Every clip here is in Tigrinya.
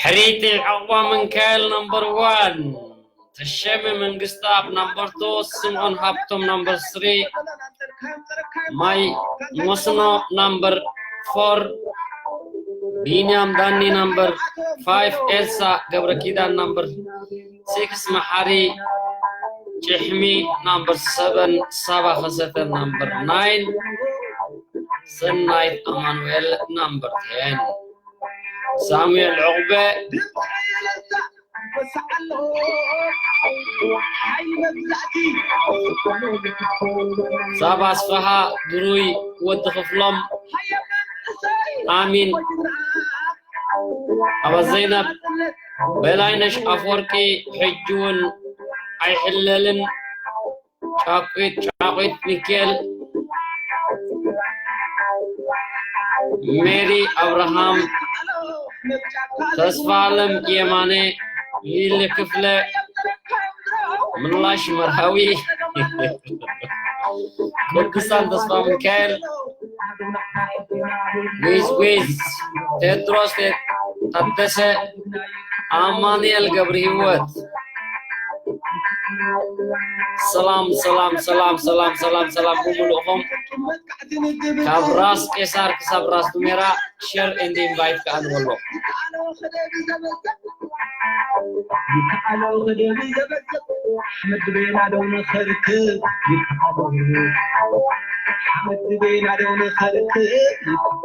ሕሪቲ ዐቕባ ምንካኤል ነምበር ዋን፣ ተሸመ መንግስተኣብ ነምበር ቱ፣ ስምዖን ሃብቶም ነምበር ስሪ፣ ማይ መስኖ ነምበር ፎር፣ ቢንያም ዳኒ ነምበር ፋይፍ፣ ኤልሳ ገብረ ኪዳን ነምበር ሲክስ፣ መሓሪ ጭሕሚ ነምበር ሰቨን፣ ሳባ ከሰተ ነምበር ናይን፣ ሰናይት ኣማኑኤል ነምበር ቴን፣ ሳሙኤል ዑቕበ፣ ሳባ ኣስፍሃ፣ ድሩይ ወዲ ክፍሎም፣ ኣሚን፣ ኣባ ዘይነብ፣ በላይነሽ ኣፈወርቂ፣ ሕጂ እውን ኣይሕለልን፣ ጫቂት፣ ጫቂት ሚካኤል፣ ሜሪ ኣብርሃም፣ ተስፋ ኣለም የማነ፣ ሊሊ ክፍለ፣ ምላሽ መርሃዊ፣ ቅዱሳን ተስፋ ሚካኤል፣ ዊዝ ዊዝ፣ ቴድሮስ ቴ-፣ ታደሰ፣ ኣማኑኤል ገብረ ህይወት። ሰላም፣ ሰላም፣ ሰላም፣ ሰላም፣ ሰላም፣ ሰላም፣ ብምሉእኹም ካብ ራስ ቄሳር ክሳብ ራስ ዱሜራ ሸር ኤንድ ኢንቫይት ከኣ ንበሎ። ይከኣሎ ክደብ ዘበዘብ ሓመድ ቤና ደው ንኸርክብ ይከኣሎ ሓመድ ቤና ደው ንኸርክብ ይከኣሎ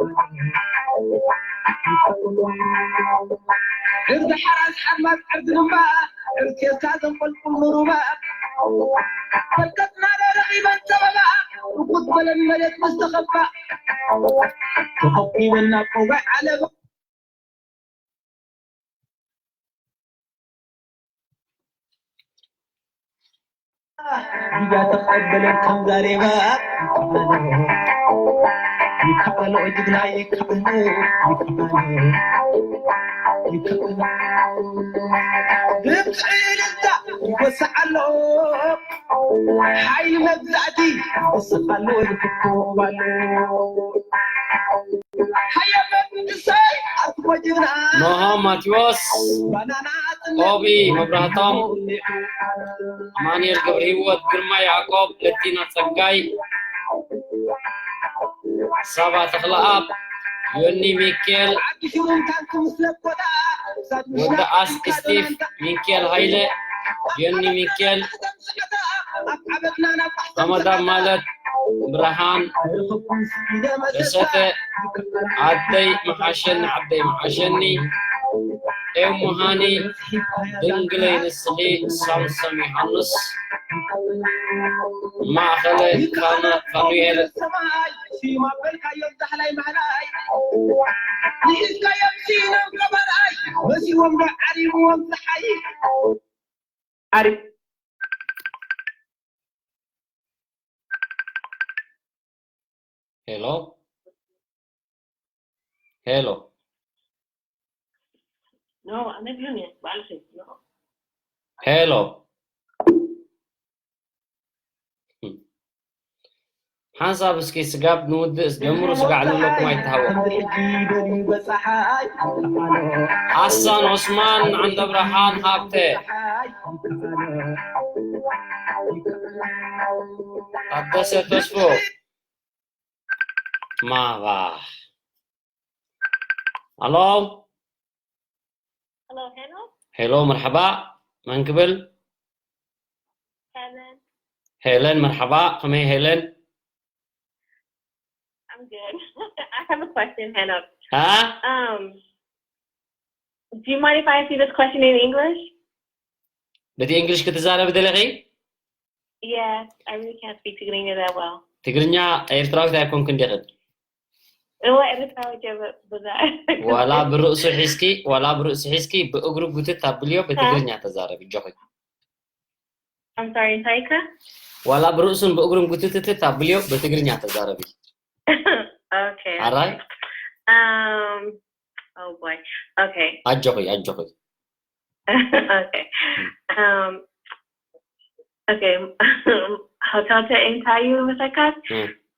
ዕርዲ ሓራስ ሓርማዝ ዕርዲ ድማ ዕርኬሳ ዘንቆልቁል ንሩባ በርከትና ዶ ረኺበን ጸበባ ርጉድ በለን መሬት ምስ ተኸባ ተኸቢበን ናብ ቆባይ ዓለባ ዲጋ ተቐበለን ከም ዛሬባ ይከኣሎ ጅግና ይከኣሎ ይከኣሎ ይከኣሎ ድምፂ እልልታ ይወስዓሎ ሓይሊ መግዛእቲ ይወስኻሎ ይፍኮባሎ ሃየ መንግስተይ ኣርትሞ ጅግና ኖሃ ማቴዎስ ባናና ቆቢ መብራህቶም ኣማኑኤል ገብረ ህይወት፣ ግርማ ያዕቆብ፣ ለቲና ጸጋይ፣ ሳባ ተኽለኣብ፣ ዮኒ ሚካኤል፣ ወዲ ኣስ ስቲፍ፣ ሚካኤል ሃይለ፣ ዮኒ ሚካኤል፣ ኣመዳብ ማለት ብርሃን ደሰተ፣ ኣደይ መሓሸኒ፣ ዓደይ መሓሸኒ፣ ኤሙ ሃኒ፣ ድንግለይ ንስኺ ሳምሶም ዮሃንስ ማእኸለ ፋኑ-፣ ፋኑኤል ዓሪ-፣ ሄሎ? ሄሎ? No, I'm not doing it. But I'm saying, no. ሄሎ? ሓንሳብ እስኪ ስጋብ ንውድእ ጀምሩ፣ ስጋዕ ንብለኩም ኣይተሃወኹም። ሓሳን ዑስማን፣ ዓንደ ብርሃን ሃብተ፣ ታደሰ ተስፎ፣ ማባ። ኣሎ። Hello, hello. ሄሎ፣ መርሓባ። መን ክብል? ሄለን። ሄለን፣ መርሓባ። ከመይ ሄለን? I'm good. I have a question, Hannah. ሃ? Um, do you mind if I ask you this question in English? በቲ እንግሊሽ ክትዛረቢ ደለኺ? Yes, I really can't speak Tigrinya that well. ትግርኛ ኤርትራዊት ኣይኮንክን ዲኺ? እወ፣ ኤርትራዊት እየ፣ ብ-፣ ብዙሕ ዋላ ብርእሱ ሒዝኪ፣ ዋላ ብርእሱ ሒዝኪ፣ ብእግሩ ጉትት ኣብልዮ፣ ሃ? ብትግርኛ ተዛረቢ፣ ኣጆኺ። I'm sorry, እንታይ ኢልካ? ዋላ ብርእሱን ብእግሩን ጉትትት ኣብልዮ፣ ብትግርኛ ተዛረቢ። Okay, ኣራይ? Okay. Um, Oh boy. Okay. ኣጆኺ ኣጆኺ። Okay. Um, okay. Hotote እንታይ እዩ መሰካት?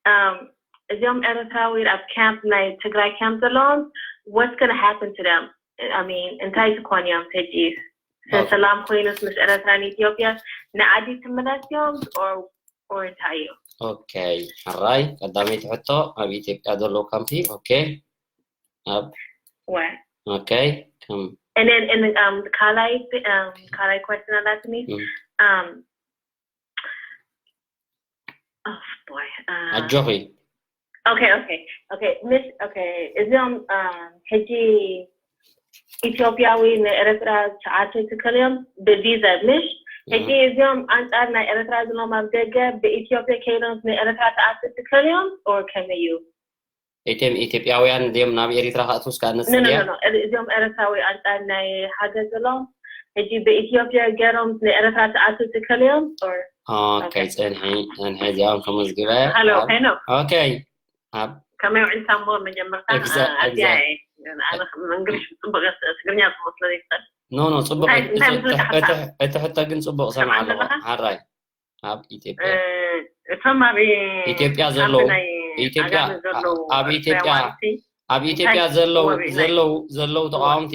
Um, እዚኦም ኤርትራዊ ኣብ ካምፕ ናይ ትግራይ ካምፕ ዘለዎም what's gonna happen to them? I mean እንታይ ትኮን እዮም ሕጂ? ሰላም ኮይኑስ ምስ ኤርትራን ኢትዮጵያ ንዓዲ ትምለስ እዮም? Or እንታይ እዩ? Okay. ሕራይ ቀዳመይቲ ሕቶ ኣብ ኢትዮጵያ ዘለዉ ካምፕ። Okay. ኣብ What? Okay. ከም And then and um ካልኣይ um ካልኣይ question ኣላትኒ. Mm. Um oh boy. Uh, ኣጆኺ okay, okay, okay. Miss, okay. እዚኦም um ሕጂ ኢትዮጵያዊ ንኤርትራ ተኣትው ትክእል እዮም ብቪዛ ምሽ? ሕጂ እዚኦም ኣንጻር ናይ ኤርትራ ዝሎም ኣብ ደገ ብኢትዮጵያ ከይዶም ንኤርትራ ተኣትው ትክእል እዮም? Or ከመይ እዩ? እቶም ኢትዮጵያውያን ድዮም ናብ ኤርትራ ክኣትዉ እስካ No, no, ንጽልያ? no, no. እዚኦም ኤርትራዊ ኣንጻር ናይ ሃገር ዘለዎም ሕጂ ብኢትዮጵያ ገይሮም ንኤርትራ ተኣትው ትክእል እዮም? Or Okay፣ ጽንሒ ጽንሒ እዚኦም ከመዝግበ። Hello, ሄኖክ። Okay። ኣብ ከመይ ውዒልካ እሞ መጀመርታ Exa- ኣድያ exact- እየ። ኣነ እንግሊሽ ጽቡቅ እየ፣ ትግርኛ ዝመስለኒ ይኽእል። No, no፣ ጽቡቅ እንታይ- እዩ። እንታይ እቲ- ምስልካ እቲ- ሓሳብ? እቲ ሕቶ ግን ጽቡቅ ሰምዓ ኣለኹ። ኣለኻ? ሓራይ ኣብ ኢትዮጵያ እ፣ እቶም ኣብ ኢትዮጵያ ካምፕ ዘለዉ ናይ ኢትዮጵያ ዓጋመ ዘለዉ ኣብ ኢትዮጵያ ኤርትራውያን ሲ ኣብ ኢትዮጵያ እንታይ ዘለዉ ክገብሩ እዩ? ዘለዉ ዘለዉ ተቃወምቲ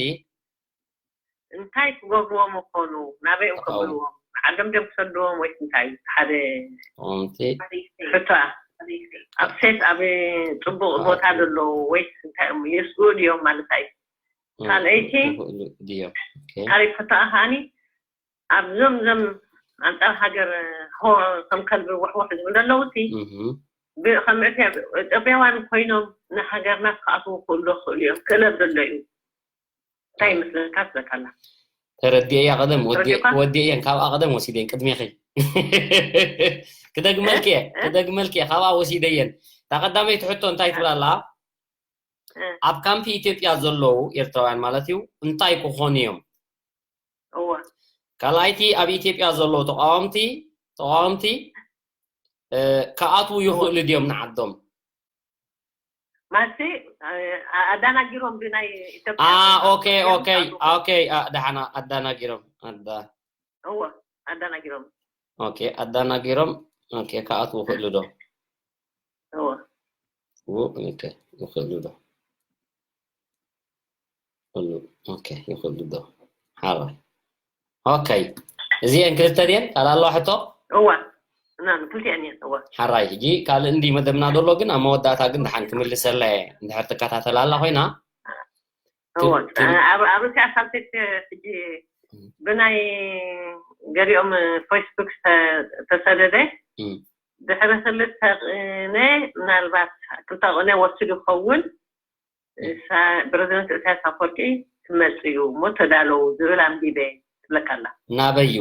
እንታይ ክገብርዎም ይኾኑ? ናበይ እዮም ተቃውሞ። ክብልዎም? ዓዶም ድዮም ክሰድዎም ወይስ እንታይ? ሓደ ተቃወምቲ ሕቶ ኣብ ሴፍ ኣብ ጽቡቅ ቦታ ዘለዉ ወይስ እንታይ እዮም? ይስኡ ድዮም ማለት እዩ? ካልኣይቲ ይኽእሉ ድዮም? Okay። ካልኣይቲ ሕቶ ከዓኒ ኣብዞም ዞም ኣንጻር ሃገር ሆ ከም ከልቢ ውሕውሕ ዝብሉ ዘለዉ ሲ እህ። ብ- ከም ኢትዮጵ- ኢትዮጵያውያን ኮይኖም ንሃገርና ክኣትዉ ክእሉ ክእሉ እዮም። ክእለት ዘሎ እዩ። እንታይ ይመስለካ ትብለካ ኣላ? ተረዲኤያ ቀደም ወዲ- ተረዲእካ? ወዲኤየን ካብኣ ቀደም ወሲደን ቅድሜኺ ክደግመልኪ እየ ክደግመልኪ እየ ካብኣ ወሲደየን። እታ ቀዳመይቲ ሕቶ እንታይ ትብላ ኣላ? እ። ኣብ ካምፕ ኢትዮጵያ ዘለዉ ኤርትራውያን ማለት እዩ እንታይ ክኾኑ እዮም? እወ ካልኣይቲ ኣብ ኢትዮጵያ ዘለዉ ተቃወምቲ ተቃወምቲ እ፣ ክኣትዉ ይኽእሉ ድዮም ንዓዶም? ማለትሲ እ፣ ኣዳናጊሮም ብናይ ኢትዮጵያ አ ዘለዉ ኦኬ እዮም ኦኬ ዝኣትዉ። ኦኬ አ፣ ደሓና ኣዳናጊሮም ኣዳ እወ ኣዳናጊሮም ኦኬ ኣዳናጊሮም ኦኬ ክኣትዉ ይኽእሉ ዶ? እወ ው ኦኬ ይኽእሉ ዶ? ይኽእሉ ኦኬ ይኽእሉ ዶ? ሓራይ ኦኬ እዚአን ክልተ ድየን ካልእ ኣለዋ ሕቶ? እወ እና ክልቲአን እየን እወ ሓራይ ሕጂ ካልእ እንዲ መደብና ዘሎ ግን ኣብ መወዳእታ ግን ደሓን ክምልሰላ እየ እንድሕር ትከታተላ ኣላ ኮይና እወ ትም- ኣብ ኣብ ርእሲኣ ሳብጀክት ሕጂ ብናይ ገሊኦም ፌስቡክ ተሰደደ እም። ድሕሪ ክልተ ቅነ ምናልባት ክልተ ቅነ ወሲዱ ይኸውን ፕረዚደንት ኢሳያስ ኣፈወርቂ ክመጽእ እዩ እሞ ተዳለዉ ዝብል ኣንቢበ ትብለካ ኣላ ናበይ እዩ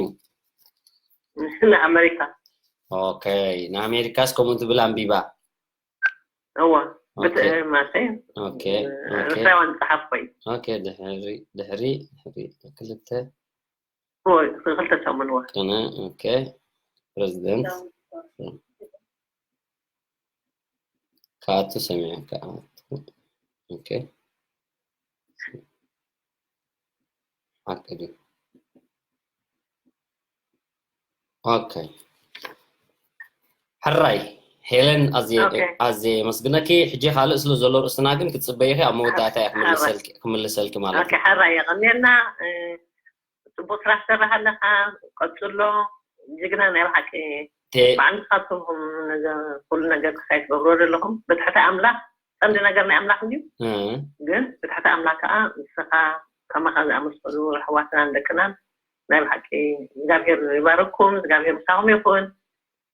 ንኣመሪካ ኦኬ ንኣሜሪካስ ከምኡ ትብል ኣንቢባ እወ ኦኬ ማለተይ ኦኬ ኦኬ ርእሳዋን ጸሓፍ ኮይኑ ኦኬ ድሕሪ ድሕሪ ድሕሪ ክልተ እወ ክልተ ሰሙን እወ ቅነ ኦኬ ፕረዚደንት ክኣቱ ሰሚዐ ክኣቱ ኦኬ ሓቂ ድዩ ኦኬ ሕራይ ሄለን ኣዝየ ኦኬ። ኣዝየ የመስግነኪ ሕጂ ካልእ ስለ ዘሎ ርእስና ግን ክትፅበይኺ ኣብ መወዳእታ እየ ክምልሰልኪ ክምልሰልኪ ማለት ኦኬ ሓራይ የቐንየልና እ፣ ጽቡቅ ስራሕ ትሰርሕ ኣለኻ ቀጽሎ ጅግና ናይ ብሓቂ ቴ- ብዓንዲ ካብቶም ነዚ ኩሉ ነገር ክሳይ ትገብርዎ ዘለኹም ብትሕቲ ኣምላኽ ቀንዲ ነገር ናይ ኣምላኽ እንድዩ እ፣ ግን ብትሕቲ ኣምላኽ ከዓ ንስኻ ከማኻ ዝኣመሰሉ ኣሕዋትናን ደቅናን ናይ ብሓቂ እግዚኣብሔር ይባርኩም እግዚኣብሔር ምሳኹም ይኹን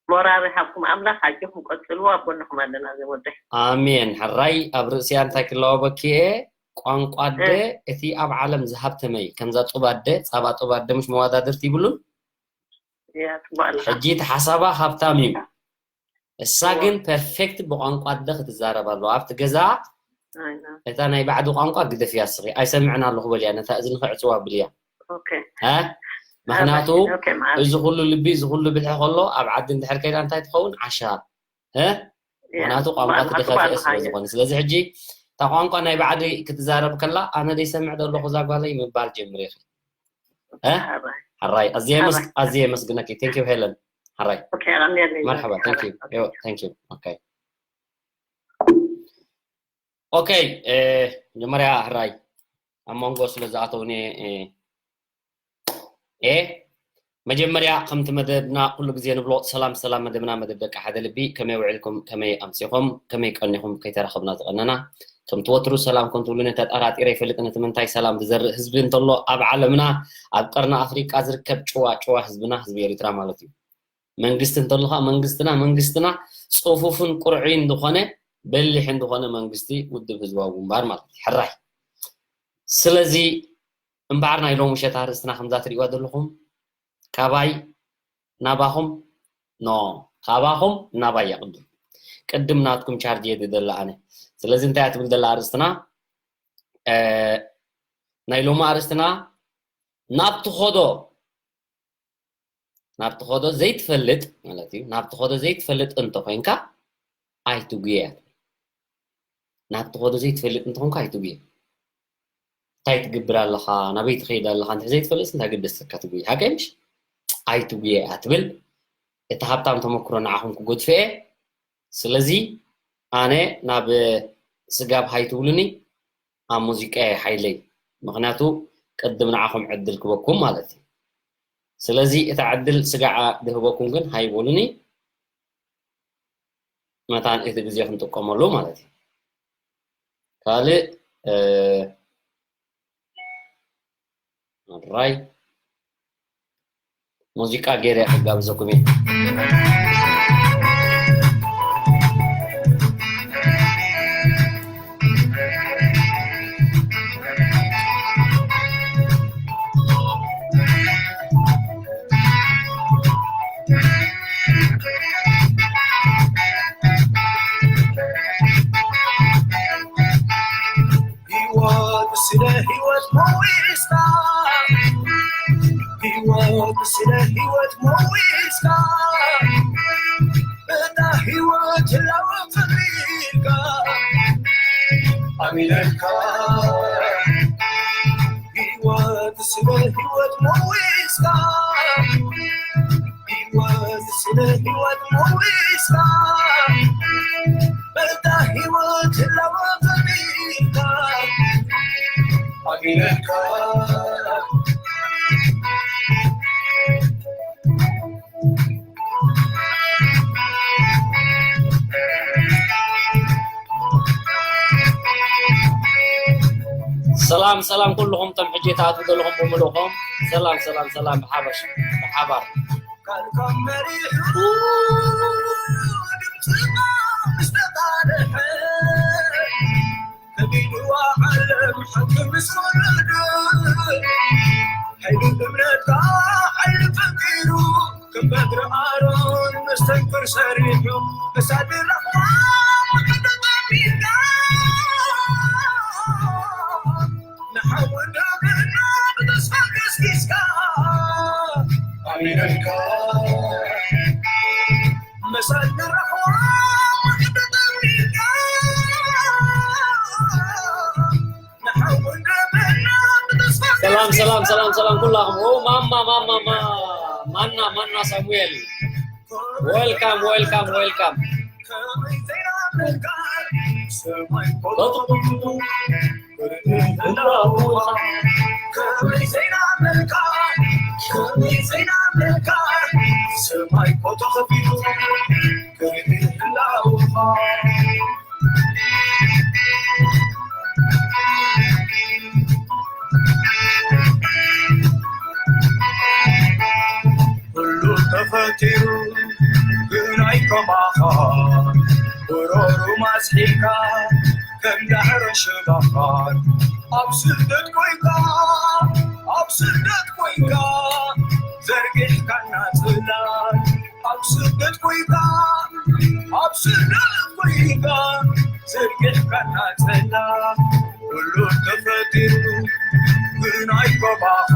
ሞራል ይሃብኩም ኣምላኽ ኣጆኹም ቀጽልዎ ኣብ ጎንኹም ኣለና ዘወደይ ኣሜን ሕራይ ኣብ ርእሲያ እንታይ ክለዋወኪ እየ ቋንቋ ኣደ እቲ ኣብ ዓለም ዝሃብተመ እዩ ከምዛ ጡብ ኣደ ፃባ ጡብ ኣደ ምሽ መወዳድርቲ ይብሉን እያ ጽቡቅ ኣለኻ ሕጂ እቲ ሓሳባ ሃብታም እዩ እሳ ግን ፐርፌክት ብቋንቋ ኣደ ክትዛረብ ኣለዋ ኣብቲ ገዛ ኣይ፣ ና። እታ ናይ ባዕዲ ቋንቋ ግደፍያ ስኺ ኣይሰምዕን ኣለኹ በልያ ነታ እዝንኺ ዕፅዋ ብልያ ኦኬ እ? ምክንያቱ ኦኬ፣ መዓዝ? እዚ ኩሉ ልቢ እዚ ኩሉ ብልሒ ከሎ ኣብ ዓዲ እንድሕር ከይዳ እንታይ ትኸውን ዓሻ እ? እያ። ምክንያቱ ቋንቋ መዓዝ ትደኸፍአ ክትበሃል ስለ እያ። ዝኾነ ስለዚ ሕጂ እታ ቋንቋ ናይ ባዕዲ ክትዛረብ ከላ ኣነ ደይሰምዕ ዘለኹ እዛ ጓለይ ምባል ጀምሪ ኢኺ። እ? ሓራይ። ሓራይ ኣዝየ የመስ- ኣባይ። ኣዝየ የመስግነኪ። Thank you ሄለን። ሓራይ። ኦኬ፣ ኣቐንየለይ። መርሓባ። Thank you። ሓራይ። ዮ፣ thank you። ኦኬ። ኦኬ፣ እ፣ መጀመርያ ሕራይ ኣብ መንጎ ስለ ዝኣተውኒ፣ እ፣ እ፣ መጀመርያ ከምቲ መደብና ኩሉ ግዜ ንብሎ ሰላም ሰላም፣ መደብና መደብ ደቂ ሓደ ልቢ። ከመይ ውዒልኩም፣ ከመይ ኣምሲኹም፣ ከመይ ቀኒኹም፣ ከይተራኸብና ዝቐነና? ከምቲ ወትሩ ሰላም ከም ትብሉኒ ተጠራጢረ ኣይፈልጥን። እቲ ምንታይ ሰላም ዝዘርእ ህዝቢ እንተሎ ኣብ ዓለምና፣ ኣብ ቀርኒ ኣፍሪቃ ዝርከብ ጭዋ ጭዋ ህዝብና ህዝቢ ኤሪትራ ማለት እዩ። መንግስቲ እንተልኻ መንግስትና መንግስትና ጽፉፍን ቁርዕን ዝኾነ በሊሕን ዝኾነ መንግስቲ ውድብ ህዝባዊ ግንባር ማለት እዩ። ሕራይ። ስለዚ እምበኣር ናይ ሎሚ ምሸት ኣርእስትና ከምዛ ትርእይዋ ዘለኹም ካባይ ናባኹም፣ ኖ፣ ካባኹም ናባይ እያ። ቅድም ቅድም ናትኩም ቻርጅ እየ ዝደሊ ኣነ። ስለዚ እንታይ እያ ትብል ዘላ ኣርእስትና? እ፣ ናይ ሎሚ ኣርእስትና ናብ ትኸዶ ናብ ትኸዶ ዘይትፈልጥ ማለት እዩ። ናብ ትኸዶ ዘይትፈልጥ እንተኾይንካ ኣይትጉየ እያ ትብል። ናብ ትኸዶ ዘይትፈልጥ እንተኾንካ ኣይትጉየ። እንታይ ትገብር ኣለኻ፣ ናበይ ትኸይድ ኣለኻ እንተ ዘይትፈልጥ እንታይ ገደሰካ ትጉየ? ሓቀይ ምሽ? ኣይትጉየ እያ ትብል። እቲ ሃብታም ተመክሮ ንዓኹም ክጎድፈ እየ። ስለዚ ኣነ ናብ ስጋብ ሃይ ትብሉኒ ኣብ ሙዚቃ እየ ሓይለይ። ምኽንያቱ ቅድም ንዓኹም ዕድል ክበኩም ማለት እዩ። ስለዚ እታ ዕድል ስጋዓ ድህበኩም ግን ሃይ በሉኒ። መታን እቲ ግዜ ክንጥቀመሉ ማለት እዩ። ካልእ፣ እ፣ ኣራይ ሙዚቃ ገይረ ክጋብዘኩም እየ። ህይወት ስለ ህይወት መዊስካ፣ ህይወት ስለ ህይወት መዊስካ፣ እታ ህይወት ህላወ ፈጢርካ፣ ኣሚነልካ። ህይወት ስለ ህይወት መዊስካ፣ ህይወት ስለ ህይወት መዊስካ፣ በታ ህይወት ህላወ ፈጢርካ፣ ኣሚነልካ። ሰላም ሰላም ኩልኹም፣ ቶም ሕጂ ትኣትዉ ዘለኹም ብምሉእኹም ሰላም ሰላም ሰላም፣ ብሓበሽ ብሓባር። ካልኮም መሪሑ ድምፅና ምስ ተቃልሐ፣ ከቢድዋ ዓለም ሓቂ ምስ ወረደ፣ ሓይሊ እምነትካ ሓይሊ ፈጢሩ፣ ከም በትሪ ኣሮን መስተንክር ሰሪሑ፣ መሳድር ኣምላኽ ተጠሚርካ፣ ንሓዊ ደብርና ብተስፋ ገስጊስካ፣ ኣሚነልካ። መሳድር ኣምላኽ ተጠሚርካ፣ ሰላም ሰላም ሰላም ሰላም ኩላኹም። ኦ ማማ ማማ ማ- ማና ማና ሳሙኤል፣ welcome welcome welcome። ኩሉ ተፈጢሩ ግን ኣይከማኻ፣ ብረሩ ማስሒልካ ከም ዳዕሮ ሽባኻን። ኣብ ስደት ኮይንካ፣ ኣብ ስደት ኮይንካ፣ ዘርጊሕካና ጽላል። ኣብ ስደት ኮይንካ፣ ኣብ ስደት ኮይንካ፣ ዘርጊሕካና ጽላል። ኩሉ ተፈጢሩ ግን ኣይከማኻ፣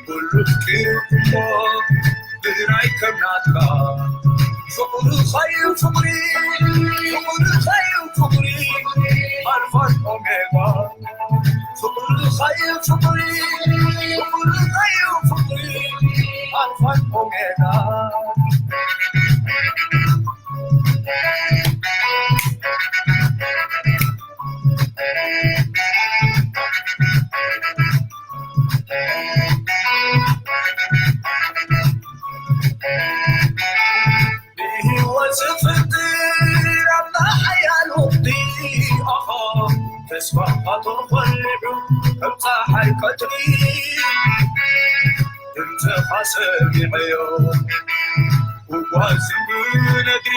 ኩሉ ፍጢሩ እሞ ግን ኣይከም ናትካ። ፍቕርኻዩ ፍቕሪ፣ ፍቕርኻዩ ፍቕሪ፣ ኣነ ፍቕሪ፣ ፍቕሪ እዩ ፍቕሪ፣ ኣልፋን ኦሜጋ። ንህይወት ዝፍጥር ኣምላኽ ሓያል ውዲ፣ ኣኻ ተስፋ ፋቶር ኾሊዑ ከም ጸሓይ ቀትሪ፣ ድምፅኻ ሰሚዐዮ እጓዝ ብነግሪ።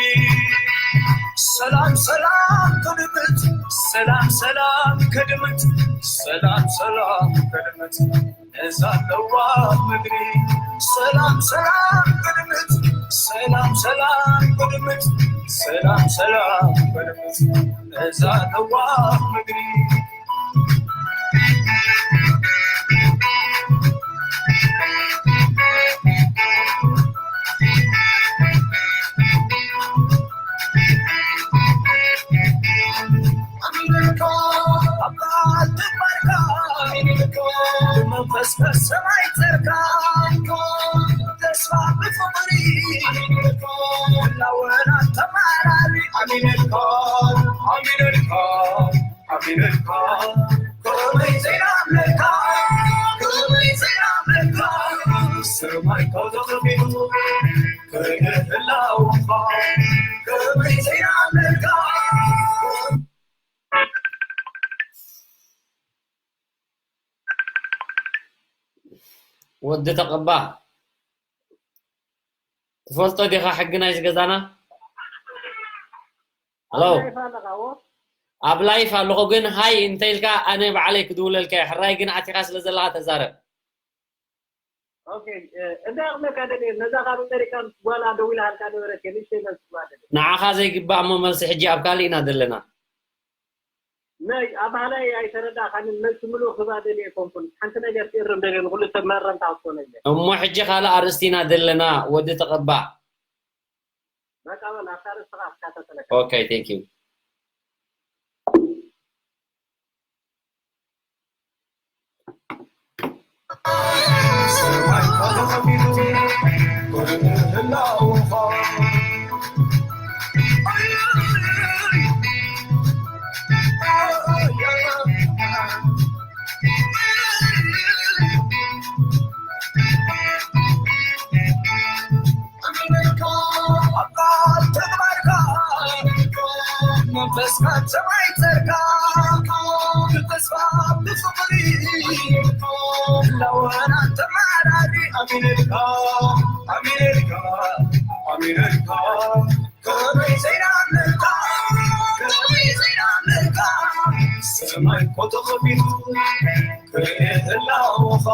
ሰላም ሰላም ከድምፅ፣ ሰላም ሰላም ከድምፅ፣ ሰላም ሰላም ከድምፅ ነዛ ለዋህ ምድሪ። ሰላም ሰላም ከድምፅ፣ ሰላም ሰላም ከድምፅ፣ ሰላም ሰላም ከድምፅ ነዛ ለዋህ ምድሪ። ኣሚነልካ ኣብ ቃል ትግበርካ፣ ኣሚነልካ ብመንፈስ ከሰማይ ጸርካ፣ ተስፋ ብፍቕሪ፣ ኣሚነልካ ህላወና ተማራሪ፣ ኣሚነልካ፣ ኣሚነልካ፣ ኣሚነልካ፣ ከመይ ዘይናምነልካ፣ ከመይ ዘይናምነልካ፣ ሰማይ ተኸፊቱ ክርኢ ህላወኻ፣ ከመይ ዘይናምነልካ። ወዲ ተቐባ፣ ትፈልጦ ዲኻ ሕጊ ናይዚ ገዛና? ሄሎ። ኣብ ላይፍ ኣለኻ፣ እዎ። ኣብ ላይፍ ኣለኹ፣ ግን ሃይ እንተ ኢልካ ኣነ ባዕለይ ክድውለልካ እየ። ሕራይ ግን ኣቲኻ ስለ ዘለኻ ተዛረብ። ኦኬ፣ እ፣ እንታይ ክብለካ ደልየ፣ ነዛ ካብ ኣሜሪካ ምስ ጓላ ደዊላሃልካ ነበረት፣ ንእሽተይ መልሲ ክህባ ደልየ። ንዓኻ ዘይግባእ እሞ መልሲ ሕጂ ኣብ ካልእ ኢና ዘለና። ናይ ኣባህላይ ኣይተረዳእካንን፣ መልሲ ምሉእ ክህባ ደልየ ኣይኮንኩን። ሓንቲ ነገር ክእርም ደልየ፣ ንኹሉ ሰብ መረምታ ክትኮነለይ። እሞ ሕጂ ካልእ ኣርእስቲ ኢና ዘለና፣ ወዲ ተቐባ። በቃ በል፣ ኣብታ ርእስኻ ክካተተለካ። ኦኬ፣ ቴንክ ዩ። መንፈስካ ሰማይ ጸርጋ፣ ብተስፋ ብፍቕሪ፣ ህላወና ተማራሪ። ኣሚነልካ፣ ኣሚነልካ፣ ኣሚነልካ፣ ከመይ ዘይናምነልካ፣ ከመይ ዘይናምነልካ፣ ሰማይ እኮ ተኸፊቱ። ክርኢ ህላወኻ፣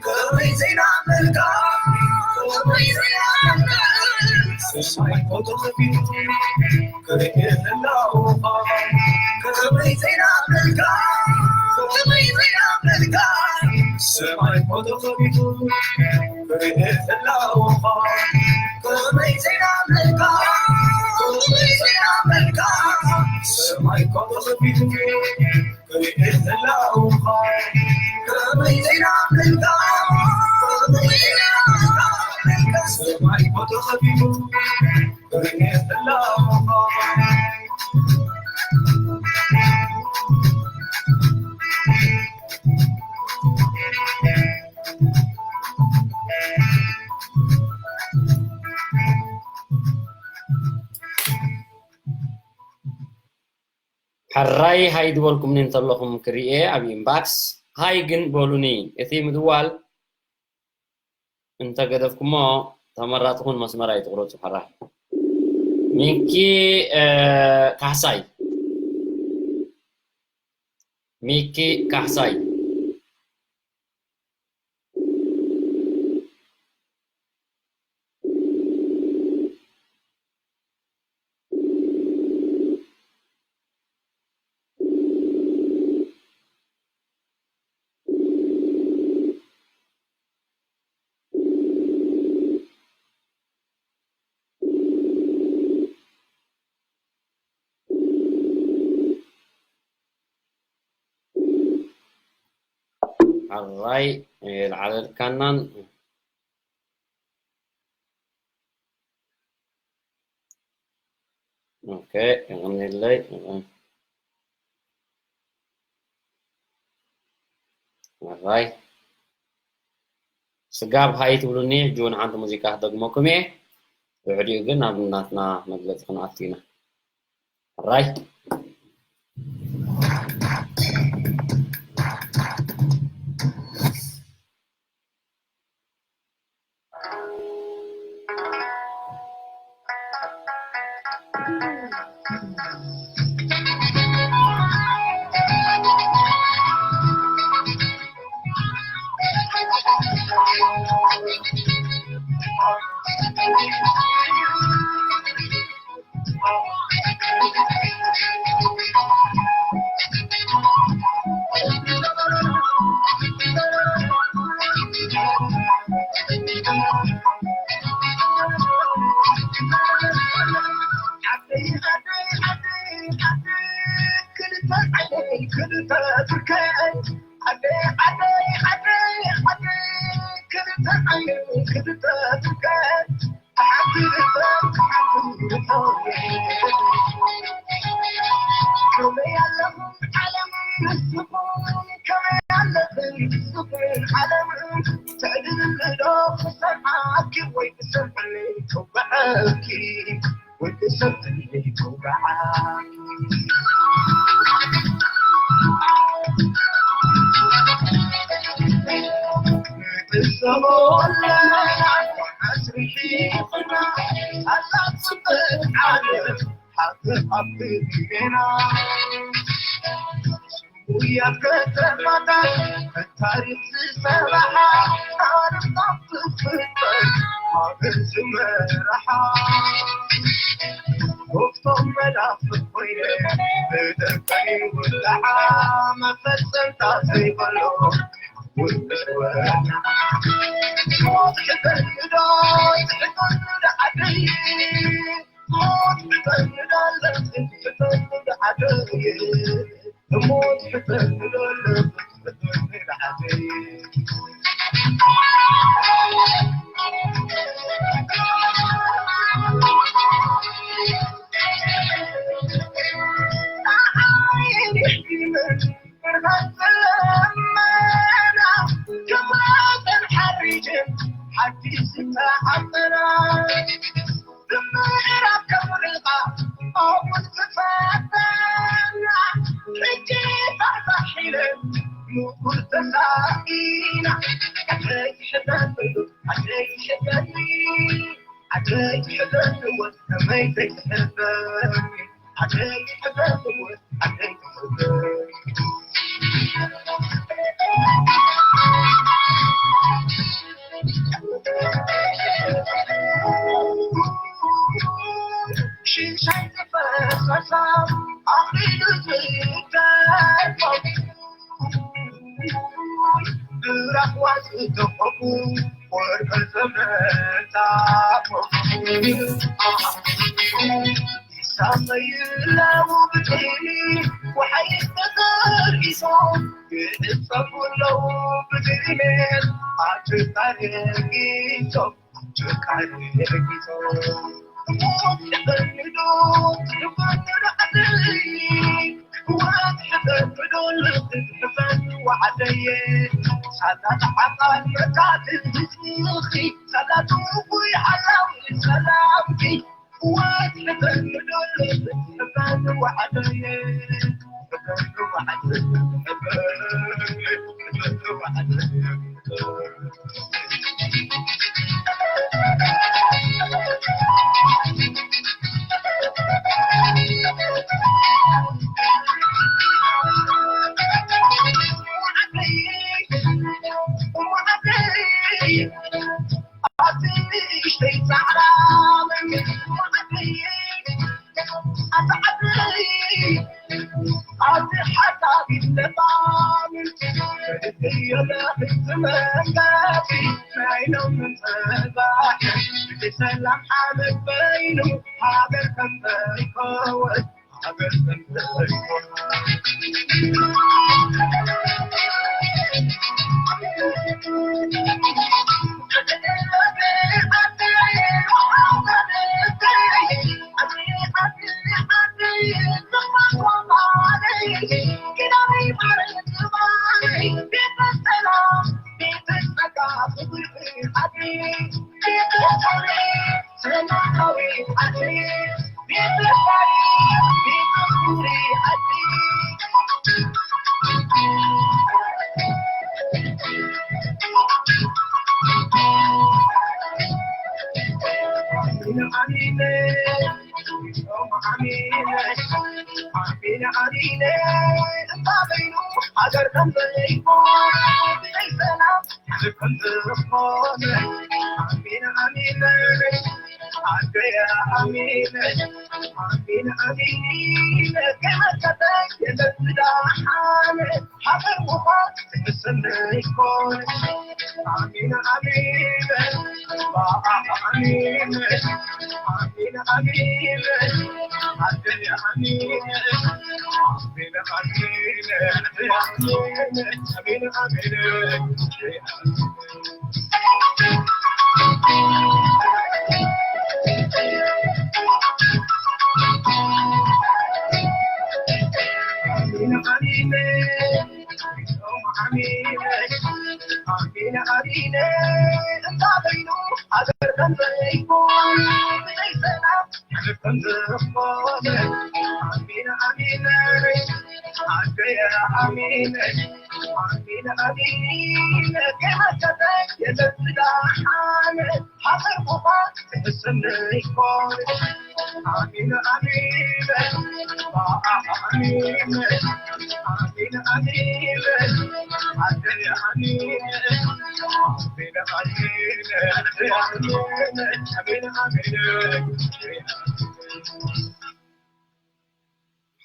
ከመይ ዘይናመልካ፣ ከመይ ዘይናመልካ፣ ሰማይ እኮ ተኸፊቱ። ክርኢ ህላወኻ፣ ከመይ ዘይናመልካ፣ ከመይ ዘይናመልካ፣ ሰማይ እኮ ተኸፊቱ። ክርኢ ህላወኻ፣ ከመይ ዘይናመልካ፣ ከመይ ዘይናመልካ፣ ሰማይ እኮ ተኸፊቱ። ሕራይ ሃይ ዝበልኩምኒ እንተለኹም ክርእየ ኣብ ኢንባክስ ሃይ ግን በሉኒ። እቲ ምድዋል እንተገደፍኩሞ ተመራጺ ኩን መስመር ኣይትቑረጹ። ሕራይ ሚኪ፣ እ፣ ካሕሳይ፣ ሚኪ ካሕሳይ። ሕራይ የልዓለልካናን። ኦኬ፣ የቐንየለይ። ሕራይ ስጋብ ሃይ ትብሉኒ፣ ሕጂ እውን ሓንቲ ሙዚቃ ክደግመኩም እየ። ብሕዲኡ ግን ናብ ናትና መግለፂ ክንኣቱ ኢና። ሕራይ።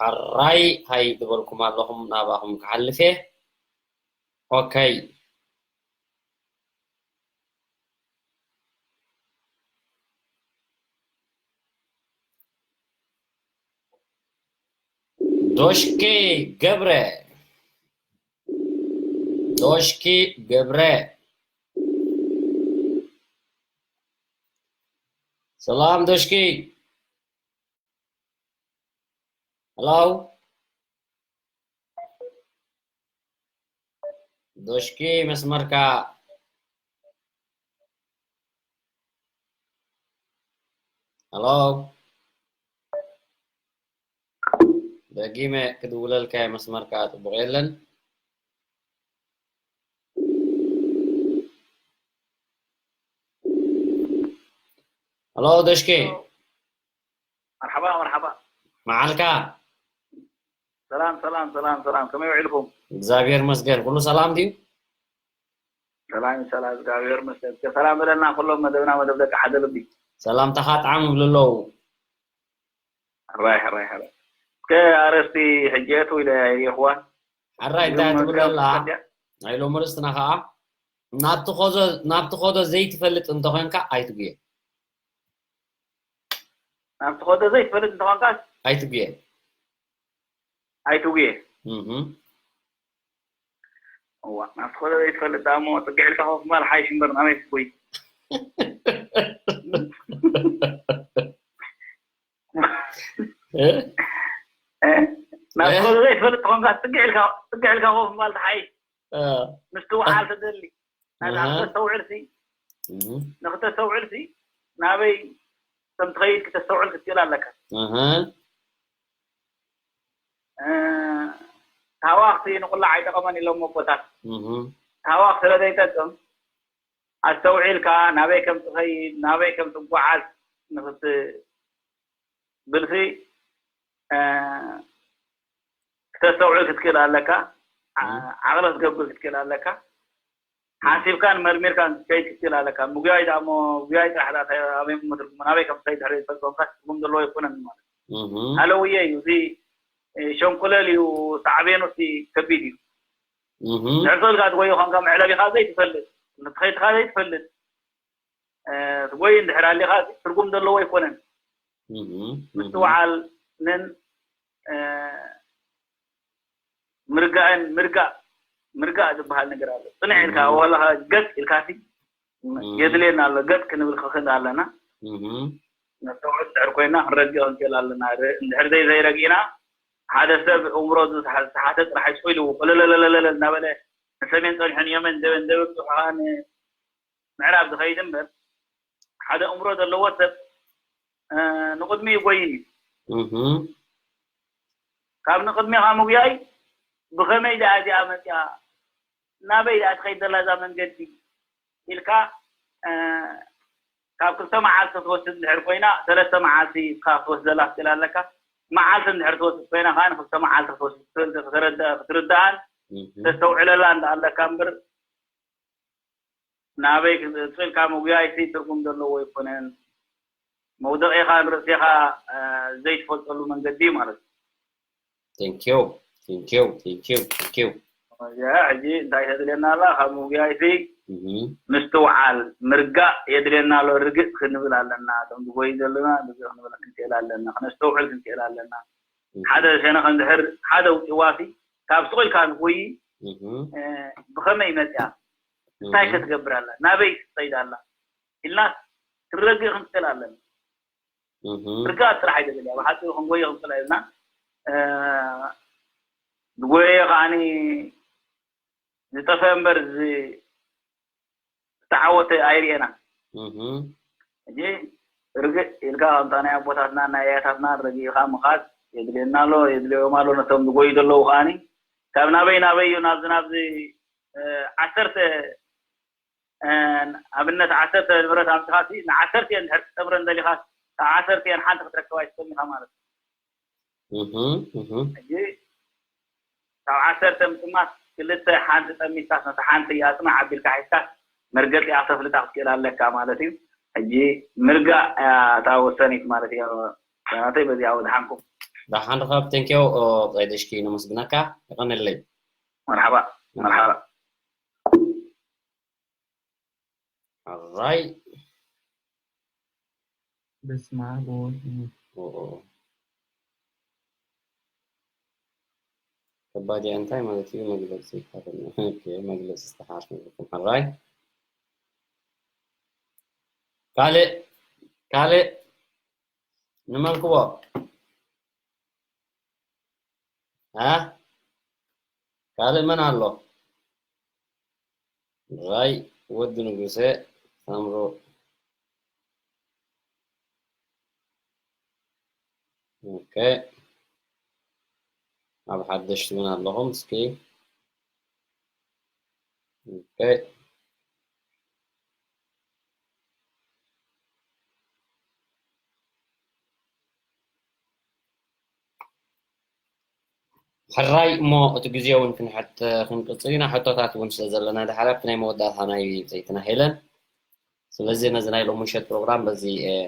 ሕራይ ሃይ ዝበልኩም ኣለኹም፣ ናባኹም ክሓልፍ እየ። ኦከይ። ዶሽኪ ገብረ፣ ዶሽኪ ገብረ። ሰላም ዶሽኪ። ሄሎ። ዶሽኪ መስመርካ። ሄሎ። ደጊመ ክድውለልካ መስመርካ ጽቡቕ የለን። ሄሎ ዶሽኪ። መርሓባ፣ መርሓባ። መዓልካ። ሰላም፣ ሰላም፣ ሰላም፣ ሰላም። ከመይ ውዒልኩም? እግዚኣብሔር ይመስገን። ኩሉ ሰላም ድዩ? ሰላም፣ ሰላም፣ እግዚኣብሔር ይመስገን። እስከ ሰላም በለና ኩሎም መደብና፣ መደብ ደቂ ሓደ ልቢ። ሰላምታኻ ጣዕም ይብሉ ኣለዉ። ሕራይ፣ ሕራይ፣ ሕራይ። እስከ ኣርእስቲ ሕጂ እየ ትው ኢለ የኽዋ። ሕራይ፣ እንታይ እዞም ትብል መልካም ኣላ? ስደት እያ። ናይ ሎሚ ርእስትና ኸዓ፣ ናብ ትኸዶ፣ ናብ ትኸዶ ዘይትፈልጥ እንተኾንካ ኣይትጉየ። ናብ ትኸዶ ዘይትፈልጥ እንተኾንካ ኣይትጉየ። ኣይትጉየ። እህ። እዋ፣ ናብ ትኸዶ ዘይትፈልጥ ደኣ እሞ ጽግዕ ኢልካ ኮፍ ምባል ሓይሽ እምበር ናበይ ክትጎይ? እ? እ? ናብ እ? ትኸዶ ዘይትፈልጥ ተኾንካ ጽግዕ ኢልካ፣ ጽግዕ ኢልካ ኮፍ ምባል ትሓይሽ። እ። ምስቲ ወዓል ትደሊ። ናታ እህ። ክተስተውዕልሲ፣ እህ። ንክተስተውዕልሲ ናበይ ከም ትኸይድ ክተስተውዕል ክትክእል ኣለካ። እህ። እ፣ ታዋኽቲ ንቑላዕ ኣይጠቐመን ኢሎም ኣቦታት። እህ። ታዋኽ ስለ ዘይጠቅም ኣስተውዒልካ ናበይ ከም ትኸይድ፣ ናበይ ከም ትጓዓዝ ንኽትብልሲ፣ እ፣ ክተስተውዕል ክትክእል ኣለካ። ዓ-፣ እህ። ዓቕሊ ክትገብር ክትክእል ኣለካ። ሓሲብካን መርሚርካን ክትከይድ ክትክእል ኣለካ። ምጉያይ ደኣ እሞ፣ ምጉያይ ጥራሕ ደኣ እንታይ፣ ኣበይ እሞ ትርጉሙ፣ ናበይ ከም ትኸይድ ድሕሪ ዝፈልጦምካ ትርጉም ዘለዎ ኣይኮነን ማለት። እህ። ሃለውየ እዩ፣ እዚ፣ እ፣ ሸንኮለል እዩ፣ ሳዕቤኑ እቲ ከቢድ እዩ። እህ። ድሕር ሰልካ ትጎዮ ኸንካ መዕለቢኻ ዘይትፈልጥ፣ ንትኸይድካ ዘይትፈልጥ፣ እ፣ ትጎይ እንድሕር ኣሊኻ ትርጉም ዘለዎ ኣይኮነን። እህ፣ እህ። ምስትውዓልን፣ እ፣ ምርጋእን፣ ምርጋእ፣ ምርጋእ ዝበሃል ነገር ኣሎ። ጽንሕ ኢልካ እህ። ዋላ ገጥ ኢልካሲ እህ። የድልየና ኣሎ። ገጥ ክንብል ክኽእል ኣለና። እህ። ነስተውዕል እንድሕር ኮይና ክንረግእ ክንክእል ኣለና። ር-፣ እንድሕር ዘይ-፣ ዘይረጊእና ሓደ ሰብ እምሮ ዝተሓተ ጥራሕ ይስቆ ኢሉ ቆለለለለለ እናበለ ንሰሜን ጸኒሑ ንየመን ደበን ደበብ ጽሑ ከዓ ንምዕራብ ዝኸይድ እምበር ሓደ እምሮ ዘለዎ ሰብ ንቕድሚ ይጎይን እዩ። ካብ ንቕድሚኻ ምጉያይ ብኸመይ ደኣ እዚኣ መፅያ ናበይ ደኣ ትኸይድ ዘላ እዛ መንገዲ ኢልካ ካብ ክልተ መዓልቲ ትወስድ እንድሕር ኮይና ሰለስተ መዓልቲ ኢኻ ክትወስደላ ትኽእል ኣለካ። መዓልቲ እንድሕር ትወስድ ኮይና ከዓ ንክልተ መዓልቲ ክትወስድ ክትርድኣን ተስተውዕለላ እንዳ ኣለካ እምበር ናበይ ክትፅልካ ምጉያይሲ ትርጉም ዘለዎ ኣይኮነን። መውደቂኻን ርእሲኻ ዘይትፈልጠሉ መንገዲ እዩ ማለት እዩ። Thank you, thank you, thank you, thank you. ሕጂ እንታይ ተድልየና ኣላ ካብ ምጉያይሲ ምስትውዓል ምርጋእ የድልየና ኣሎ። ርግእ ክንብል ኣለና። እቶም ዝጎዩ ዘለና ርግእ ክንብል ክንክእል ኣለና። ክነስተውዕል ክንክእል ኣለና። ሓደ ሸነኸ እንድሕር ሓደ ውፅዋሲ ካብ ስቕ ኢልካ ንጎይ ብኸመይ መፅያ እንታይ ከትገብር ኣላ ናበይ ክትኸይድ ኣላ ኢልና ክንረግእ ክንክእል ኣለና። ርግኣት ጥራሕ ኣይደለያ ብሓፂሩ ክንጎየ ክንክእል ኢልና ዝጎየ ከዓኒ ዝጠፈ እምበር ዝተዓወተ ኣይርኤና። ሕጂ ርግእ ኢልካ ከምታ ናይ ኣቦታትና ናይ ኣያታትና ረጊእካ ምኻድ የድልየና ኣሎ የድልዮም ኣሎ። ነቶም ዝጎዩ ዘለዉ ከዓኒ ካብ ናበይ ናበይ እዩ ናብዚ ናብዚ ዓሰርተ ኣብነት ዓሰርተ ንብረት ኣምፅኻሲ ንዓሰርተ እየን ድሕር ክትጠምረን ደሊኻ ካብ ዓሰርተ እየን ሓንቲ ክትረክብ ኣይትኽእልን ኢኻ ማለት እዩ። ሕጂ ካብ ዓሰርተ ምጥማት ክልተ ሓንቲ ጠሚትካስ ነታ ሓንቲ ኣፅናዕ ኣቢልካ ሒዝካስ መርገፂኣ ክተፍልጣ ክትክእል ኣለካ ማለት እዩ። ሕጂ ምርጋእ እያ እታ ወሰኒት ማለት እያ። ናተይ በዚኣ ወድሓንኩም። ደሓን ርኸብ ቴንኪው። ዛይደሽኪ ነመስግነካ። ይቐንለይ። መርሓባ መርሓባ። Alright. በስመ ኣብ ወወልድ ወመንፈስ ከባድ እያ። እንታይ ማለት እዩ? መግለፂ ይሓፈና። ኦኬ፣ መግለፂ ዝተሓፍ ነብርኩም። ሕራይ ካልእ ካልእ ንመን ክቦ እ ካልእ መን ኣሎ? ራይ ወዲ ንጉሰ ሳምሮ። ኦኬ፣ ኣብ ሓደሽቲ እውን ኣለኹም። እስኪ ኦኬ። ሕራይ እሞ እቲ ግዜ እውን ክንሕት ክንቅፅል ኢና። ሕቶታት እውን ስለ ዘለና ድሓር ኣብቲ ናይ መወዳእታ ናይ ብፀይትና ሄለን። ስለዚ ነዚ ናይ ሎሚ ምሸት ፕሮግራም በዚ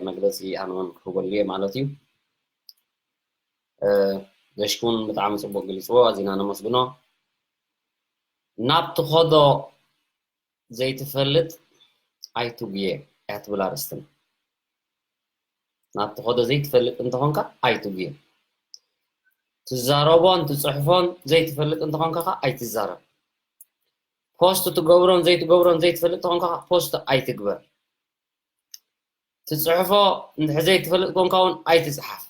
መግለፂ ኣነ እውን ክህበሉ እየ ማለት እዩ። ደሽኩን ብጣዕሚ ፅቡቅ ገሊፅዎ፣ ኣዚና ነመስግኖ። ናብ ትኸዶ ዘይትፈልጥ ኣይትጉየ እያ ትብል ኣርእስትና። ናብ ትኸዶ ዘይትፈልጥ እንተኾንካ ኣይትጉየ። ትዛረቦን ትፅሕፎን ዘይትፈልጥ እንተኾንካ ከዓ ኣይትዛረብ። ፖስት ትገብሮን ዘይትገብሮን ዘይትፈልጥ እንተኾንካ ከዓ ፖስት ኣይትግበር። ትፅሕፎ እንድሕር ዘይትፈልጥ ኮንካ እውን ኣይትፅሓፍ።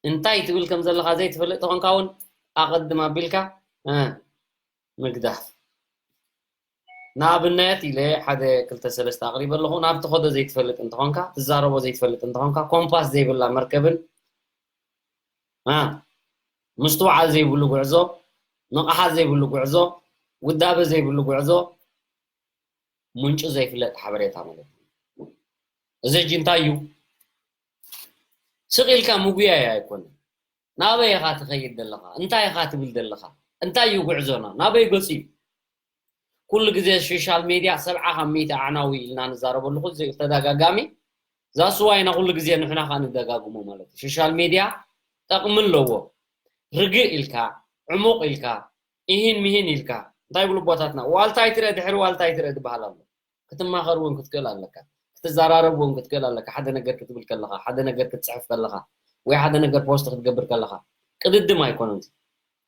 እንታይ ትብል ከም ዘለኻ ዘይትፈልጥ ተኾንካ እውን ኣቐድም ኣቢልካ እ ምግዳፍ። ንኣብነት ኢለ ሓደ ክልተ ሰለስተ ኣቕሪበ ኣለኹ። ናብ ትኸዶ ዘይትፈልጥ እንተኾንካ፣ ትዛረቦ ዘይትፈልጥ እንተኾንካ፣ ኮምፓስ ዘይብላ መርከብን እ ምስትውዓል ዘይብሉ ጉዕዞ፣ ንቕሓት ዘይብሉ ጉዕዞ፣ ውዳበ ዘይብሉ ጉዕዞ፣ ምንጩ ዘይፍለጥ ሓበሬታ ማለት እዩ። እዚ ሕጂ እንታይ እዩ? ስቕ ኢልካ ምጉያይ ኣይኮነን። ናበይ ኢኻ ትኸይድ ዘለኻ? እንታይ ኢኻ ትብል ዘለኻ? እንታይ እዩ ጉዕዞና? ናበይ ገፁ እዩ? ኩሉ ግዜ ሶሻል ሜድያ ሰብዓ ካብ ሚእቲ ኣዕናዊ ኢልና ንዛረበሉ ኩሉ ተደጋጋሚ ዛስዋ ኢና ኩሉ ግዜ ንሕና ከዓ ንደጋግሞ ማለት እዩ። ሶሻል ሜድያ ጠቕሚ ኣለዎ። ርግእ ኢልካ ዕሙቕ ኢልካ ኢሂን ሚሂን ኢልካ እንታይ ይብሉ ኣቦታትና ዋልታ ኣይትርእ ድሕሪ ዋልታ ኣይትርእ ዝበሃል ኣሎ። ክትማኸር እውን ክትክእል ኣለካ። ክትዘራረብ እውን ክትክእል ኣለካ። ሓደ ነገር ክትብል ከለኻ፣ ሓደ ነገር ክትፅሕፍ ከለኻ ወይ ሓደ ነገር ፖስት ክትገብር ከለኻ ቅድድም ኣይኮነን።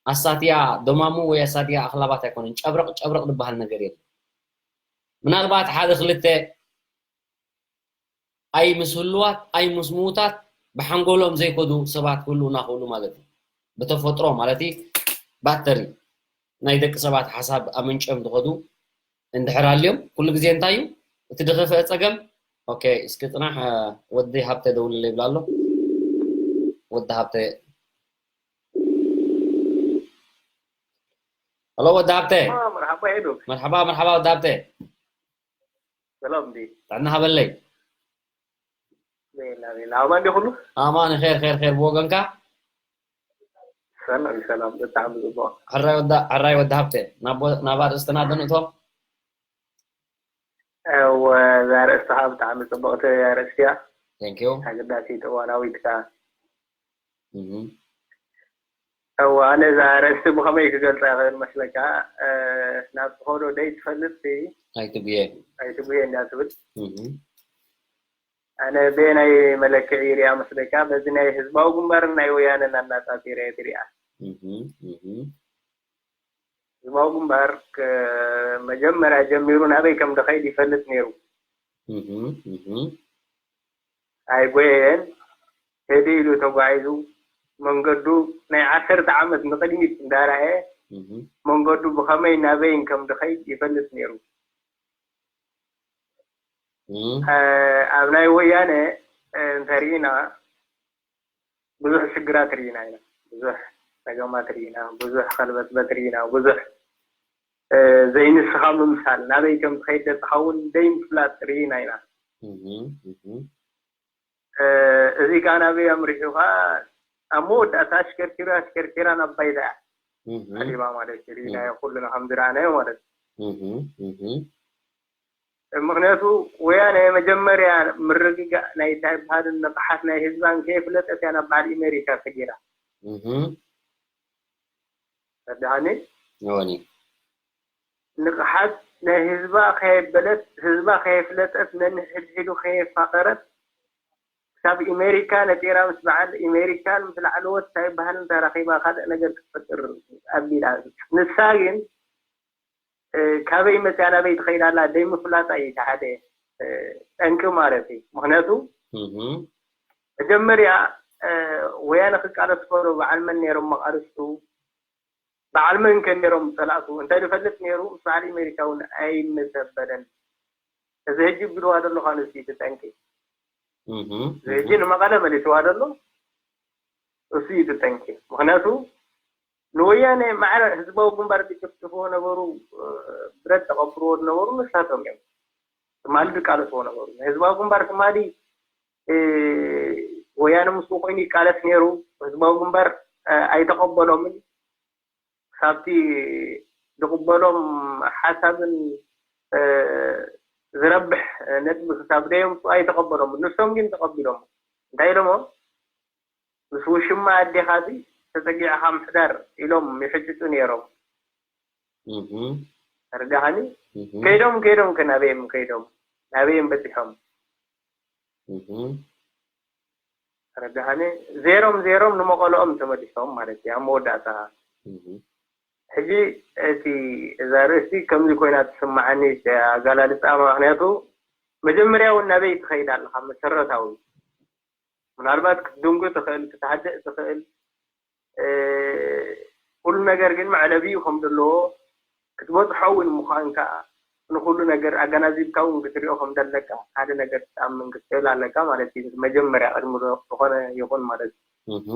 ኣሳትያ ደማሙ ወይ ኣሳትያ ኣኽላባት ኣይኮነን። ጨብረቕ ጨብረቕ ዝበሃል ነገር የለን። ምናልባት ሓደ ክልተ ኣይ ምስ ህሉዋት ኣይ ምስ ምዉታት ብሓንጎሎም ዘይከዱ ሰባት ክህልውና ክእሉ ማለት እዩ። ብተፈጥሮ ማለት እዩ፣ ባተሪ ናይ ደቂ ሰባት ሓሳብ ኣመንጭዮም ዝኸዱ እንድሕር ኣልዮም፣ ኩሉ ግዜ እንታይ እዩ እቲ ዝኸፍአ ጸገም? ኦኬ፣ እስኪ ጽናሕ፣ እ፣ ወዲ ሃብተ ደውልለ ይብል ኣሎ። ወዲ ሃብተ። ሄሎ፣ ወዲ ሃብተ። አ፣ መርሓባ ሄዱ። መርሓባ፣ መርሓባ፣ ወዲ ሃብተ። ሰላም እንዲ። ጥዕና ሃበለይ። ቤላ፣ ቤላ። ኣማን ዲኹሉ? ኣማን፣ ኼር፣ ኼር፣ ኼር። ብወገንካ? ሰላም፣ ሰላም። ብጣዕሚ ጽቡቕ። ሕራይ ወዳ-፣ ሕራይ ወዲ ሃብተ። ናብ፣ ናብ ኣርእስትና ዶ ንእቶ? እወ፣ እዛ ኣርእስቲ ከዓ ብጣዕሚ ጽብቕቲ ኣርእስቲ እያ። Thank you። ኣገዳሲት እዋናዊት ከኣ። እህ። እወ፣ ኣነ እዛ ኣርእስቲ ብኸመይ ክገልጻ ይኽእል መስለካ? እ፣ ናብ ትኸዶ ደይትፈልጥሲ ኣይትጉየ። ኣይትጉየ እንድያ ትብል። እህ። ኣነ በየናይ መለክዒ ይሪኣ መስለካ? በዚ ናይ ህዝባዊ ግንባርን ናይ ወያነን ኣነጻጺረ እየ ዝሪኣ። እህ፣ እህ። ህዝባዊ ግንባር ከ-፣ መጀመርያ ጀሚሩ ናበይ ከም ዝኸይድ ይፈልጥ ነይሩ። እህ፣ እህ። ኣይጎየየን፣ ህድእ ኢሉ ተጓዒዙ፣ መንገዱ ናይ ዓሰርተ ዓመት ንቕድሚት እንዳረኣየ፣ እህ። መንገዱ ብኸመይ ናበይን ከም ዝኸይድ ይፈልጥ ነይሩ። እም። እ፣ ኣብ ናይ ወያነ፣ እ፣ እንተሪኢና፣ ብዙሕ ሽግራት ርኢና ኢና። ብዙሕ ጸገማት ርኢና፣ ብዙሕ ከልበትበት ርኢና፣ ብዙሕ፣ እ፣ ዘይንስኻ ምምሳል፣ ናበይ ከም ትኸይድ ደትኸውን ዘይምፍላጥ ርኢና ኢና። እህ፣ እህ። እ፣ እዚ ከኣ ናበይ ኣምሪሑ ከኣ፣ ኣብ መወዳእታ ኣሽከርኪራ፣ ኣሽከርኪራ ናብ ባይታ እያ። እህ። ቀሪባ ማለት እዩ። ርኢናዮ እህ። ኩልና ከም ዝረኣናዮ ማለት እዩ። እህ፣ እህ። ምኽንያቱ ወያነ መጀመርያ ምርግጋእ ናይ እንታይ ይበሃል ንቕሓት ናይ ህዝባን ከየፍለጠት እያ ናብ በዓል ኣሜሪካ ሰጊራ። እህ። ረዳእኒ? እወኒ። ንቕሓት ናይ ህዝባ ከየበለት፣ ህዝባ ከየፍለጠት፣ ነንሕድሕዱ ከየፋቐረት፣ ክሳብ ኣሜሪካ ነጢራ ምስ በዓል ኣሜሪካን ምስ ላዕለዎት እንታይ ይበሃልን ተራኺባ ካልእ ነገር ክትፈጥር ኣቢላ። ንሳ ግን፣ እ፣ ካበይ መፅያ ናበይ ትኸይድ ኣላ ደይምፍላጣ እዩ እቲ ሓደ፣ እ፣ ጠንቂ ማለት እዩ። ምኽንያቱ እህ። መጀመርያ፣ እ፣ ወያነ ክቃለስ ከሎ በዓል መን ነይሮም መቓልስቱ? በዓል መን ከ ነይሮም ጸላእቱ? እንተዝፈልጥ ነይሩ ምስ በዓል ኣሜሪካ እውን ኣይምተበለን። እዚ ሕጂ ቢልዋ ዘሎ ኻን እሱ እዩ እቲ ጠንቂ። እህ። እዚ ሕጂ ንመቐለ መሊስዋ ዘሎ እሱ እዩ እቲ ጠንቂ። ምኽንያቱ ንወያነ ማዕረ ህዝባዊ ግንባር ዝጭፍጭፍዎ ነበሩ፣ እ፣ ብረት ዘቐብርዎ ዝነበሩ ንሳቶም እዮም። ትማሊ ዝቃለስዎ ነበሩ። ህዝባዊ ግንባር ትማሊ፣ እ፣ ወያነ ምስኡ ኮይኑ ይቃለስ ነይሩ። ህዝባዊ ግንባር፣ እ፣ ኣይተቐበሎምን። ካብቲ ዝቕበሎም ሓሳብን፣ እ፣ ዝረብሕ ነጥቢ ክሳብ ዘየምፅኡ ኣይተቐበሎምን። ንሶም ግን ተቐቢሎሞ። እንታይ ኢሎሞ? ምስ ውሽማ ኣዴኻሲ ተጸጊዕኻ ምሕዳር ኢሎም ይሕጭጩ ነይሮም። እህ። ተረዳኻኒ? እህ። ከይዶም፣ ከይዶም ከ ናበይ እዮም ከይዶም? ናበይ እዮም በጺሖም? እህ። ተረዳኻኒ? ዜሮም፣ ዜሮም ንመቐለኦም ተመሊሶም ማለት እዩ፣ ኣብ መወዳእታ። እህ። ሕጂ እቲ፣ እዛ ርእስቲ ከምዚ ኮይና ትስምዓኒ፣ ኣገላልጻ፣ ምኽንያቱ መጀመርያ እውን ናበይ ትኸይድ ኣለኻ? መሰረታዊ። ምናልባት ክትድንጉ ትኽእል፣ ክትሃድእ ትኽእል፣ እ፣ ኩሉ ነገር ግን መዕለቢኡ ከም ዘለዎ ክትበጽሖ እውን ምዃንካ፣ ንኹሉ ነገር ኣገናዚብካ እውን ክትሪኦ ከም ዘለካ፣ ሓደ ነገር ክትኣምን ክትኽእል ኣለካ ማለት እዩ። መጀመርያ ቅድሚ ዝኾነ ይኹን ማለት እዩ። እህ።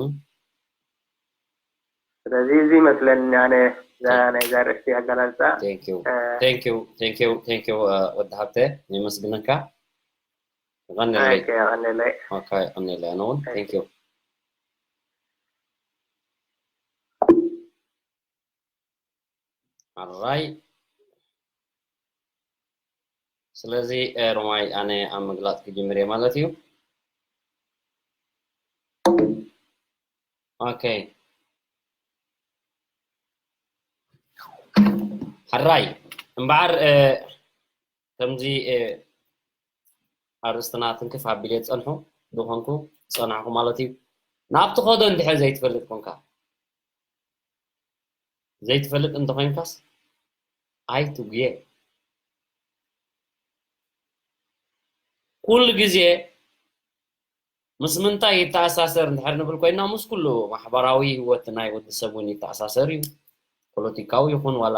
ስለዚ እዚ ይመስለኒ ኣነ እዛ ናይዛ ርእስቲ ኣገላልጻ። Thank you። እ፣ thank you፣ thank you፣ thank you፣ እ፣ ወዲ ሃብተ፣ የመስግነካ። የቐንየለይ። ኦኬ፣ የቐንየለይ። ኦኬ፣ የቐንየለይ። ኣነ እውን፣ thank you። ኣራይ። ስለዚ፣ እ፣ ሮማይ፣ ኣነ ኣብ ምግላጽ ክጅምር እየ ማለት እዩ። ኦኬ። ሕራይ፣ እምበኣር፣ እ፣ ከምዚ፣ እ፣ ኣርእስትና ትንክፍ ኣቢለ ዝጸንሑ ዝኾንኩ ዝጸናሕኩ ማለት እዩ። ናብ ትኸዶ እንድሕር ዘይትፈልጥ ኮንካ፣ ዘይትፈልጥ እንተኾይንካስ ኣይትጉየ። ኩሉ ግዜ ምስ ምንታይ ይተኣሳሰር እንድሕር ንብል ኮይና፣ ምስ ኩሉ ማሕበራዊ ህይወት ናይ ወዲ ሰብ እውን ይተኣሳሰር እዩ። ፖለቲካዊ ይኹን ዋላ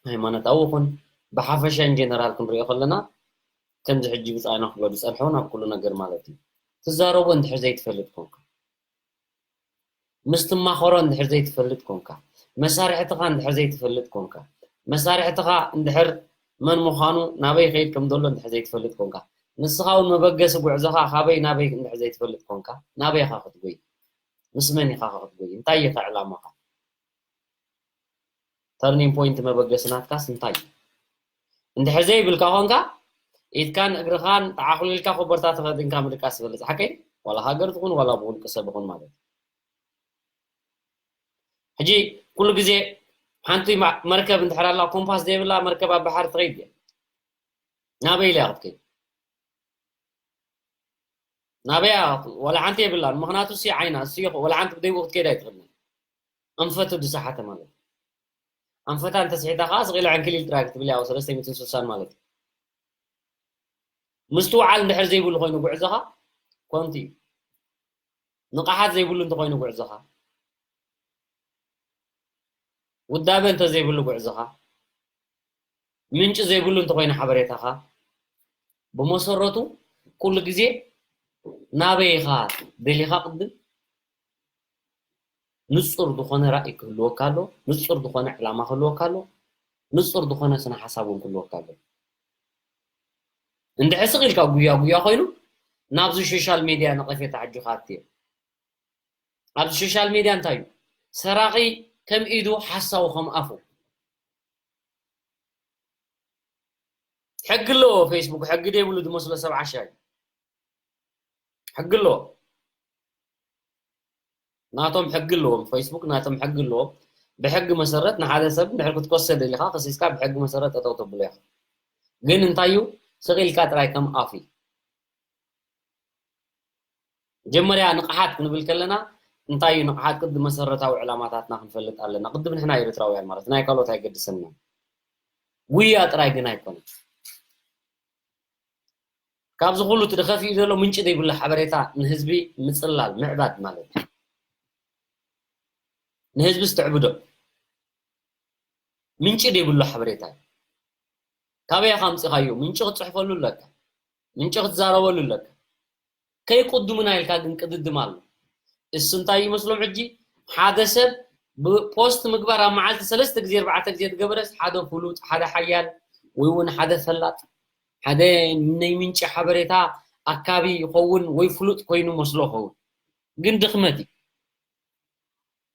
ሃይማኖታዊ ይኹን፣ ብሓፈሻ ኢን ጀነራል ክንሪኦ ከለና፣ ከምዚ ሕጂ ብጻይና ክብሎ ዝጸንሐ እውን ኣብ ኩሉ ነገር ማለት እዩ። ትዛረቦ እንድሕር ዘይትፈልጥ ኮንካ፣ ምስ ትማኸሮ እንድሕር ዘይትፈልጥ ኮንካ፣ መሳርሕትኻ እንድሕር ዘይትፈልጥ ኮንካ፣ መሳርሕትኻ እንድሕር መን ምዃኑ፣ ናበይ ይኸይድ ከም ዘሎ እንድሕር ዘይትፈልጥ ኮንካ፣ ንስኻ እውን መበገሲ ጉዕዞኻ ካበይ ናበይ እንድሕር ዘይትፈልጥ ኮንካ፣ ናበይ ኢኻ ክትጎይ? ምስ መን ኢኻ ክትጎይ? እንታይ እዩ ዕላማኻ? ተርኒንግ ፖይንት መበገሲ ናትካስ እንታይ እዩ? እንድሕር ዘይብልካ ኾንካ፣ ኢድካን እግርኻን ተዓኹሊልካ ኮቦርታ ተኸዲንካ ምድቃስ ዝበለጸ ሓቀይ፣ ዋላ ሃገር ትኹን ዋላ ብውልቂ ሰብ ይኹን ማለት እዩ። ሕጂ ኩሉ ግዜ ሓንቲ ማ-፣ መርከብ እንድሕር ኣላ፣ ኮምፓስ ዘይብላ መርከብ ኣብ ባሕሪ ትኸይድ እያ። ናበይ ኢላ ክትከይድ? ናበይ እያ? ወላ ሓንቲ የብላን። ምኽንያቱ እሱ ዓይና፣ እሱ ይኹ-፣ ወላ ሓንቲ ብደይብኡ ክትከይድ ኣይትኽእልን። ኣንፈቱ ዝሰሓተ ማለት እዩ። ኣንፈታ እንተስሒታ ኸዓ ስቕ ኢላ ዕንክሊል ጥራይ ክትብል እያ፣ ኣብ ሰለስተ ሚእትን ስሳን ማለት እዩ። ምስትውዓል እንድሕር ዘይብሉ ኮይኑ ጉዕዞኻ ኮንቲ እዩ። ንቕሓት ዘይብሉ እንተኾይኑ ጉዕዞኻ፣ ውዳበ እንተዘይብሉ ጉዕዞኻ፣ ምንጪ ዘይብሉ እንተኾይኑ ሓበሬታኻ፣ ብመሰረቱ ኩሉ ግዜ ናበይ ኢኻ ደሊኻ ቅድም ንጹር ዝኾነ ራእይ ክህልወካ ኣሎ፣ ንጹር ዝኾነ ዕላማ ክህልወካ ኣሎ፣ ንጹር ዝኾነ ስነ ሓሳብ እውን ክህልወካ ኣሎ። እንድሕር ስቕ ኢልካ ጉያ ጉያ ኮይኑ ናብዚ ሶሻል ሜድያ ነቐፌታ ሕጂ ኻትዮ። ኣብዚ ሶሻል ሜድያ እንታይ እዩ? ሰራቒ ከም ኢዱ፣ ሓሳዊ ከም ኣፉ። ሕጊ ኣለዎ ፌስቡክ፣ ሕጊ ዘይብሉ ዝመስሎ ሰብ ዓሻ እዩ። ሕጊ ኣለዎ። ናቶም ሕጊ ኣለዎም፣ ፌስቡክ ናቶም ሕጊ ኣለዎም። ብሕጊ መሰረት ንሓደ ሰብ እንድሕር ክትከሶ ደሊኻ ከሲስካ ብሕጊ መሰረት ጠጠው ተብሎ ኢኻ። ግን እንታይ እዩ? ስቕ ኢልካ ጥራይ ከም ኣፍ እዩ። መጀመርያ ንቕሓት ክንብል ከለና እንታይ እዩ ንቕሓት? ቅድሚ መሰረታዊ ዕላማታትና ክንፈልጥ ኣለና። ቅድም ንሕና ኤርትራውያን ማለት ናይ ካልኦት ኣይገድሰናን። ጉያ ጥራይ ግን ኣይኮነን። ካብዚ ኩሉ እቲ ተኸፊኡ ዘሎ ምንጪ ዘይብሉ ሓበሬታ ንህዝቢ ምጽላል፣ ምዕባድ ማለት እዩ። ንህዝቢ ዝተዕብዶ ምንጪ ዘይብሉ ሓበሬታ እዩ። ካበይ ኢኻ ኣምጺኻዮ? ምንጪ ክትጽሕፈሉ ኣለካ። ምንጪ ክትዛረበሉ ኣለካ። ከይቅድሙና ኢልካ ግን ቅድድም ኣሎ። እሱ እንታይ ይመስሎም ሕጂ? ሓደ ሰብ ብፖስት ምግባር ኣብ መዓልቲ ሰለስተ ግዜ፣ ኣርባዕተ ግዜ ዝገበረስ ሓደ ፍሉጥ፣ ሓደ ሓያል፣ ወይ እውን ሓደ ፈላጥ፣ ሓደ ናይ ምንጪ ሓበሬታ ኣካቢ ይኸውን ወይ ፍሉጥ ኮይኑ መስሎ ይኸውን። ግን ድኽመት እዩ።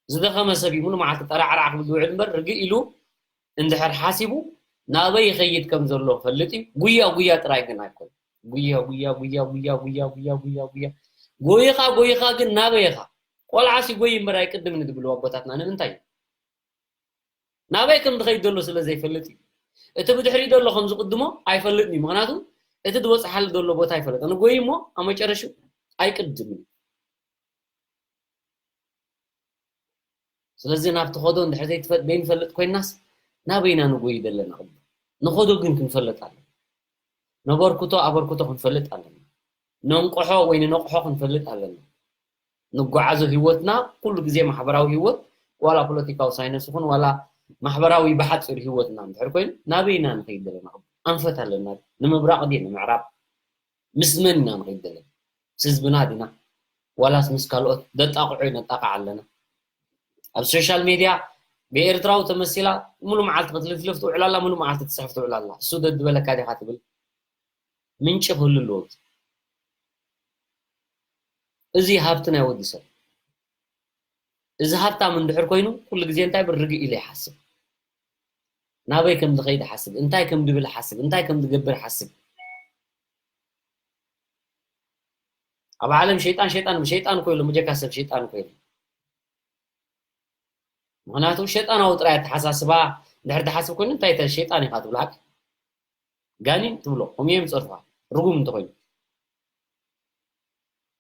ዝደኸመ ሰብ እዩ ሙሉ መዓልቲ ጠራዕራዕ ክብል ዝውዕል እምበር፣ ርግእ ኢሉ እንድሕር ሓሲቡ ናበይ ይኸይድ ከም ዘሎ ፈልጥ እዩ። ጉያ ጉያ ጥራይ ግን ኣይኮን። ጉያ ጉያ ጉያ ጉያ ጉያ ጉያ ጉያ ጉያ ጎይኻ ጎይኻ ግን ናበይ ኢኻ? ቆልዓስ ይጎይ እምበር ኣይቅድምን ዝብሉ ኣቦታትና ንምንታይ እዩ? ናበይ ከም ዝኸይድ ዘሎ ስለ ዘይፈልጥ እዩ። እቲ ብድሕሪኡ ዘሎ ከም ዝቕድሞ ኣይፈልጥን እዩ። ምኽንያቱ እቲ ዝበፅሓሉ ዘሎ ቦታ ኣይፈለጠን። ንጎይ እሞ ኣብ መጨረሽኡ ኣይቅድምን እዩ። ስለዚ ናብ ትኸዶ እንድሕር ዘይትፈ-፣ ዘይንፈልጥ ኮይናስ ናበይና ንጎይ ዘለና? ንኸዶ ግን ክንፈልጥ ኣለና። ነበርክቶ ኣበርክቶ ክንፈልጥ ኣለና። ነንቆሖ ወይ ንነቕሖ ክንፈልጥ ኣለና። ንጓዓዞ ህይወትና ኩሉ ግዜ ማሕበራዊ ህይወት ዋላ ፖለቲካዊ ሳይንስ ይኹን ዋላ ማሕበራዊ ብሓፂሩ ህይወትና እንድሕር ኮይኑ ናበይና ንኸይድ ዘለና? ኣንፈት ኣለና። ንምብራቕ ድየ ንምዕራብ? ምስ መን ኢና ንኸይድ ዘለና? ምስ ህዝብና ዲና? ዋላስ ምስ ካልኦት ደጣቕዑ ነጣቕዕ ኣለና? ኣብ ሶሻል ሜድያ ብኤርትራዊ ተመሲላ ሙሉ መዓልቲ ክትልፍልፍ ትውዕል ኣላ፣ ሙሉ መዓልቲ ትጽሕፍ ትውዕል ኣላ። እሱ ደድበለካ ዲኻ ትብል? ምንጪ ክህሉ ኣለዎ። እዚ ሃብቲ ናይ ወዲ ሰብ። እዚ ሃብታም እንድሕር ኮይኑ ኩሉ ግዜ እንታይ ብል ርግእ ኢሉ ይሓስብ። ናበይ ከም ዝኸይድ ሓስብ፣ እንታይ ከም ዝብል ሓስብ፣ እንታይ ከም ዝገብር ሓስብ። ኣብ ዓለም ሸይጣን ሸይጣን ሸይጣን እኮ ኢሉ፣ ምጀካ ሰብ ሸይጣን እኮ ኢሉ። ምኽንያቱ ሸይጣናዊ ጥራይ ኣተሓሳስባ እንድሕር ትሓስብ ኮይኑ እንታይ ተ-፣ ሸይጣን ኢኻ ትብሎ ሓቂ? ጋኒን ትብሎ፣ ከምኡ እዮም ዝጸርፉኻ፣ ርጉም እንተኾይኑ።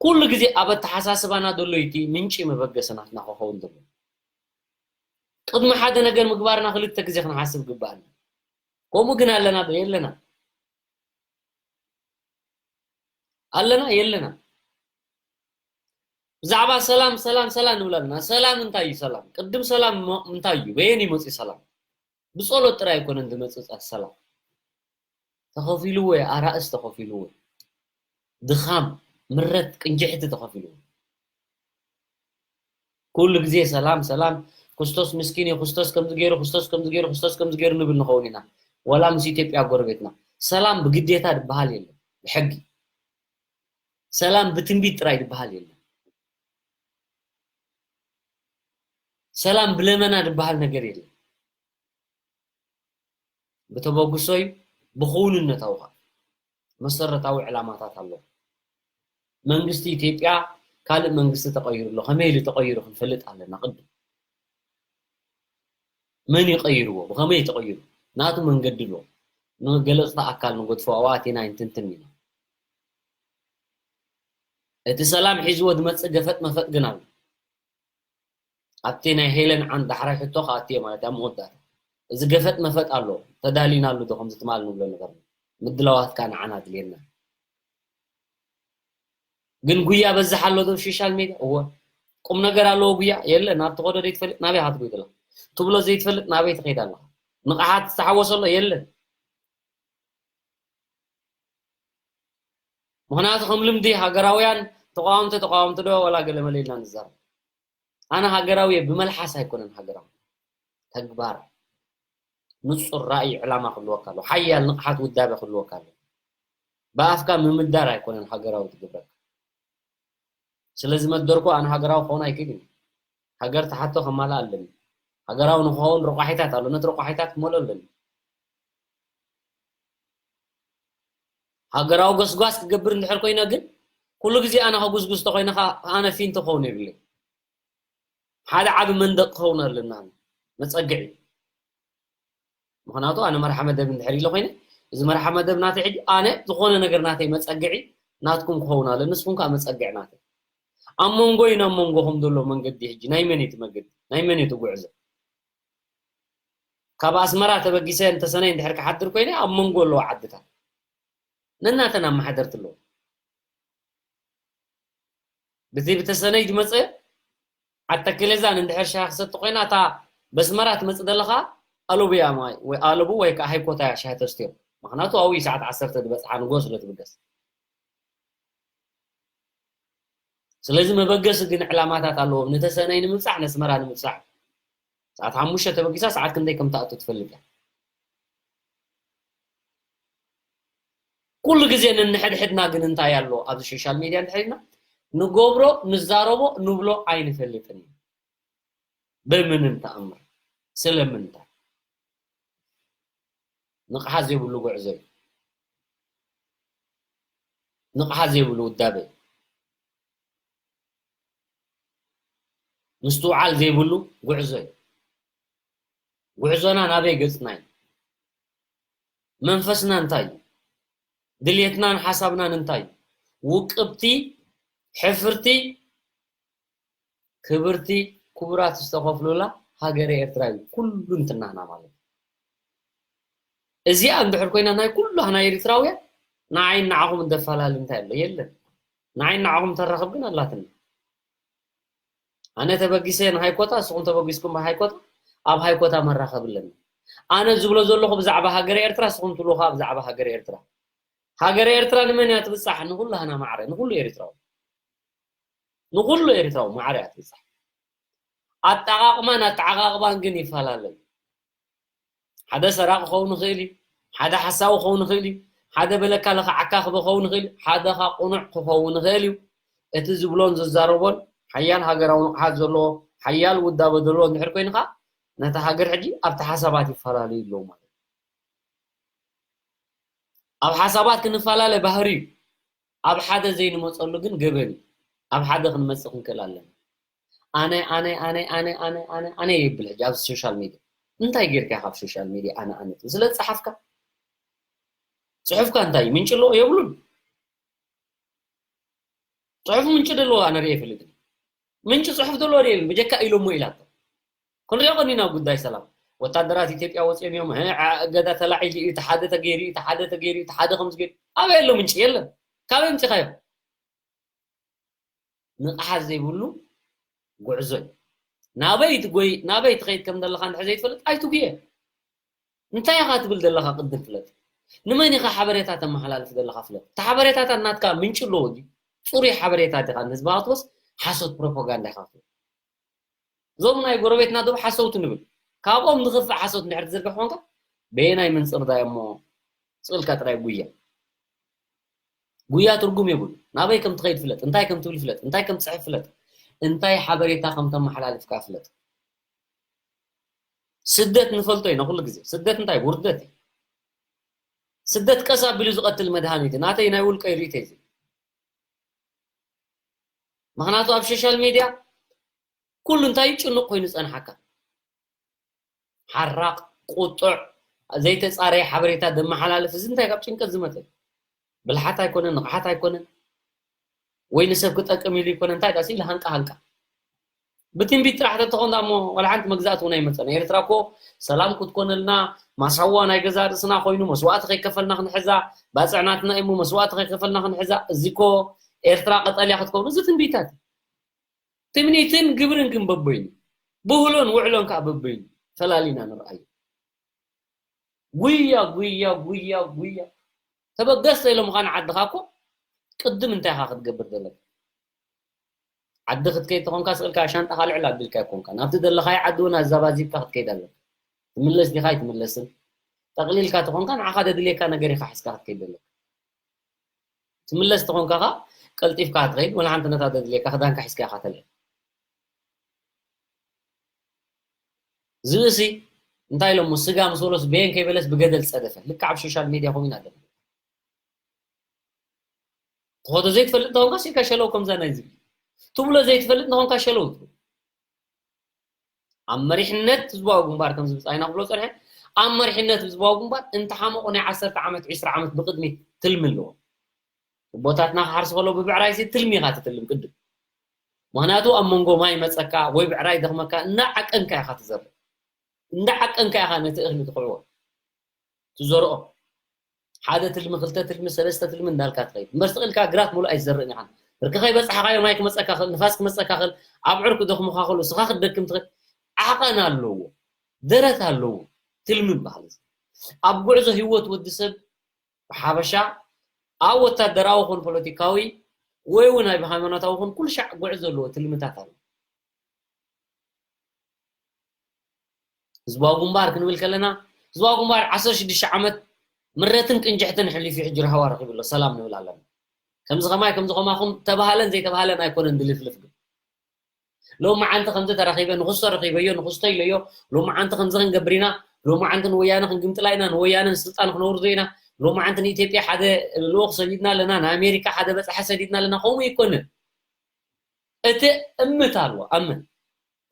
ኩሉ ግዜ ኣብ ኣተሓሳስባና ዘሎ እዩ እቲ ምንጪ መበገሲ ናትና ክኸውን ዘለዎ። ቅድሚ ሓደ ነገር ምግባርና ክልተ ግዜ ክንሓስብ ይግባኣና። ከምኡ ግን ኣለና ዶ? የለና። ኣለና? የለና። ብዛዕባ ሰላም ሰላም ሰላም ንብል ኣለና። ሰላም እንታይ እዩ? ሰላም ቅድም ሰላም ሞ- እንታይ እዩ? በየን ይመጽእ ሰላም? ብጸሎት ጥራይ ኣይኮነን ዝመጽእ ጸ- ሰላም። ተኸፊልዎ እዩ፣ ኣራእስ ተኸፊልዎ እዩ። ድኻም፣ ምረት፣ ቅንጅሕቲ ተኸፊልዎ። ኩሉ ግዜ ሰላም ሰላም፣ ክርስቶስ ምስኪን እዩ፣ ክርስቶስ ከምዚ ገይሩ፣ ክርስቶስ ከምዚ ገይሩ፣ ክርስቶስ ከምዚ ገይሩ ንብል ንኸውን ኢና። ወላ ምስ ኢትዮጵያ ጎረቤትና ሰላም ብግዴታ ዝበሃል የለን፣ ብሕጊ ሰላም ብትንቢት ጥራይ ዝበሃል የለን። ሰላም ብለመና ዝበሃል ነገር የለን። ብተበግሶ እዩ፣ ብክውንነታዊ ኸኣ መሰረታዊ ዕላማታት ኣለዎ። መንግስቲ ኢትዮጵያ ካልእ መንግስቲ ተቐይሩ ኣሎ። ከመይ ኢሉ ተቐይሩ ክንፈልጥ ኣለና ቅድም። መን ይቐይርዎ? ብኸመይ ተቐይሩ? ናቱ መንገዲ ኣለዎ። ንገለፅቲ ኣካል ንገድፎ ኣብኡ ኣቲና ኣይንትንትን ኢና። እቲ ሰላም ሒዝዎ ዝመፅእ ገፈጥ መፈጥ ግን ኣሎ። ኣብቲ ናይ ሄለን ዓን ዳሕራይ ሕቶ ክኣትየ ማለት ኣብ መወዳእታ እዚ ገፈጥ መፈጥ ኣሎ። ተዳሊና ኣሎ ዶ ከምዚ ትማል ንብሎ ነገር ምድላዋት ከዓ ንዓና ድልየና። ግን ጉያ በዝሕ ኣሎ ዶ ሶሻል ሜድያ? እወ። ቁም ነገር ኣለዎ ጉያ? የለ። ናብ ትኸዶ ዘይትፈልጥ ናበይ ኢኻ ትጎይ ዘለኻ? ትብሎ ዘይትፈልጥ ናበይ ትኸይድ ኣለኻ? ንቕሓት ዝተሓወሰ ኣሎ? የለን። ምኽንያቱ ከም ልምዲ ሃገራውያን ተቃወምቲ ተቃወምቲ ዶ ወላ ገለ መለ ኢልና ንዛረብ። ኣነ ሃገራዊ እየ ብመልሓስ ኣይኮነን ሃገራዊ። ተግባር፣ ንጹር ራእይ ዕላማ ክህልወካ ኣለዎ። ሓያል ንቕሓት ውዳበ ክህልወካ ኣለዎ። ብኣፍካ ምምዳር ኣይኮነን ሃገራዊ ትገብረካ። ስለዚ መደርኩ ኣነ ሃገራዊ ክኸውን ኣይክእልን። ሃገር ትሓቶ ከማልእ ኣለኒ። ሃገራዊ ንክኸውን ረቋሒታት ኣሎ። ነቲ ረቋሒታት ክመልኦ ኣለኒ። ሃገራዊ ጎስጓስ ክገብር እንድሕር ኮይነ ግን ኩሉ ግዜ ኣነ ከጉስጉስ ተኮይነ ከኣ ኣነ ፊንቶ ክኸውን የብለይ። ሓደ ዓቢ መንደቕ ክኸውን ኣለና መጸግዒ። ምኽንያቱ ኣነ መርሓ መደብ እንድሕር ኢለ ኮይነ እዚ መርሓ መደብ ናተይ ሕጂ ኣነ ዝኾነ ነገር ናተይ መጸግዒ ናትኩም ክኸውን ኣሎ። ንስኹም ከኣ መጸግዒ ናተይ። ኣብ መንጎ እዩ ናብ መንጎኹም ዘሎ መንገዲ ሕጂ ናይ መን እዩ እቲ መገዲ? ናይ መን እዩ እቲ ጉዕዞ? ካብ ኣስመራ ተበጊሰ እንተሰነይ እንድሕር ክሓድር ኮይነ ኣብ መንጎ ኣለዋ ዓድታት ነናተን ኣመሓደርቲ ኣለዎ። ብቲ ብተሰነይ ዝመፀ ኣተክለዛን እንድሕር ሻሂ ክሰቲ ኮይና እታ በስመራ ትመፅእ ዘለኻ ኣለቡ እያ ማይ ወይ ኣለቡ ወይ ከዓ ሃይኮታ እያ ሻሂ ተስትዮም። ምክንያቱ ኣብኡ እዩ ሰዓት ዓሰርተ ዝበፅሓ ንጎ ስለ ትብገስ። ስለዚ መበገሲ ግን ዕላማታት ኣለዎም። ንተሰነይ ንምብፃሕ ነስመራ ንምብፃሕ ሰዓት ሓሙሽተ ተበጊሳ ሰዓት ክንደይ ከም ትኣቱ ትፈልጥ እያ። ኩሉ ግዜ ነንሕድሕድና ግን እንታይ ኣሎ ኣብዚ ሶሻል ሚድያ እንድሕር ኢልና ንገብሮ ንዛረቦ ንብሎ ኣይንፈልጥን እዩ። ብምንም ተኣምር ስለምንታይ? ንቕሓት ዘይብሉ ጉዕዞ እዩ። ንቕሓት ዘይብሉ ውዳበ እዩ። ምስትውዓል ዘይብሉ ጉዕዞ እዩ። ጉዕዞና ናበይ ገፅና እዩ? መንፈስና እንታይ እዩ? ድልየትናን ሓሳብናን እንታይ እዩ? ውቅብቲ፣ ሕፍርቲ፣ ክብርቲ፣ ክቡራት ዝተኸፍሉላ ሃገረ ኤርትራ እዩ ኩሉ እንትናና ማለት እዩ። እዚኣ እንድሕር ኮይና ናይ ኩሉ ናይ ኤርትራውያን ንዓይን ንዓኹም እንደፈላለ እንታይ ኣሎ? የለን። ንዓይን ንዓኹም ተራኽብ ግን ኣላትና። ኣነ ተበጊሰ ንሃይኮታ፣ ንስኹም ተበጊስኩም ብሃይኮታ፣ ኣብ ሃይኮታ መራኸብ ኣለና። ኣነ ዝብሎ ዘለኹ ብዛዕባ ሃገረ ኤርትራ፣ ንስኹም ትብልዎ ከኣ ብዛዕባ ሃገረ ኤርትራ። ሃገረ ኤርትራ ንመን እያ ትብጻሕ? ንኹላህና ማዕረ፣ ንኹሉ ኤርትራዊ። ንኹሉ ኤርትራዊ ማዕረ እያ ትብጻሕ። ኣጠቓቕማን ኣተዓቓቕባን ግን ይፈላለ እዩ። ሓደ ሰራቂ ክኸውን ይኽእል እዩ፣ ሓደ ሓሳዊ ክኸውን ይኽእል እዩ፣ ሓደ በለካ ለኽዓካ ክኸውን ይኽእል እዩ፣ ሓደ ኸኣ ቅኑዕ ክኸውን ይኽእል እዩ። እቲ ዝብሎን ዝዛረቦን ሓያል ሃገራዊ ንቕሓት ዘለዎ፣ ሓያል ውዳበ ዘለዎ እንድሕር ኮይኑ ኸኣ ነታ ሃገር ሕጂ ኣብቲ ሓሳባት ይፈላለዩ ኣለዉ ማለት እዩ። ኣብ ሓሳባት ክንፈላለ ባህሪ እዩ። ኣብ ሓደ ዘይንመፀሉ ግን ገበን እዩ። ኣብ ሓደ ክንመፅእ ክንክእል ኣለና። ኣነ ኣነ ኣነ ኣነ ኣነ ኣነ ኣነ ኣነ ይብል ሕጂ ኣብዚ ሶሻል ሚድያ። እንታይ ጌርካ ኢኻ ኣብ ሶሻል ሚድያ ኣነ ኣነ ትብል? ስለ ዝፀሓፍካ። ፅሑፍካ እንታይ እዩ? ምንጪ ኣለዎ የብሉን። ፅሑፍ ምንጪ ዘለዎ ኣነ ርእየ ኣይፈልጥን። ምንጪ ፅሑፍ ዘለዎ የለን። ብጀካ ኢሎሞ ኢላቶ። ክንሪኦ ቀኒና ጉዳይ ሰላም። ወታደራት ኢትዮጵያ ወፂኦም እዮም። እ፣ ዓ-፣ እገዳ ተላዒሉ እዩ፣ እቲ ሓደ ተገይሩ እዩ፣ እቲ ሓደ ተገይሩ እዩ፣ እቲ ሓደ ከምዚ ገይሩ። ኣበይ ኣሎ ምንጪ? የለን። ካበይ ኣምፂኻዮ? ንቕሓት ዘይብሉ ጉዕዞ እዩ። ናበይ ትጎይ ናበይ ትኸይድ ከም ዘለኻ እንድሕር ዘይትፈልጥ ኣይትጉየ። እንታይ ኢኻ ትብል ዘለኻ ቅድም ፍለጥ። ንመን ኢኻ ሓበሬታ ተመሓላልፍ ዘለኻ ፍለጥ። እቲ ሓበሬታታት ናትካ ምንጪ ኣለዎ ድዩ? ፅሩይ ሓበሬታ ዲኻ ንህዝቢ ክትወስ ሓሶት ፕሮፓጋንዳ ኢኻ ክትወስ። እዞም ናይ ጎረቤትና ዶብ ሓሰውቲ ንብል። ካብኦም ዝኽፍእ ሓሶት እንድሕር ትዝርግሕ ኮንካ በየናይ መንፅር ዳ እሞ ስቕልካ ጥራይ ጉያ። ጉያ ትርጉም የብሉ። ናበይ ከም ትኸይድ ፍለጥ፣ እንታይ ከም ትብል ፍለጥ፣ እንታይ ከም ትፅሕፍ ፍለጥ፣ እንታይ ሓበሬታ ከም ተመሓላልፍካ ፍለጥ። ስደት ንፈልጦ ኢና ኩሉ ግዜ። ስደት እንታይ ውርደት እዩ። ስደት ቀስ ኣቢሉ ዝቐትል መድሃኒት እዩ። ናተይ ናይ ውልቀይ ርእይቶ እዩ። ምኽንያቱ ኣብ ሶሻል ሜድያ ኩሉ እንታይ ጭኑቕ ኮይኑ ዝጸንሓካ። ሓራቕ፣ ቁጡዕ፣ ዘይተጻረየ ሓበሬታ ዘመሓላልፍ፣ እዚ እንታይ ካብ ጭንቀት ዝመጸ? ብልሓት ኣይኮነን፣ ንቕሓት ኣይኮነን። ወይ ንሰብ ክጠቅም ኢሉ ይኮነ፣ እንታይ ዳስ ኢሉ ሃንቃ ሃንቃ። ብትንቢት ጥራሕ ተተኾን ዳሞ ዋላ ሓንቲ መግዛእቲ እውን ኣይመጸን። ኤርትራ እኮ ሰላም ክትኮነልና፣ ማሳዋ ናይ ገዛ ርእስና ኮይኑ፣ መስዋእቲ ከይከፈልና ክንሕዛ፣ ባጽዕ ናትና እሞ መስዋእቲ ከይከፈልና ክንሕዛ፣ እዚ እኮ ኤርትራ ቀጠልያ ክትከውን፣ እዚ ትንቢታት። ትምኒትን ግብርን ግን በበይኑ፣ ብህሎን ውዕሎን ከኣ በበይኑ ፈላሊና ንርኣዮ። ጉያ፣ ጉያ፣ ጉያ፣ ጉያ። ተበገስ ኢሎምኻ ንዓድኻ እኮ ቅድም እንታይ ኢኻ ክትገብር ዘለካ? ዓዲ ክትከይድ ተኾንካ ስቕልካ ሻንጣኻ ልዕል ኣቢልካ ኣይኮንካ። ናብቲ ዘለኻዮ ዓዲ እውን ኣዛባዚብካ ክትከይድ ኣለካ። ትምለስ ዲኻ ኣይትምለስን? ጠቕሊልካ ተኾንካ ንዓኻ ደድልየካ ነገር ኢኻ ሒዝካ ክትከይድ ዘለካ። ትምለስ ተኾንካ ኸኣ ቀልጢፍካ ትኸይድ፣ ወላ ሓንቲ ነታ ደድልየካ ክዳንካ ሒዝካ ኢኻ ተልዕል። ዝብእሲ እንታይ ኢሎሞ ስጋ ምስ በሎስ በየን ከይበለስ ብገደል ጸደፈ። ልክዕ ኣብ ሶሻል ሜድያ ከምኡ ኢና ዘለና። ትኾቶ ዘይትፈልጥ ተኾንካ ሲካ ሸለው ከምዛ ናይ ዝብል። ትብሎ ዘይትፈልጥ ተኾንካ ሸለው ትብል። ኣብ መሪሕነት ህዝባዊ ግንባር ከም ዝብጻ ኢና ክብሎ ጸንሐ። ኣብ መሪሕነት ህዝባዊ ግንባር እንተሓመቑ ናይ ዓሰርተ ዓመት፣ ዕስራ ዓመት ብቕድሚት ትልሚ ኣለዎ። ቦታትና ክሓርስ ከሎ ብብዕራይ ሲ ትልሚ ኢኻ ትትልም ቅድም። ምኽንያቱ ኣብ መንጎ ማይ መጸካ ወይ ብዕራይ ደኽመካ እናዓቀንካ ኢኻ ትዘርእ። እንዳዓቀንካ ኢኻ ነቲ እኽሊ ትኹዕቦ። ትዘርኦ። ሓደ ትልሚ፣ ክልተ ትልሚ፣ ሰለስተ ትልሚ እንዳልካ ትኸይድ። እምበር ስቕ ኢልካ ግራት ሙሉእ ኣይትዘርእን ኢኻ። ብርኪ ከይበጻሕካዮ ማይ ክመጸካ ክእል፣ ንፋስ ክመጸካ ክእል፣ ኣብ ዕርኩ ደኽሙኻ ከሎ፣ ስኻ ክትደክም ትኽእል። ዓቐን ኣለዎ። ደረት ኣለዎ። ትልሚ ይበሃል እዚ። ኣብ ጉዕዞ ህይወት ወዲ ሰብ ብሓበሻ ኣብ ወታደራዊ ኹን ፖለቲካዊ ወይ እውን ኣብ ሃይማኖታዊ ኹን ኩሉ ሻዕ ጉዕዞ ኣለዎ፣ ትልምታት ኣለዎ። ህዝባዊ ግንባር ክንብል ከለና፣ ህዝባዊ ግንባር ዓሰርተ ሽዱሽተ ዓመት ምረትን ቅንጅሕትን ሕሊፉ ሕጂ ራህዋ ረኺቡ ኣሎ፣ ሰላም ንብል ኣለና። ከምዚ ኸማይ፣ ከምዚ ኸማኹም ተባህለን ዘይተባህለን ኣይኮነን ድልፍልፍ ግን። ሎሚ ዓንቲ ከምዚ ተረኺበ፣ ንኽስቶ ረኺበዮ፣ ንኽስቶ ኢለዮ፣ ሎሚ ዓንቲ ከምዚ ክንገብር ኢና፣ ሎሚ ዓንቲ ንወያነ ክንግምጥላ ኢና፣ ንወያነ ንስልጣን ክነውርዶ ኢና፣ ሎሚ ዓንቲ ንኢትዮጵያ ሓደ ልኡኽ ሰዲድና ኣለና፣ ንኣሜሪካ ሓደ በጻሒ ሰዲድና ኣለና፣ ከምኡ ኣይኮነን። እቲ እምት ኣለዎ፣ ኣምን።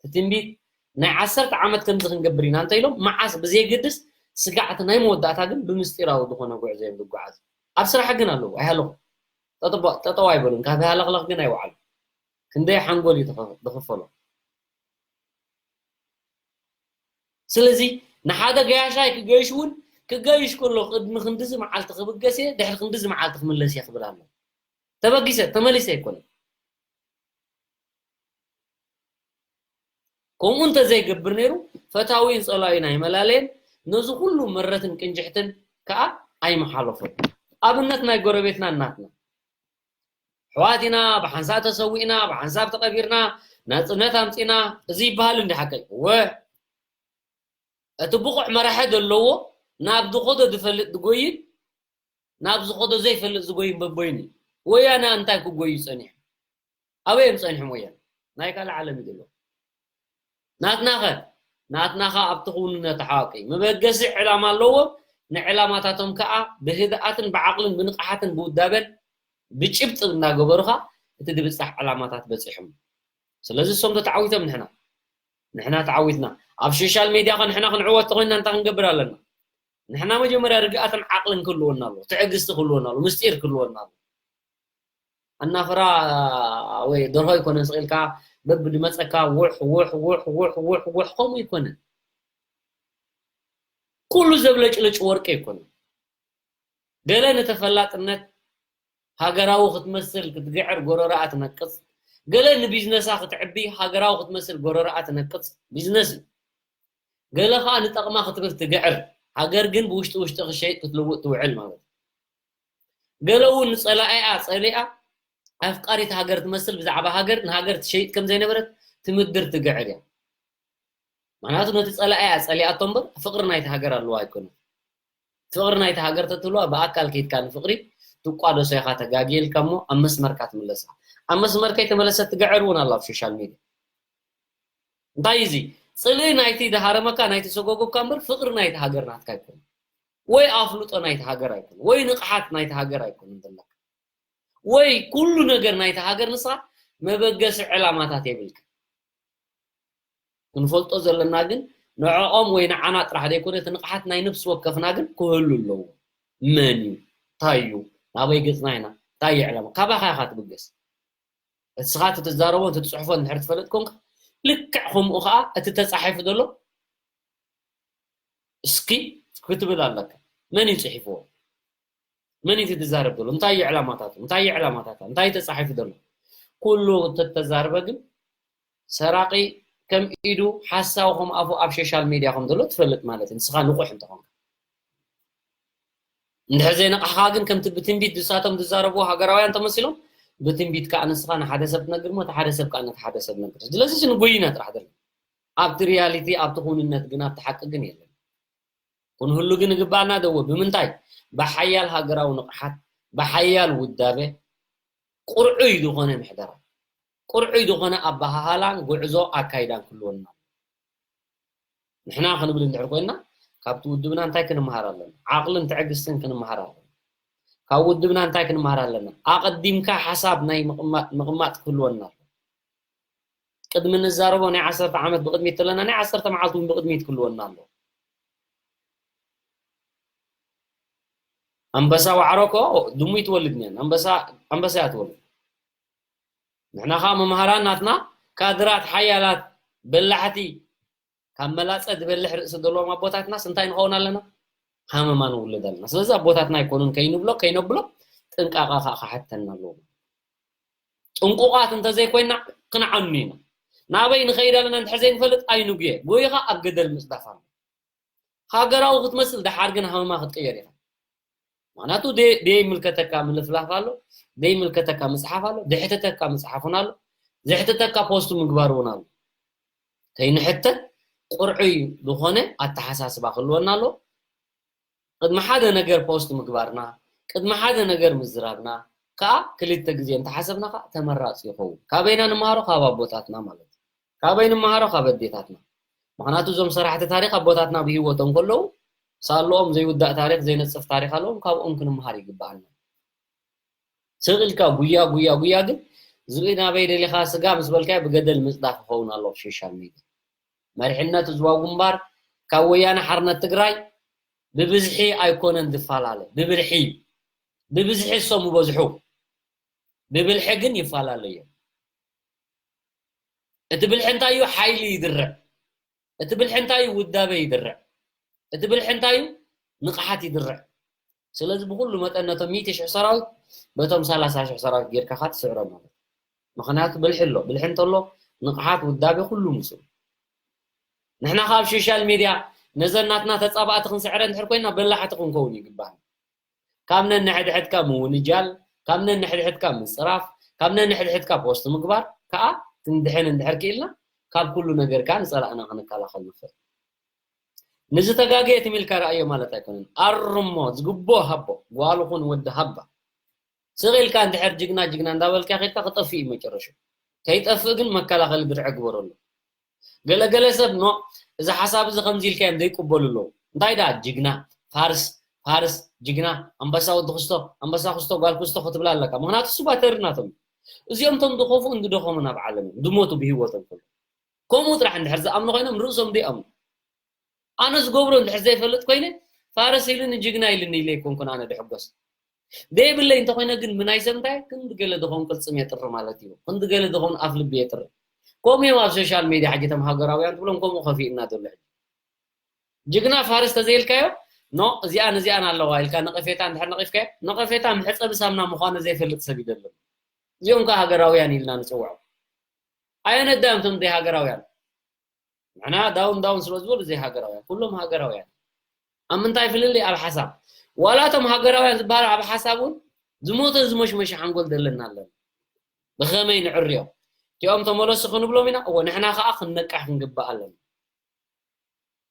እቲ ትንቢት ናይ ዓሰርተ ዓመት ከምዚ ክንገብር ኢና እንተ ኢሎም፣ መዓስ ብዘየገድስ ስጋዕቲ ናይ መወዳእታ ግን ብምስጢራዊ ዝኾነ ጉዕዞ እዮም ዝጓዓዙ። ኣብ ስራሕ ግን ኣለዉ፣ ኣይሃለኹ። ጠጠው፣ ጠጠው ኣይበሉን፣ ካብ ሃለኽለኽ ግን ኣይወዓሉ። ክንደይ ሓንጎል እዩ ዝኸ-፣ ዝኽፈሎ። ስለዚ ንሓደ ገያሻይ ክገይሽ እውን፣ ክገይሽ ከሎ ቅድሚ ክንድዚ መዓልቲ ክብገስ እየ፣ ድሕሪ ክንድዚ መዓልቲ ክምለስ እየ ክብል ኣሎ። ተበጊሰ፣ ተመሊሰ ኣይኮነን። ከምኡ እንተዘይገብር ነይሩ፣ ፈታዊን ጸላኢን ኣይመላለየን፣ ነዚ ኩሉ ምረትን ቅንጅሕትን ከኣ ኣይመሓለፎን። ኣብነት ናይ ጎረቤትና እናትና። ኣሕዋት ኢና፣ ብሓንሳብ ተሰዊእና፣ ብሓንሳብ ተቐቢርና፣ ናጽነት ኣምጺእና፣ እዚ ይበሃል እንዲ ሓቀይ? እወ። እቲ ብቑዕ መራሒ ዘለዎ፣ ናብ ዝኸዶ ዝፈልጥ ዝጎይን፣ ናብ ዝኸዶ ዘይፈልጥ ዝጎይን በቦይኑ እዩ። ወያነ እንታይ ክጎዩ ጸኒሑ? ኣበይ እዮም ጸኒሖም ወያነ? ናይ ካልእ ዓለም እዩ ዘሎ። ናትናኸ? ናትናኸ ኣብቲ ክውንነት ተሓዋቂ መበገሲ ዕላማ ኣለዎም። ንዕላማታቶም ከኣ ብህድኣትን ብዓቕልን ብንቕሓትን ብውዳበን ብጭብጢ እናገበሩኻ እቲ ዝብጻሕ ዕላማታት በጺሖም። ስለዚ እሶም ተተዓዊቶም ንሕና፣ ንሕና ተዓዊትና። ኣብ ሶሻል ሜድያ ከ ንሕና ክንዕወት ተኾይንና እንታይ ክንገብር ኣለና? ንሕና መጀመርያ ርግኣትን ዓቕልን ክህልወና ኣለዎ፣ ትዕግስቲ ክህልወና ኣለዎ፣ ምስጢር ክህልወና ኣለዎ። ኣናፍራ ወይ ደርሆ ኣይኮነን ስቕ ኢልካ በብድመጸካ ውሕ፣ ውሕ፣ ውሕ፣ ውሕ፣ ውሕ፣ ውሕ፣ ከምኡ ኣይኮነን። ኩሉ ዘብለጭልጭ ወርቂ ኣይኮነን። ገለ ንተፈላጥነት ሃገራዊ ክትመስል ክትግዕር ጎረረኣ ትነቅጽ፣ ገለ ንቢዝነሳ ክትዕቢ ሃገራዊ ክትመስል ጎረርኣ ትነቅጽ፣ ቢዝነስ እዩ። ገለ ከዓ ንጠቕማ ክትብል ትግዕር፣ ሃገር ግን ብውሽጢ ውሽጢ ክሸይጥ ክትልውጥ ትውዕል ማለት እዩ። ገለ እውን ንጸላኢኣ ጸሊኣ ኣፍቃሪት ሃገር ትመስል ብዛዕባ ሃገር ንሃገር ትሸይጥ ከም ዘይነበረት ትምድር ትግዕር እያ። ምክንያቱ ነቲ ጸላኢኣ ጸሊኣቶ እምበር ፍቕሪ ናይቲ ሃገር ኣለዋ ኣይኮነን። ፍቕሪ ናይቲ ሃገር ተትህልዋ ብኣካል ከይድካ ንፍቕሪ ትቋደሶ ኢኻ፣ ተጋግየ ኢልካ እሞ ኣብ መስመርካ ትምለሳ። ኣብ መስመር ከይተመለሰት ትግዕር እውን ኣላ ኣብ ሶሻል ሚድያ። እንታይ እዚ? ጽልኢ ናይቲ ዝሃረመካ ናይቲ ሰጎጎካ እምበር ፍቕሪ ናይቲ ሃገር ናትካ ኣይኮነን። ወይ ኣፍልጦ ናይቲ ሃገር ኣይኮነን። ወይ ንቕሓት ናይቲ ሃገር ኣይኮነን ዘለካ። ወይ ኩሉ ነገር ናይቲ ሃገር ንስኻ መበገሲ ዕላማታት የብልካ። ክንፈልጦ ዘለና ግን ንዕኦም ወይ ንዓና ጥራሕ ዘይኮነ እቲ ንቕሓት ናይ ነፍሲ ወከፍና ግን ክህሉ ኣለዎ። መን እዩ? እንታይ እዩ? ናበይ ገጽና ኢና? እንታይ እዩ ዕላማ? ካባኻ ኢኻ ትብገስ። እስኻ እቲ ትዛረቦ እቲ ትጽሕፎ እንድሕር ትፈልጥ ኮንካ ልክዕ ከምኡ ከዓ እቲ ተጻሒፉ ዘሎ እስኪ ክትብል ኣለካ። መን እዩ ጽሒፍዎ? መን እዩ ዝዛረብ ዘሎ? እንታይ እዩ ዕላማታቱ? እንታይ እዩ ዕላማታታ? እንታይ እዩ ተጻሒፉ ዘሎ? ኩሉ ተተዛርበ ግን ሰራቂ ከም ኢዱ ሓሳዊ ከም ኣፉ ኣብ ሶሻል ሚድያ ከም ዘሎ ትፈልጥ ማለት እዩ። ንስኻ ንቑሕ እንተኾንካ። እንድሕር ዘይነቕሕኻ ግን ከምቲ ብትንቢት ንሳቶም ዝዛረብዎ ሃገራውያን ተመሲሎም ብትንቢት ከዓ ንስኻ ንሓደ ሰብ ትነግር እሞ እቲ ሓደ ሰብ ከዓ ነቲ ሓደ ሰብ ነግር። ስለዚ ንጉይና ጥራሕ ዘሎ ኣብቲ ሪያሊቲ ኣብቲ ኩንነት ግን ኣብቲ ሓቂ ግን የለን። ክንህሉ ግን ይግባኣና ደዎ ብምንታይ? ብሓያል ሃገራዊ ንቕሓት፣ ብሓያል ውዳበ፣ ቁርዑይ ዝኾነ ምሕደራ፣ ቁርዑይ ዝኾነ ኣበሃህላን ጉዕዞ ኣካይዳን ክህልወና። ንሕና ክንብል እንድሕር ኮይና ካብቲ ውድብና እንታይ ክንመሃር ኣለና? ዓቕልን ትዕግስትን ክንመሃር ኣለና። ካብ ውድብና እንታይ ክንመሃር ኣለና? ኣቐዲምካ ሓሳብ ናይ ምቕማጥ ክህልወና ኣሎ። ቅድሚ ንዛረቦ ናይ ዓሰርተ ዓመት ብቕድሚት ኣለና፣ ናይ ዓሰርተ መዓልቲ እውን ብቕድሚት ክህልወና ኣሎ። ኣንበሳ ዋዕሮ እኮ ድሙ ይትወልድ እኒአን፣ ኣንበሳ ኣንበሳ እያ ትወልድ። ንሕና ከዓ መምሃራን ናትና ካድራት ሓያላት በላሕቲ ካብ መላፀ ዝበልሕ ርእሲ ዘለዎም ኣቦታትናስ እንታይ ንኸውን ኣለና? ሃመማ ንውልድ ኣለና። ስለዚ ኣቦታትና ኣይኮኑን ከይንብሎ ከይነብሎ ጥንቃቐ ከዓ ክሓተና ኣለዎ። ጥንቁቓት እንተዘይኮይና ክንዓኑ ኢና። ናበይ ንኸይድ ኣለና እንድሕር ዘይንፈልጥ ኣይንጉየ። ጎይኻ ኣብ ገደል ምፅዳፍ ኣሎ። ሃገራዊ ክትመስል ደሓር ግን ሃመማ ክትቅየር ኢኻ። ምክንያቱ ደይምልከተካ ምልፍላፍ ኣሎ፣ ደይምልከተካ ምፅሓፍ ኣሎ፣ ደሕተተካ ምፅሓፍ እውን ኣሎ፣ ዘሕተተካ ፖስቱ ምግባር እውን ኣሎ። ከይንሕተት ቁርዑይ ዝኾነ ኣተሓሳስባ ክህልወና ኣሎ። ቅድሚ ሓደ ነገር ፖስት ምግባርና፣ ቅድሚ ሓደ ነገር ምዝራብና ከዓ ክልተ ግዜ እንተሓሰብና ከዓ ተመራፂ ይኸውን። ካበይና ንመሃሮ? ካብ ኣቦታትና ማለት እዩ። ካበይ ንመሃሮ? ካብ ኣዴታትና። ምክንያቱ እዞም ሰራሕቲ ታሪክ ኣቦታትና ብህይወቶም ከለዉ ሳለኦም ዘይውዳእ ታሪክ ዘይነፅፍ ታሪክ ኣለዎም፣ ካብኦም ክንመሃር ይግበኣና። ስቕ ኢልካ ጉያ ጉያ ጉያ ግን ዝብኢ ናበይ ደሊኻ ስጋ ምስ በልካዮ ብገደል ምፅዳፍ ይኸውን ኣሎ ኣብ ሶሻል ሚድያ። መሪሕነት ህዝባዊ ግንባር ካብ ወያነ ሓርነት ትግራይ ብብዝሒ ኣይኮነን ዝፈላለ፣ ብብልሒ እዩ። ብብዝሒ እሶም ይበዝሑ፣ ብብልሒ ግን ይፈላለዩ እዮም። እቲ ብልሒ እንታይ እዩ? ሓይሊ ይድርዕ። እቲ ብልሒ እንታይ እዩ? ውዳበ ይድርዕ። እቲ ብልሒ እንታይ እዩ? ንቕሓት ይድርዕ። ስለዚ ብኩሉ መጠን ነቶም ሚእቲ ሽሕ ሰራዊት በቶም ሰላሳ ሽሕ ሰራዊት ጌርካ ካ ትስዕሮ ማለት እዩ። ምኽንያቱ ብልሒ ኣሎ። ብልሒ እንተሎ ንቕሓት ውዳቤ ኩሉ ምስኡ። ንሕና ካብ ሶሻል ሚድያ ነዘን ናትና ተጻባእቲ ክንስዕረ እንድሕር ኮይና በላሕቲ ክንከውን ይግባእ። ካብ ነንሕድሕድካ ምውንጃል፣ ካብ ነንሕድሕድካ ምጽራፍ፣ ካብ ነንሕድሕድካ ፖስት ምግባር ከዓ ክንድሕን እንድሕር ክኢልና ካብ ኩሉ ነገር ከዓ ንጸላእና ክንከላኸል ንኽእል። ንዝተጋገየ ትም ኢልካ ረኣዮ ማለት ኣይኮነን። ኣርሞ ዝግብኦ ሃቦ፣ ጓል ኹን ወዲ ሃባ። ስቕ ኢልካ እንድሕር ጅግና ጅግና እንዳበልካ ከድካ ክጠፍእ እዩ መጨረሹ። ከይጠፍእ ግን መከላኸሊ ድርዒ ግበረሉ። ገለገለ ሰብ ኖ እዚ ሓሳብ እዚ ከምዚ ኢልካ እዮም ዘይቅበሉ ኣለዉ። እንታይ ደኣ ጅግና ፋርስ ፋርስ ጅግና ኣንበሳ ወዲ ክስቶ ኣንበሳ ክስቶ ጓል ክስቶ ክትብላ ኣለካ። ምክንያቱ እሱ ባተሪ ናቶም እዚኦም ቶም ዝኸፍኡን ዝደኸሙን ኣብ ዓለም እዮም ዝሞቱ ብህይወቶም ከሎ ከምኡ ጥራሕ እንድሕር ዝኣምኑ ኮይኖም ርእሶም ዘይኣምኑ ኣነ ዝገብሮ እንድሕር ዘይፈልጥ ኮይነ ፋርስ ኢሉኒ ጅግና ኢሉኒ ኢለ ኣይኮንኩን ኣነ ድሕጎስ ደይብለይ እንተኮይነ ግን ምናይ ሰብ እንታይ ክንዲ ገለ ዝኸውን ቅልፅም የጥሪ ማለት እዩ ክንዲ ገለ ዝኸውን ኣፍ ልቢ የጥሪ ከምኡ እዮም ኣብ ሶሻል ሚድያ ሕጂ ተም ሃገራውያን ትብሎም ከምኡ ከፊእና ዘሎ ሕጂ ጅግና ፋርስ ተዘይልካዮ ኖ እዚኣን እዚኣን ኣለዋ ኢልካ ነቐፌታ እንድሕር ነቒፍካዮ ነቐፌታ መሕፀቢ ሳምና ምዃኑ ዘይፈልጥ ሰብ ይደለም እዚኦም ከዓ ሃገራውያን ኢልና ንፅውዖም ኣየነዳዮም እቶም ዘይሃገራውያን? ንሕና ዳውን ዳውን ስለ ዝበሉ ዘይሃገራውያን፣ ኩሎም ሃገራውያን። ኣብ ምንታይ ፍልልይ? ኣብ ሓሳብ። ዋላ እቶም ሃገራውያን ዝበሃሉ ኣብ ሓሳብ እውን ዝሞተ ዝመሽመሸ ሓንጎል ዘለና ኣለና። ብኸመይ ንዕርዮ? እቲኦም ተመለሱ ክንብሎም ኢና? እወ፣ ንሕና ከኣ ክንነቅሕ ክንግባእ ኣለና።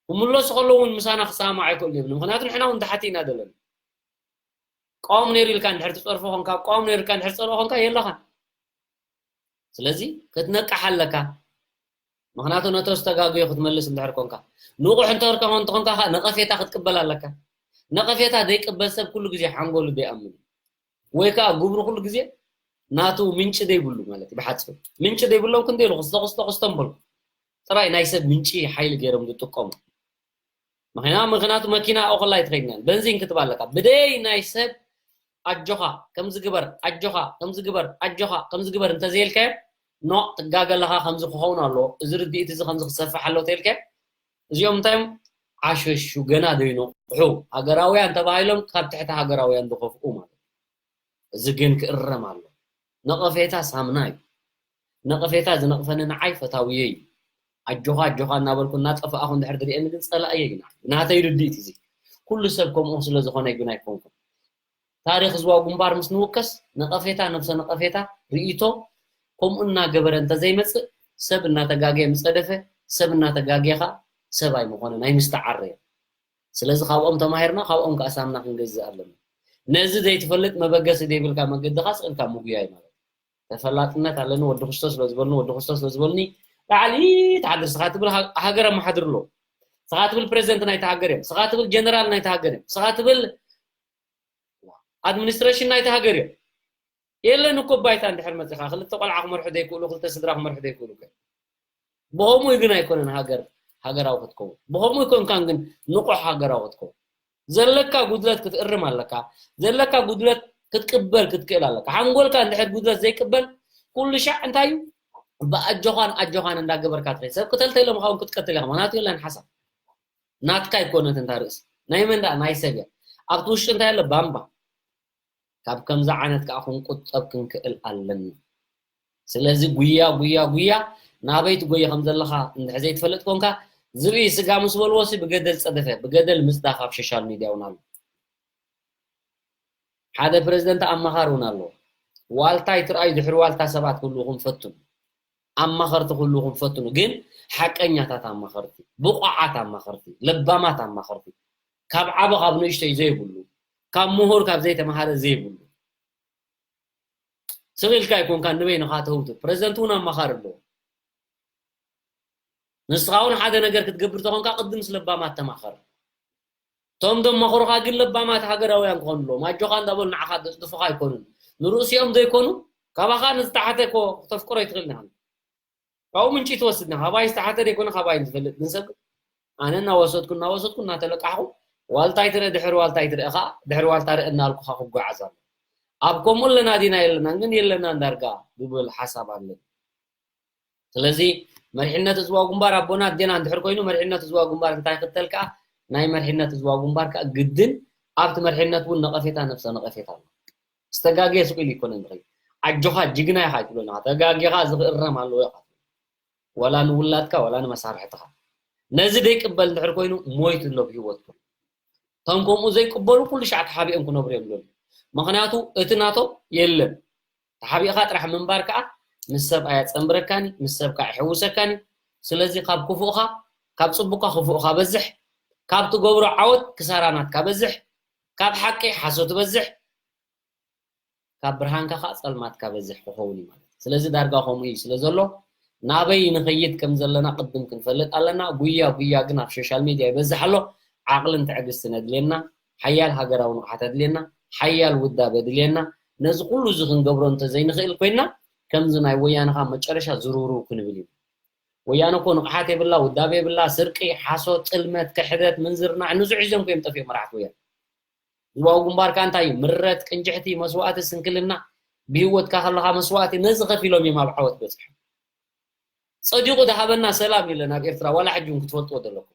ክምለሱ ከለዉ እውን ምሳና ክሰማማዕ ኣይክእሉን እዮም። ምኽንያቱ ንሕና እውን ታሕቲ ኢና ዘለና። ቀዋም ነይሩ ኢልካ እንድሕር ትጸርፎ ኾንካ፣ ቀዋም ነይሩ ኢልካ እንድሕር ትጸልኦ ኾንካ የለኻን። ስለዚ ክትነቅሕ ኣለካ። ምኽንያቱ ነቶ ዝተጋግዮ ክትመልስ እንድሕር ኮንካ፣ ንቑሕ እንተርካ እንተኾንካ ኸኣ ነቐፌታ ክትቅበል ኣለካ። ነቐፌታ ዘይቅበል ሰብ ኩሉ ግዜ ሓንጎሉ ዘይኣምን እዩ። ወይ ከኣ ግብሩ ኩሉ ግዜ ናቱ ምንጪ ዘይብሉ ማለት እዩ። ብሓፂሩ ምንጪ ዘይብሎም ክንደይ ኢሉ ክስቶ ክስቶ ክስቶ እምበሉ ጥራይ ናይ ሰብ ምንጪ ሓይሊ ገይሮም ዝጥቀሙ። ምኽንያ-፣ ምኽንያቱ መኪና ኦኸላይ ትኸይድና በንዚን ክትባ ኣለካ። ብደይ ናይ ሰብ ኣጆኻ ከምዚ ግበር፣ ኣጆኻ ከምዚ ግበር፣ ኣጆኻ ከምዚ ግበር እንተዘይልካዮ፣ ኖ፣ ትጋገ ኣለኻ፣ ከምዚ ክኸውን ኣለዎ፣ እዚ ርድኢት እዚ ከምዚ ክሰፍሕ ኣለዎ ተልካዮ፣ እዚኦም እንታይ እዮም? ዓሸሹ፣ ገና ዘይነቕሑ፣ ሃገራውያን ተባሂሎም ካብ ትሕቲ ሃገራውያን ዝኸፍኡ ማለት እዩ። እዚ ግን ክእረም ኣሎ። ነቐፌታ ሳምና እዩ። ነቐፌታ ዝነቕፈኒ ንዓይ ፈታውየ እዩ። ኣጆኻ፣ ኣጆኻ እናበልኩ እናጠፋእኹ እንድሕር ዝርእየኒ ግን ጸላእየ እዩ ንዓይ። ናተይ ርድኢት እዚ። ኩሉ ሰብ ከምኡ ስለ ዝኾነ ግን ኣይኮንኩን። ታሪኽ ህዝባዊ ግንባር ምስ ንውከስ፣ ነቐፌታ፣ ነብሰ ነቐፌታ፣ ርእይቶ፣ ከምኡ እናገበረ እንተዘይመጽእ፣ ሰብ እናተጋገየ ምጸደፈ፣ ሰብ እናተጋገየ ኸኣ ሰብ ኣይምኾነን፣ ኣይምስተዓረየ። ስለዚ ካብኦም ተማሂርና፣ ካብኦም ከኣ ሳምና ክንገዝእ ኣለና። ነዚ ዘይትፈልጥ መበገሲ ዘይብልካ መገዲ ኸኣ ስቕ ኢልካ ምጉያይ ማለት እዩ። ተፈላጥነት ኣለኒ፣ ወዲ ክርስቶስ ስለ ዝበሉኒ፣ ወዲ ክርስቶስ ስለ ዝበሉኒ፣ ላዕሊ ትሓድር፣ ስኻ ትብል ሃ-፣ ሃገር ኣመሓድር ኣሎ። ስኻ ትብል ፕሬዚደንት ናይቲ ሃገር እዮም። ስኻ ትብል ጀነራል ናይቲ ሃገር እዮም። ስኻ ትብል ኣድሚኒስትሬሽን ናይቲ ሃገር እዮም። የለን እኮ ባይታ እንድሕር መጺኻ፣ ክልተ ቆልዓ ክመርሑ ዘይክእሉ፣ ክልተ ስድራ ክመርሑ ዘይክእሉ እኮ። ብኸምኡ ግን ኣይኮነን ሃገር ሃገራዊ ክትከውን። ብኸምኡ ኣይኮንካን ግን ንቑሕ ሃገራዊ ክትከውን። ዘለካ ጉድለት ክትእርም ኣለካ። ዘለካ ጉድለት ክትቅበል ክትክእል ኣለካ። ሓንጎልካ እንድሕር ጉድለት ዘይቅበል፣ ኩሉ ሻዕ እንታይ እዩ? ብኣጆኻን ኣጆኻን እንዳገበርካ ትኸይድ። ሰብ ቅተል ተኢሎምኻ እውን ክትቀትል ኢኻ። ምኽንያቱ የለን ሓሳብ። ናትካ ኣይኮነትን እታ ርእሲ። ናይ መን ደኣ? ናይ ሰብ እያ። ኣብቲ ውሽጢ እንታይ ኣሎ? ባምባ። ካብ ከምዚ ዓይነት ከኣ ክንቁጠብ ክንክእል ኣለና። ስለዚ ጉያ፣ ጉያ፣ ጉያ፣ ናበይ ትጎይ ከም ዘለኻ እንድሕር ዘይትፈልጥ ኮንካ፣ ዝርኢ ስጋ ምስ በልዎሲ ብገደል ጸደፈ፣ ብገደል ምጽዳፍ ኣብ ሶሻል ሚድያ እውን ኣሎ። ሓደ ፕሬዚደንት ኣማኻሪ እውን ኣለዎ። ዋልታ ኣይትርኣዩ፣ ድሕሪ ዋልታ ሰባት ክህልዉኹም ፈትኑ። ኣማኸርቲ ክህልዉኹም ፈትኑ፣ ግን ሓቀኛታት ኣማኸርቲ፣ ብቑዓት ኣማኸርቲ፣ ለባማት ኣማኸርቲ፣ ካብ ዓቢ ካብ ንእሽተይ ዘይብሉ፣ ካብ ምሁር ካብ ዘይተምሃረ ዘይብሉ። ስቕ ኢልካ ኣይኮንካን ንበይንኻ ተህውትት። ፕሬዚደንት እውን ኣማኻሪ ኣለዎ። ንስኻ እውን ሓደ ነገር ክትገብር ተኾንካ ቅድም ምስ ለባማት ተማኸር። እቶም ዘማኽሩኻ ግን ለባማት ሃገራውያን ክኾኑ ኣለዎም። ኣጆኻ እንዳበሉ ንዓኻ ዘጽድፉኻ ኣይኮኑን። ንርእሲኦም ዘይኮኑ ካባኻ ንዝተሓተ እኮ ክተፍቅሮ ኣይትኽእልን ኢኻ። ካብኡ ምንጪ ትወስድ ኢኻ። ካባይ ዝተሓተ ዘይኮነ ካባይ ዝፈልጥ ግን ሰብ ኣነ እናወሰድኩ እናወሰድኩ እናተለቃሕኩ ዋልታ ኣይትርእ ድሕሪ ዋልታ ኣይትርእ ኸዓ ድሕሪ ዋልታ ርእ እናልኩኻ ክጓዓዝ ኣሎ። ኣብ ከምኡ ኣለና ዲና የለናን ግን የለናን ዳርጋ ዝብል ሓሳብ ኣለኒ። ስለዚ መሪሕነት ህዝባዊ ግንባር ኣቦና ኣዴና እንድሕር ኮይኑ መሪሕነት ህዝባዊ ግንባር እንታይ ይኽተል ከኣ ናይ መሪሕነት ህዝባዊ ግንባር ከኣ ግድን ኣብቲ መሪሕነት እውን ነቐፌታ ነብሰ ነቐፌታ ኣሎ። ዝተጋግየ ስቕ ኢሉ ይኮነን ዝኸይድ። ኣጆኻ ጅግና ኢኻ ኣይትብሎን ኢኻ። ተጋጊኻ እዚ ክእረም ኣለዎ ኢኻ ትብሎ። ዋላ ንውላድካ ዋላ ንመሳርሕትኻ። ነዚ ዘይቅበል እንድሕር ኮይኑ ሞይቱ ኣሎ ብህይወት ኩሉ። እቶም ከምኡ ዘይቅበሉ ኩሉ ሻዕ ተሓቢኦም ክነብሩ እዮም ዘለዉ። ምኽንያቱ እቲ ናቶም የለን። ተሓቢእኻ ጥራሕ ምንባር ከኣ ምስ ሰብ ኣያጸንብረካን እዩ፣ ምስ ሰብ ከኣ ኣይሕውሰካን እዩ። ስለዚ ካብ ክፉእኻ፣ ካብ ጽቡቕካ ክፉእካ በዝሕ፣ ካብ ትገብሮ ዓወት ክሳራ ናትካ በዝሕ፣ ካብ ሓቂ ሓሶት በዝሕ፣ ካብ ብርሃንካ ከኣ ጸልማትካ በዝሕ ክኸውን እዩ ማለት እዩ። ስለዚ ዳርጋ ከምኡ እዩ ስለ ዘሎ ናበይ ንኸይድ ከም ዘለና ቅድም ክንፈልጥ ኣለና። ጉያ ጉያ ግን ኣብ ሶሻል ሚድያ ይበዝሕ ኣሎ። ዓቕልን ትዕግስትን ኣድልየና፣ ሓያል ሃገራዊ ንቕሓት ኣድልየና፣ ሓያል ውዳበ ኣድልየና። ነዚ ኩሉ እዚ ክንገብሮ እንተዘይንኽእል ኮይንና ከምዚ ናይ ወያነ ከኣ መጨረሻ ዝርውርው ክንብል እዩ። ወያነ እኮ ንቕሓት የብላ፣ ውዳበ የብላ፣ ስርቂ፣ ሓሶት፣ ጥልመት፣ ክሕደት፣ ምንዝርና፣ ንዙ ሒዞም እኮ እዮም ጠፊኦም መራሕቲ ወያነ። ህዝባዊ ግንባር ከኣ እንታይ እዩ? ምረት፣ ቅንጅሕቲ፣ መስዋእቲ፣ ስንክልና፣ ብህይወትካ ከለኻ መስዋእቲ፣ ነዚ ከፊሎም እዮም ኣብ ዓወት በጺሖም። ጸዲቑ ዝሃበና ሰላም የለን ኣብ ኤርትራ፣ ዋላ ሕጂ እውን ክትፈልጥዎ ዘለኩም።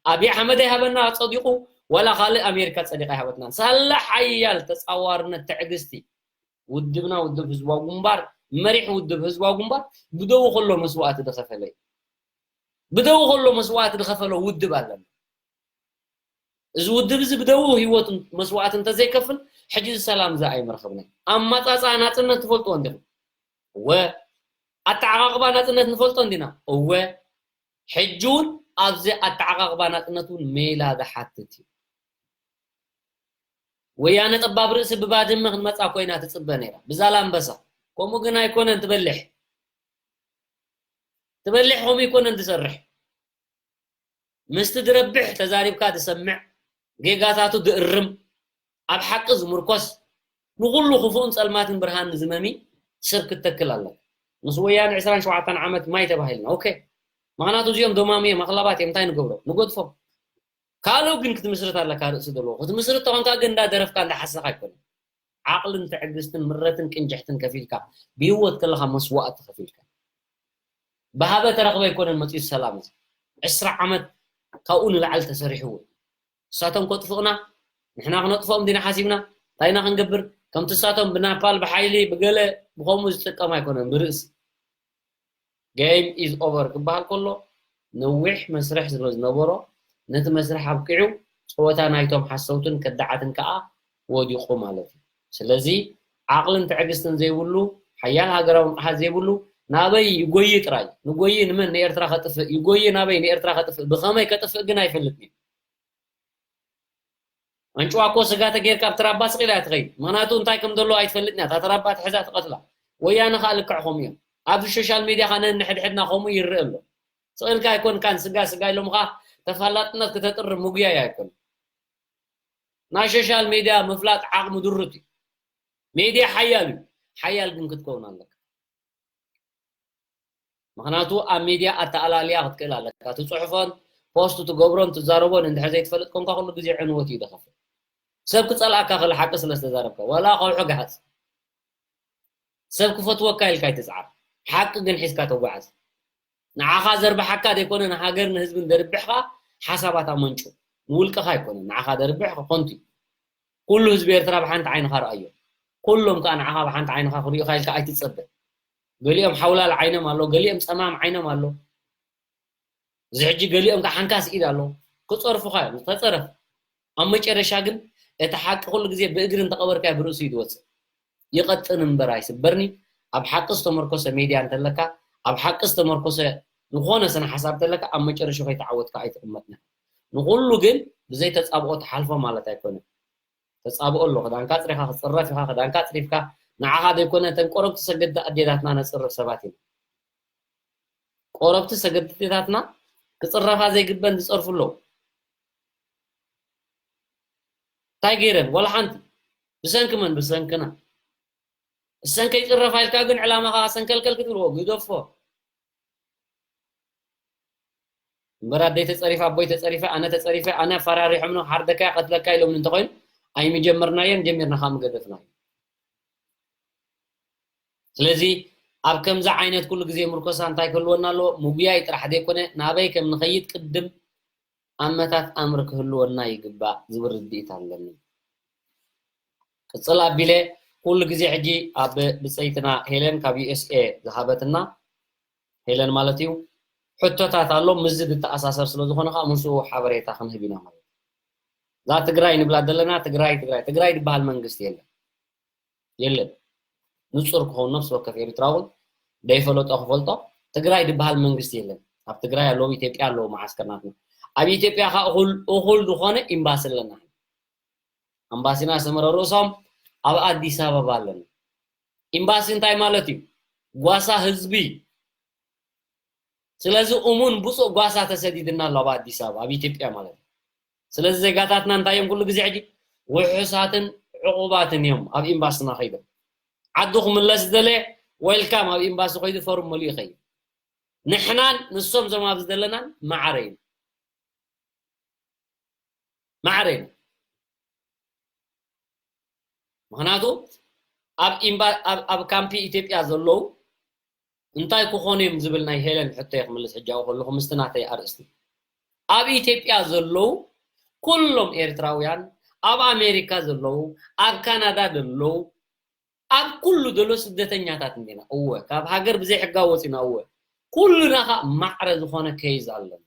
ኣብይ ኣሕመድ ኣይሃበና ጸዲቑ፣ ዋላ ካልእ ኣሜሪካ ጸዲቓ ኣይሃበትናን። ሳላ ሓያል ተጻዋርነት፣ ትዕግስቲ፣ ውድብና ውድብ ህዝባዊ ግንባር መሪሕ ውድብ ህዝባዊ ግንባር ብደዉ ከሎ መስዋእቲ ዝኸፈለ እዩ። ብደዉ ከሎ መስዋእቲ ዝኸፈሎ ውድብ ኣለና። እዚ ውድብ እዚ ብደዉ ህይወቱ መስዋእቲ እንተዘይከፍል ሕጂ እዚ ሰላም እዚ ኣይምረኸብና። ኣመጻጽኣ ናጽነት ትፈልጥዎ እንዲኹም። እወ። ኣተዓቓቕባ ናጽነት ንፈልጦ እንዲና። እወ። ሕጂ እውን ኣብዚ ኣተዓቓቕባ ናጽነት እውን ሜላ ዝሓትት እዩ። ወያነ ጠባብ ርእሲ ብባድመ ክንመጻ ኮይና ትጽበ ነይራ። ብዛላምበሳ። ከምኡ ግን ኣይኮነን ትበልሕ። ትበልሕ ከምኡ ኣይኮነን ትሰርሕ። ምስቲ ዝረብሕ ተዛሪብካ ዝሰምዕ፣ ጌጋታቱ ዝእርም፣ ኣብ ሓቂ ዝምርኮስ፣ ንኹሉ ክፉእን ጸልማትን ብርሃን ዝመሚ ሰብ ክትተክል ኣለካ። ምስ ወያነ ዕስራን ሸውዓተን ዓመት ማይ ተባሂልና። ኦኬ። ምኽንያቱ እዚኦም ዶማም እዮም፣ ኣኽላባት እዮም፣ እንታይ ንገብሮ? ንገድፎም። ካልእ ግን ክትምስርት ኣለካ ርእሲ ዘለዎ። ክትምስርት ተኾንካ ግን እንዳደረፍካ እንዳሓሰኻ ኣይኮነን። ዓቕልን ትዕግስትን ምረትን ቅንጅሕትን ከፊልካ፣ ብህይወት ከለኻ መስዋእቲ ከፊልካ። ብሃበ ተረኽበ ኣይኮነን መጺኡ ሰላም እዚ። ዕስራ ዓመት ካብኡ ንላዕሊ ተሰሪሕዎ። ንሳቶም ከጥፍኡና፣ ንሕና ክነጥፍኦም ዲና ሓሲብና? እንታይ ኢና ክንገብር? ከምቲ ንሳቶም ብናፓል፣ ብሓይሊ፣ ብገለ፣ ብኸምኡ ዝጥቀም ኣይኮነን፣ ብርእሲ። Game is over ክበሃል ከሎ፣ ነዊሕ መስርሕ ስለ ዝነበሮ፣ ነቲ መስርሕ ኣብቂዑ፣ ጸወታ ናይቶም ሓሰውትን ከዳዓትን ከኣ ወዲቑ ማለት እዩ። ስለዚ፣ ዓቕልን ትዕግስትን ዘይብሉ፣ ሓያል ሃገራዊ ንቕሓት ዘይብሉ፣ ናበይ ይጎዪ ጥራይ? ንጎዪ ንመን? ንኤርትራ ከጥፍእ። ይጎዪ ናበይ? ንኤርትራ ከጥፍእ። ብኸመይ ከጥፍእ ግን ኣይፈልጥን እዩ። ኣንጭዋ እኮ ስጋ ተጌርካ ኣብ ተራባ ስቕ ኢላ እያ ትኸይድ። ምኽንያቱ እንታይ ከም ዘለዎ ኣይትፈልጥን እያ። እታ ተራባ ትሕዛ ትቐትላ። ወያነ ኸኣ ልክዕ ከምኡ እዮም። ኣብዚ ሶሻል ሜድያ ኸኣ ነንሕድሕድና ከምኡ ይረአ ኣሎ። ስቕ ኢልካ ኣይኮንካን ስጋ ስጋ ኢሎምኻ ተፋላጥነት ክተጥሪ ምጉያይ ኣይኮነን። ናይ ሶሻል ሜድያ ምፍላጥ ዓቕሚ ድሩት እዩ። ሜድያ ሓያል እዩ። ሓያል ግን ክትከውን ኣለካ። ምኽንያቱ ኣብ ሜድያ ኣተኣላልያ ክትክእል ኣለካ። ትጽሕፎን ፖስት ትገብሮን ትዛረቦን እንድሕር ዘይትፈልጥ ኮንካ ኩሉ ግዜ ዕንወት እዩ ዝኸፍል። ሰብ ክጸልኣካ ክእል ሓቂ ስለ ዝተዛረብካ፣ ዋላ ከውሒ ግሃጽ። ሰብ ክፈትወካ ኢልካ ኣይትጽዓር። ሓቂ ግን ሒዝካ ተጓዓዝ። ንዓኻ ዘርብሓካ ዘይኮነ ንሃገር ንህዝብን ዘርብሕኻ ሓሳባት ኣመንጩ። ንውልቅኻ ኣይኮነን ንዓኻ ዘርብሕ ከንቱ እዩ። ኩሉ ህዝቢ ኤርትራ ብሓንቲ ዓይንኻ ረኣዮ። ኩሎም ከኣ ንዓኻ ብሓንቲ ዓይንኻ ክርእዩኻ ኢልካ ኣይትጸበ። ገሊኦም ሓውላል ዓይኖም ኣሎ፣ ገሊኦም ጸማም ዓይኖም ኣሎ። እዚ ሕጂ ገሊኦም ከኣ ሓንካስ ኢድ ኣሎ። ክጸርፉኻ እዮም። ተጸረፍ። ኣብ መጨረሻ ግን እቲ ሓቂ ኩሉ ግዜ ብእግሪ እንተቐበርካዮ ብርእሱ እዩ ዝወጽእ። ይቐጥን እምበር ኣይስበርኒ። ኣብ ሓቂ ዝተመርኮሰ ሜድያ እንተለካ፣ ኣብ ሓቂ ዝተመርኮሰ ዝኾነ ስነ ሓሳብ እንተለካ፣ ኣብ መጨረሻ ከይተዓወትካ ኣይትቕመጥን። ንኹሉ ግን ብዘይ ተጻብኦ ትሓልፎ ማለት ኣይኮነን። ተጻብኦ ኣሎ። ክዳንካ ኣጽሪኻ ክትጽረፍ ኢኻ፣ ክዳንካ ኣጽሪፍካ፣ ንዓኻ ዘይኮነ እተን ቆረብቲ ሰገድቲ ኣዴታትና ነጽርፍ ሰባት ኢና። ቆረብቲ ሰገድቲ ኣዴታትና ክጽረፋ ዘይግበን ዝጸርፉ ኣለዉ። እንታይ ገይረን? ወላ ሓንቲ። ብሰንኪ መን? ብሰንክና። እሰን ከይጽረፋ ኢልካ ግን ዕላማኻ ሰንከልከል ክትብልዎ፣ ግደፎ። እምበር ኣደይ ተጸሪፋ፣ ኣቦይ ተጸሪፈ፣ ኣነ ተጸሪፈ፣ ኣነ ኣፈራሪሖም ነው፣ ሃርደካ ቀትለካ ኢሎም እንተኾይኑ፣ ኣይምጀመርናዮን፣ ጀሚርና ከኣ ምገደፍናዮ። ስለዚ ኣብ ከምዚ ዓይነት ኩሉ ግዜ ምርኮሳ እንታይ ክህልወና ኣለዎ? ምጉያይ ጥራሕ ዘይኮነ፣ ናበይ ከም ንኸይድ ቅድም ኣመታት ኣምር ክህልወና ይግባእ ዝብል ርድኢት ኣለኒ። ቅጽል ኣቢለ ኩሉ ግዜ ሕጂ ኣብ ብጸይትና ሄለን ካብ ዩ ኤስ ኤ ዝሃበትና ሄለን ማለት እዩ ሕቶታት ኣሎ፣ ምስዚ ዝተኣሳሰር ስለ ዝኾነ ከዓ ምስኡ ሓበሬታ ክንህብ ኢና ማለት እዩ። እዛ ትግራይ ንብላ ዘለና ትግራይ ትግራይ ትግራይ ዝበሃል መንግስቲ የለን። የለን። ንጹር ክኸውን ነፍሲ ወከፍ ኤርትራዊ ዘይፈለጦ ክፈልጦ፣ ትግራይ ዝበሃል መንግስቲ የለን። ኣብ ትግራይ ኣለዉ፣ ኢትዮጵያ ኣለዉ መዓስከር ናትና። ኣብ ኢትዮጵያ ከዓ እኹል፣ እኹል ዝኾነ ኤምባሲ ኣለና። ኣምባሲና ሰመረ ርእሶም ኣብ ኣዲስ ኣበባ ኣለና። ኤምባሲ እንታይ ማለት እዩ? ጓሳ ህዝቢ። ስለዚ እሙን ብፁዕ ጓሳ ተሰዲድና ኣሎ ኣብ ኣዲስ ኣበባ፣ ኣብ ኢትዮጵያ ማለት እዩ። ስለዚ ዜጋታትና እንታይ እዮም ኩሉ ግዜ ሕጂ? ውሑሳትን ዕቑባትን እዮም ኣብ ኤምባስና ከይዶም። ዓዱ ክምለስ ዝደለየ ዌልካም ኣብ ኤምባሲ ከይዱ ፎርም መሊኡ ይኸይድ። ንሕናን ንሶም ዞም ኣብዚ ዘለናን ማዕረ ኢና። ማዕረ ኢና። ምኽንያቱ ኣብ ኤምባ-፣ ኣብ፣ ኣብ ካምፒ ኢትዮጵያ ዘለዉ እንታይ ክኾኑ እዮም ዝብል ናይ ሄለን ሕቶ እየ ክምልስ ሕጂ ኣብኡ ከለኹ ምስቲ ናተይ ኣርእስቲ። ኣብ ኢትዮጵያ ዘለዉ ኩሎም ኤርትራውያን፣ ኣብ ኣሜሪካ ዘለዉ፣ ኣብ ካናዳ ዘለዉ፣ ኣብ ኩሉ ዘሎ ስደተኛታት እንዲና። እወ፣ ካብ ሃገር ብዘይ ሕጋዊ ወፂና። እወ፣ ኩሉና ከዓ ማዕረ ዝኾነ ኬዝ ኣለና።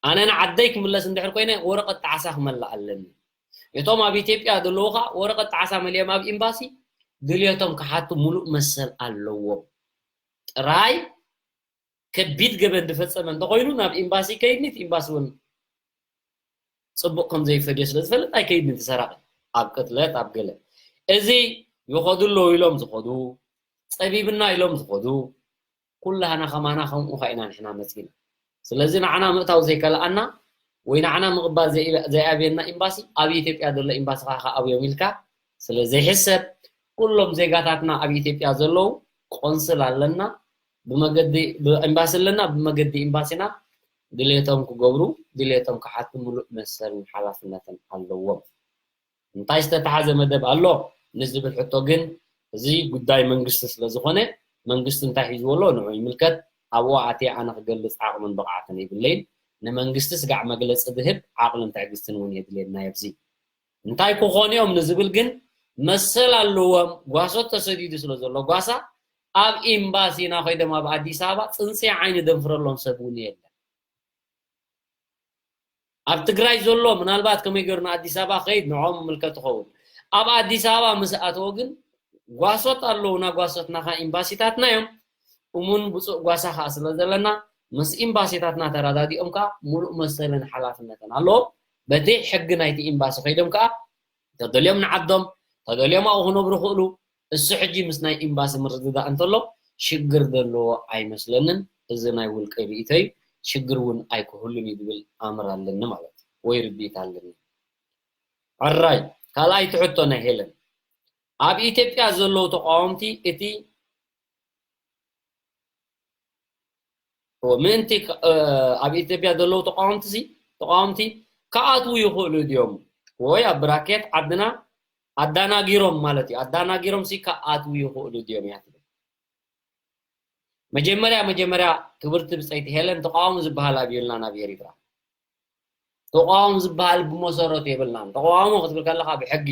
ኣነ ንዓደይ ክምለስ እንድሕር ኮይነ ወረቐት ጣዕሳ ክመልእ ኣለኒ። እቶም ኣብ ኢትዮጵያ ዘለዉ ከዓ ወረቐት ጣዕሳ መሊኦም ኣብ ኤምባሲ ድልየቶም ክሓቱ ሙሉእ መሰል ኣለዎም። ጥራይ ከቢድ ገበን ዝፈጸመ እንተኾይኑ ናብ ኤምባሲ ከይድኒ፣ እቲ ኤምባሲ እውን ጽቡቕ ከም ዘይፈድዮ ስለ ዝፈልጥ ኣይከይድኒ። እቲ ሰራቒ ኣብ ቅትለት፣ ኣብ ገለ፣ እዚ ይኸዱ ኣለዉ ኢሎም ዝኸዱ፣ ጸቢብና ኢሎም ዝኸዱ፣ ኩላህና ከማና ከምኡ ካ ኢና ንሕና መጺና። ስለዚ ንዓና ምእታው ዘይከልኣና ወይ ንዓና ምቕባል ዘይ-፣ ዘይኣብየና ኤምባሲ ኣብ ኢትዮጵያ ዘሎ ኤምባሲ ካ ኣብዮም ኢልካ ስለ ዘይሕሰብ፣ ኩሎም ዜጋታትና ኣብ ኢትዮጵያ ዘለዉ ቆንስል ኣለና፣ ብመገዲ፣ ብኤምባሲ ኣለና፣ ብመገዲ ኤምባሲና ድሌቶም ክገብሩ፣ ድሌቶም ክሓቱ ሙሉእ መሰልን ሓላፍነትን ኣለዎም። እንታይ ዝተተሓዘ መደብ ኣሎ ንዝብል ሕቶ ግን፣ እዚ ጉዳይ መንግስቲ ስለ ዝኾነ፣ መንግስቲ እንታይ ሒዝዎ ኣሎ ንዑ ይምልከት። ኣብኡ ኣትየ ኣነ ክገልጽ ዓቕምን ብቕዓትን የብለይን። ንመንግስቲ ስጋዕ መግለጺ ዝህብ ዓቕልን ትዕግስትን እውን የድልየና ኣብዚ። እንታይ ክኾኑ እዮም ንዝብል ግን፣ መሰል ኣለዎም። ጓሶት ተሰዲዱ ስለ ዘሎ ጓሳ ኣብ ኤምባሲና ከይዶም ኣብ ኣዲስ ኣበባ ጽንጽያ ዓይኒ ደንፍረሎም ሰብ እውን የለን። ኣብ ትግራይ ዘሎ ምናልባት ከመይ ገይሩ ንኣዲስ ኣበባ ከይድ ንዕኦም ምልከት ትኸውን። ኣብ ኣዲስ ኣበባ ምስ ኣተወ ግን ጓሶት ኣለዉ። ናጓሶትናኻ ኤምባሲታትና እዮም። እሙን ብፁዕ ጓሳ ኸዓ ስለ ዘለና ምስ ኤምባሲታትና ተረዳዲኦም ከኣ ሙሉእ መሰልን ሓላፍነትን ኣለዎም። በቲ ሕጊ ናይቲ ኤምባሲ ከይዶም ከኣ ተደልዮም ንዓዶም፣ ተደልዮም ኣብኡ ክነብሩ ይኽእሉ። እሱ ሕጂ ምስ ናይ ኤምባሲ ምርድዳእ እንተሎ ሽግር ዘለዎ ኣይመስለንን። እዚ ናይ ውልቀ ርእይቶ እዩ። ሽግር እውን ኣይክህሉን እዩ ዝብል ኣምር ኣለኒ ማለት እዩ፣ ወይ ርድኢት ኣለኒ። ሕራይ፣ ካልኣይቲ ሕቶ ናይ ሄለን። ኣብ ኢትዮጵያ ዘለዉ ተቃወምቲ እቲ ምእንቲ ክ-፣ እ፣ ኣብ ኢትዮጵያ ዘለዉ ተቃወምቲ ሲ፣ ተቃወምቲ ክኣትዉ ይኽእሉ ድዮም? ወይ ኣብ ብራኬት ዓድና ኣዳናጊሮም ማለት እዩ። ኣዳናጊሮም ሲ ክኣትዉ ይኽእሉ ድዮም እያ ትብል። መጀመርያ፣ መጀመርያ ክብርቲ ብጸይቲ ሄለን፣ ተቃውሞ ዝበሃል ኣብ የብልናን ኣብ ኤሪትራ። ተቃውሞ ዝበሃል ብመሰረቱ የብልናን። ተቃውሞ ክትብል ከለኻ ብሕጊ።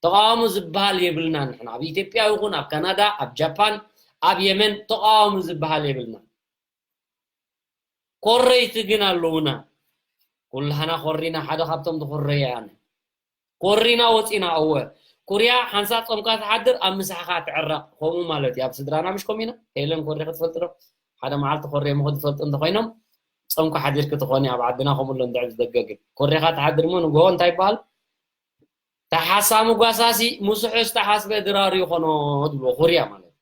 ተቃውሞ ዝበሃል የብልናን። ንሕና ኣብ ኢትዮጵያ ይኹን ኣብ ካናዳ፣ ኣብ ጃፓን፣ ኣብ የመን ተቃውሞ ዝበሃል የብልናን። ኮረይቲ ግን ኣለዉና። ኩላህና ኮሪና፣ ሓደ ካብቶም ዝኮረየ ኣነ። ኮሪና ወፂና፣ እወ። ኩርያ ሓንሳብ ጾምካ ትሓድር፣ ኣብ ምሳሕኻ ትዕረቕ። ከምኡ ማለት እዩ። ኣብ ስድራና ምሽ ከምኡ ኢና። ሄለን ኮሪኺ ትፈልጢ ዶ? ሓደ መዓልቲ ኮሪየ ምኹ ዝፈልጡ እንተኾይኖም፣ ጾምካ ሓዲርኪ ትኾኒ፣ ኣብ ዓድና ከምኡ ኣሎ፣ እንድዒ ብዝደገ ግን። ኮሪኻ ትሓድር እሞ ንግሆ እንታይ ይበሃል? ተሓሳሚ ጓሳሲ ምስሑ ዝተሓስበ ድራሩ ይኾኖ ዝብሎ ኩርያ ማለት እዩ።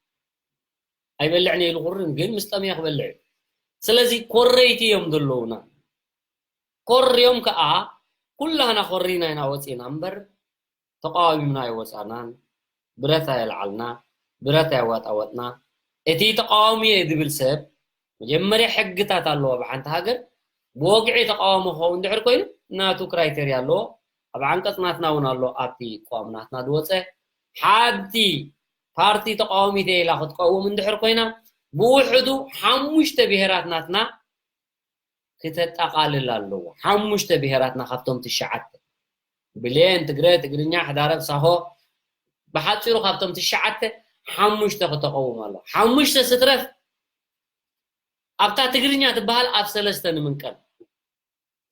ኣይበልዕን እየ ኢሉ ቁርን፣ ግን ምስ ጠምየ ክበልዕ እዩ። ስለዚ ኮረይቲ እዮም ዘለዉና። ኮርዮም ከኣ ኩላህና ኮሪና ኢና ወፂና እምበር ተቃዋሚምና ኣይወፃናን። ብረት ኣየልዓልና፣ ብረት ኣያዋጣወጥና። እቲ ተቃዋሚ እየ ዝብል ሰብ መጀመርያ ሕግታት ኣለዎ ኣብ ሓንቲ ሃገር። ብወግዒ ተቃዋሚ ክኸውን እንድሕር ኮይኑ ናቱ ክራይቴርያ ኣለዎ። ኣብ ዓንቀፅ ናትና እውን ኣሎ፣ ኣብቲ ቅዋም ናትና ዝወፀ። ሓንቲ ፓርቲ ተቃዋሚት እየ ኢላ ክትቀውም እንድሕር ኮይና ብውሕዱ ሓሙሽተ ብሄራት ናትና ክተጠቓልል ኣለዎ። ሓሙሽተ ብሄራትና ካብቶም ትሽዓተ፣ ብሌን፣ ትግረ፣ ትግርኛ፣ ሕዳረብ፣ ሳሆ፣ ብሓፂሩ ካብቶም ትሽዓተ ሓሙሽተ ክተቐውም ኣለዎ። ሓሙሽተ ስትረፍ ኣብታ ትግርኛ ትበሃል ኣብ ሰለስተ ንምንቀል።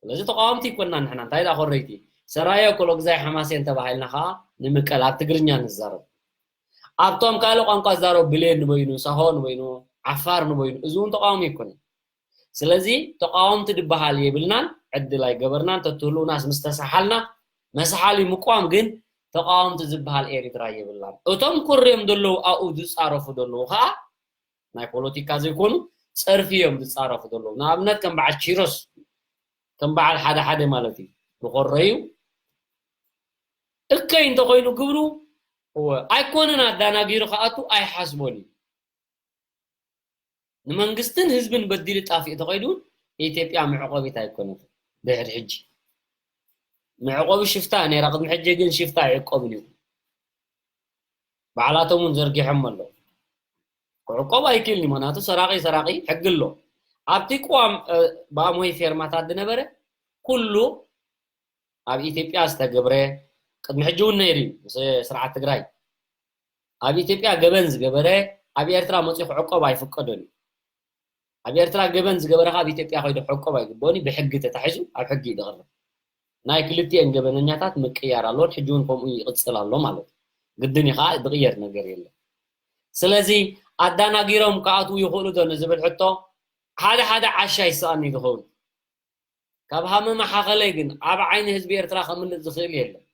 ስለዚ ተቃወምቲ ይኮንና ንሕና፣ እንታይ ደኣ ኮረይቲ። ሰራየ ኮሎግዛይ ሓማሴን ተባሂልና ከዓ ንምቀል፣ ኣብ ትግርኛ ንዛረብ። ኣብቶም ካልእ ቋንቋ ዝዛረቡ ብሌን ንበይኑ፣ ሳሆ ንበይኑ፣ ዓፋር ንበይኑ፣ እዚ እውን ተቃዋሚ ኣይኮነን። ስለዚ ተቃወምቲ ዝበሃል የብልናን፣ ዕድል ኣይገበርናን፣ ተትህልውናስ ምስ ተሰሓልና፣ መስሓሊ ምቋም ግን ተቃወምቲ ዝበሃል ኤሪትራ የብልናን። እቶም ኮርዮም ዘለዉ ኣብኡ ዝጻረፉ ዘለዉ ከዓ ናይ ፖለቲካ ዘይኮኑ ጸርፊ እዮም ዝጻረፉ ዘለዉ። ንኣብነት ከም በዓል ቺሮስ፣ ከም በዓል ሓደ ሓደ ማለት እዩ። ዝኮረዩ እከይ እንተኾይኑ ግብሩ፣ እወ፣ ኣይኮነን ኣዳናጊሩ ክኣቱ ኣይሓስቦን እዩ። ንመንግስትን ህዝብን በዲሉ ጣፊኡ ተኸይዱ እውን ኢትዮጵያ መዕቆቢት ኣይኮነትን። ድሕሪ ሕጂ መዕቆቢ ሽፍታ ነይራ፣ ቅድሚ ሕጂ ግን ሽፍታ ኣይዕቆብን እዩ። ባዕላቶም እውን ዘርጊሖም ኣለዉ። ክዕቆብ ኣይክእልን እዩ፣ ምኽንያቱ ሰራቂ ሰራቂ ሕጊ ኣሎ። ኣብቲ ቅዋም፣ እ፣ ብኣምሆይ ፌርማታት ዝነበረ ኩሉ ኣብ ኢትዮጵያ ዝተገብረ ቅድሚ ሕጂ እውን ነይሩ እዩ። ምስ ስርዓት ትግራይ ኣብ ኢትዮጵያ ገበን ዝገበረ ኣብ ኤርትራ መፂኡ ክዕቆብ ኣይፍቀዶን እዩ። ኣብ ኤርትራ ገበን ዝገበረ ካብ ኢትዮጵያ ከይዱ ክዕቆብ ኣይግበኦን እዩ። ብሕጊ ተታሒዙ ኣብ ሕጊ እዩ ዝቐርብ። ናይ ክልቲኤን ገበነኛታት ምቅያር ኣለዎን ሕጂ እውን ከምኡ ይቕፅል ኣሎ ማለት እዩ። ግድን እዩ ከዓ ዝቕየር ነገር የለን። ስለዚ ኣዳናጊሮም ክኣትዉ ይኽእሉ ዶ ንዝብል ሕቶ ሓደ ሓደ ዓሻ ይስኣን እዩ ዝኸውን። ካብ ሃመማ ሓኸለይ ግን ኣብ ዓይኒ ህዝቢ ኤርትራ ከምልጥ ዝኽእል የለን።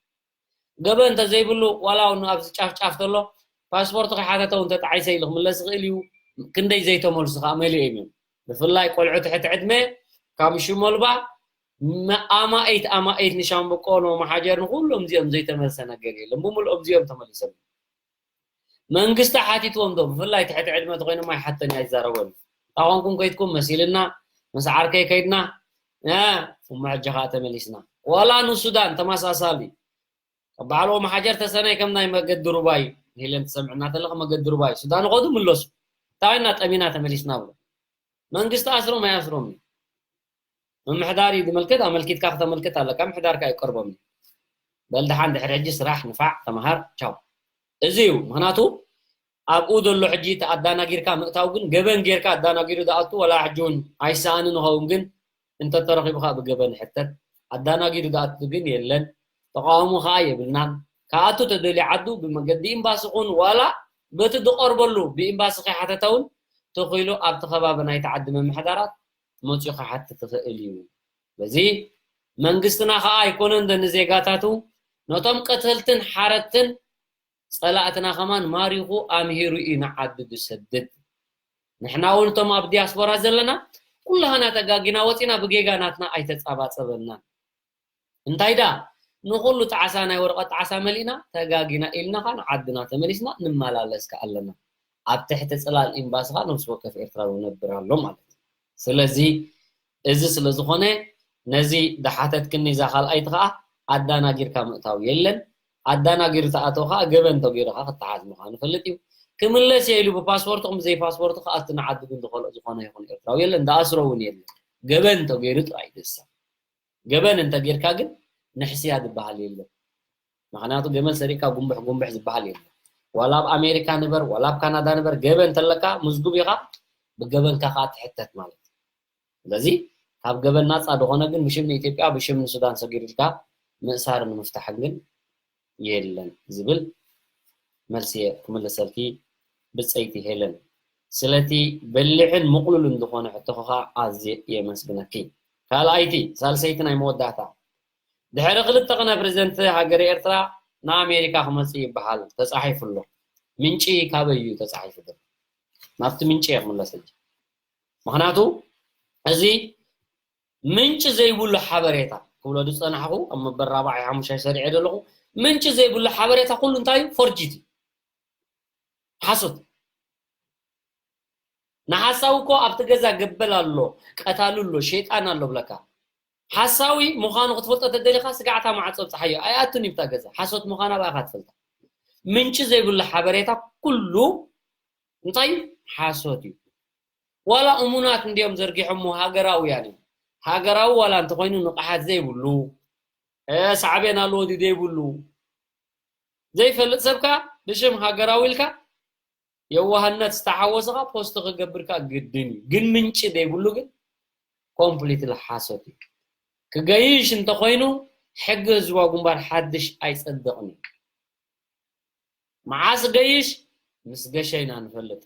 ገበን እንተዘይብሉ ዋላ እውን ኣብዚ ጫፍ ጫፍ ተሎ ፓስፖርት ከይሓተተ እውን ተጣዒሰ ኢሉ ክምለስ ይኽእል እዩ። ክንደይ ዘይተመልሱ ከዓ መሊኦም እዮም። ብፍላይ ቆልዑ ትሕቲ ዕድመ ካብ ሽሞልባ ኣማኢት ኣማኢት ንሻምብቆ ንመሓጀር ንኩሎም እዚኦም ዘይተመልሰ ነገር የለን። ብምልኦም እዚኦም ተመሊሶም መንግስቲ ሓቲትዎም ዶ ብፍላይ ትሕቲ ዕድመ ተኮይኖም ኣይሓተን ኣይዛረቦን። ታኾንኩም ከይድኩም መሲልና ምስ ዓርከይ ከይድና እሞ ሕጂ ከዓ ተመሊስና ዋላ ንሱዳን ተመሳሳሊ ባዕሎ መሓጀር ተሰናይ ከም ናይ መገዲ ሩባይ ሄለን ትሰምዕና ተለኸ መገዲ ሩባይ ሱዳን ኸዱ ምለሱ እንታይ ኢና ጠሚና ተመሊስና ብሎ መንግስቲ ኣስሮም ኣይኣስሮም ምምሕዳር እዩ ዝምልከት ኣመልኪትካ ክተመልክት ኣለካ ምሕዳርካ ይቀርቦም እዩ በል ደሓን ድሕሪ ሕጂ ስራሕ ንፋዕ ተምሃር ቻው እዚ እዩ ምክንያቱ ኣብኡ ዘሎ ሕጂ ኣዳናጊርካ ምእታው ግን ገበን ጌርካ ኣዳናጊሩ ዝኣቱ ወላ ሕጂ እውን ኣይሰኣንን ይኸውን ግን እንተተረኺቡ ከዓ ብገበን ሕተት ኣዳናጊሩ ዝኣቱ ግን የለን ተቃውሞ ከዓ የብልናን ክኣቱ ተደልዩ ዓዱ ብመገዲ ኤምባሲ ኹን ዋላ በቲ ዝቀርበሉ ብኤምባሲ ከይሓተተ እውን ተኺሉ ኣብቲ ከባቢ ናይቲ ዓዲ ምምሕዳራት መፅኡ ክሓትት ይኽእል እዩ በዚ መንግስትና ከዓ ኣይኮነን ዶ ንዜጋታቱ ነቶም ቀተልትን ሓረድትን ፀላእትና ከማን ማሪኹ ኣምሂሩ እዩ ንዓዱ ዝሰድድ ንሕና እውን እቶም ኣብ ዲያስፖራ ዘለና ኩላህና ተጋጊና ወፂና ብጌጋ ናትና ኣይተፃባፀበናን እንታይ ዳ ንኩሉ ጣዕሳ ናይ ወረቀት ጣዕሳ መሊእና ተጋጊና ኢልና ከዓ ንዓድና ተመሊስና ንመላለስ ከዓ ኣለና ኣብ ትሕቲ ፅላል ኤምባሲ ከዓ ነብሲ ወከፍ ኤርትራዊ ይነብር ኣሎ ማለት እዩ ስለዚ እዚ ስለ ዝኾነ ነዚ ዝሓተትክኒ እዛ ካልኣይቲ ከዓ ኣዳናጊርካ ምእታው የለን ኣዳናጊሩ ተኣተው ከዓ ገበን ተገይሩ ከዓ ክተሓዝ ምዃኑ ይፈልጥ እዩ ክምለስ እየ ኢሉ ብፓስፖርቱ ከም ዘይፓስፖርቱ ክኣቱ ንዓዲ ግን ዝኸልኦ ዝኾነ ይኹን ኤርትራዊ የለን ዝኣስሮ እውን የለን ገበን ተገይሩ ጥራይ ደሳ ገበን እንተጌርካ ግን ንሕስያ ዝበሃል የለን ምክንያቱ ገመል ሰሪቅካ ጉንብሕ ጉንብሕ ዝበሃል የለን ዋላ ኣብ ኣሜሪካ ንበር ዋላ ኣብ ካናዳ ንበር ገበን እንተለካ ምዝጉብ ኢኻ ብገበንካ ከዓ ትሕተት ማለት እዩ ስለዚ ካብ ገበን ናፃ ዝኾነ ግን ብሽም ንኢትዮጵያ ብሽም ንሱዳን ሰጊድልካ ምእሳር ንምፍታሕ ግን የለን ዝብል መልሲ እየ ክምልሰልኪ ብፀይቲ ሄለን ስለቲ በሊሕን ምቕሉልን ዝኾነ ሕቶኻ ኣዝየ የመስግነኪ ካልኣይቲ ሳልሰይቲ ናይ መወዳእታ ድሕሪ ክልተ ቅነ ፕሬዝደንት ሃገር ኤርትራ ንኣሜሪካ ክመፅእ ይበሃል ተፃሒፉ ኣሎ ምንጪ ካበይ እዩ ተፃሒፉ ዘሎ ናብቲ ምንጪ እየ ክምለስ ሕጂ ምክንያቱ እዚ ምንጪ ዘይብሉ ሓበሬታ ክብሎ ዝፀናሕኹ ኣብ መበል ራብዓይ ሓሙሻይ ሰሪዐ ዘለኹ ምንጪ ዘይብሉ ሓበሬታ ኩሉ እንታይ እዩ ፎርጅት እዩ ሓሶት ንሓሳዊ እኮ ኣብቲ ገዛ ገበል ኣሎ ቀታሉ ኣሎ ሸይጣን ኣሎ ብለካ ሓሳዊ ምዃኑ ክትፈልጦ ተደሊኻ ስጋዕታ ማዕፆ ብፅሓዮ ኣይኣቱን ይብታ ገዛ ሓሶት ምዃና ብኣኻ ትፈልጣ ምንጪ ዘይብሉ ሓበሬታ ኩሉ እንታይ ሓሶት እዩ ዋላ እሙናት እንዲኦም ዘርጊሖሞ ሃገራውያን እዮም ሃገራዊ ዋላ እንተኮይኑ ንቕሓት ዘይብሉ ሳዕቤን ኣለዎ ድዩ ዘይብሉ ዘይፈልጥ ሰብካ ብሽም ሃገራዊ ኢልካ የዋህነት ዝተሓወሰኻ ፖስት ክገብርካ ግድን እዩ ግን ምንጪ ዘይብሉ ግን ኮምፕሊትሊ ሓሶት እዩ ክገይሽ እንተኮይኑ ሕጊ ህዝባዊ ግንባር ሓድሽ ኣይፀድቕን እዩ መዓስ ገይሽ ምስ ገሸ ኢና ንፈልጥ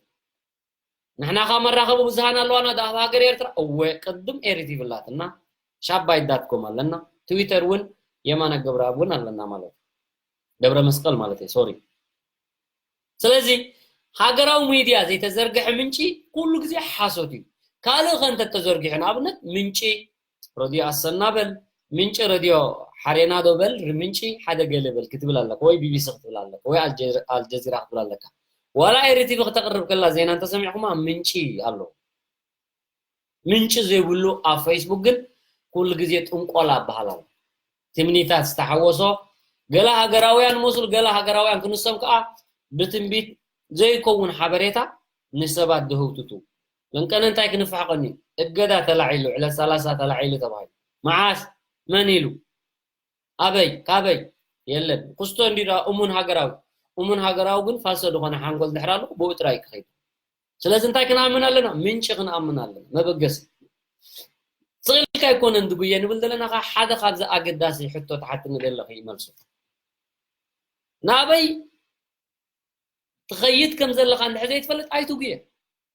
ንሕና ካብ መራኸቢ ብዙሃን ኣለዋና ዳ ኣብ ሃገር ኤርትራ እወ ቅድም ኤሪ ቲቪ ኣላትና ሻባይ ዳት ኮም ኣለና ትዊተር እውን የማነ ገብረኣብ እውን ኣለና ማለት ገብረ መስቀል ማለት እዩ ሶሪ ስለዚ ሃገራዊ ሚድያ ዘይተዘርግሐ ምንጪ ኩሉ ግዜ ሓሶት እዩ ካልእ ከ እንተተዘርጊሑ ንኣብነት ምንጪ ረድዮ ኣሰና በል ምንጪ ረድዮ ሓሬና ዶ በል ምንጪ ሓደ ገለ በል ክትብል ኣለካ ወይ ቢቢሲ ክትብል ኣለካ ወይ ኣልጀዚራ ክትብል ኣለካ ዋላ ኤሪ ቲቪ ክተቅርብ ከላ ዜና እንተሰሚዕኩማ ምንጪ ኣሎ ምንጪ ዘይብሉ ኣብ ፌስቡክ ግን ኩሉ ግዜ ጥንቆላ ኣበሃል ኣሎ ትምኒታት ዝተሓወሶ ገለ ሃገራውያን መስሉ ገለ ሃገራውያን ክንሶም ከዓ ብትንቢት ዘይከውን ሓበሬታ ንሰባት ዝህውትቱ ለንቀነ እንታይ ክንፋሕ ቀኒ እገዳ ተላዒሉ ዕለት ሰላሳ ተላዒሉ ተባሂሉ መዓስ መን ኢሉ ኣበይ ካበይ የለን። ክስቶ እንዲ ደኣ እሙን ሃገራዊ፣ እሙን ሃገራዊ ግን ፋልሶ ዝኾነ ሓንጎል ድሕር ኣሎ፣ ብኡ ጥራይ ክኸይድ። ስለዚ እንታይ ክንኣምን ኣለና? ምንጪ ክንኣምን ኣለና፣ መበገሲ። ስቕ ኢልካ ኣይኮነን ዝጉየ ንብል ዘለና፣ ከኣ ሓደ ካብዚ ኣገዳሲ ሕቶ ትሓትኒ ዘለኺ መልሱ። ናበይ ትኸይድ ከም ዘለኻ እንድሕር ዘይትፈልጥ ኣይትጉየ።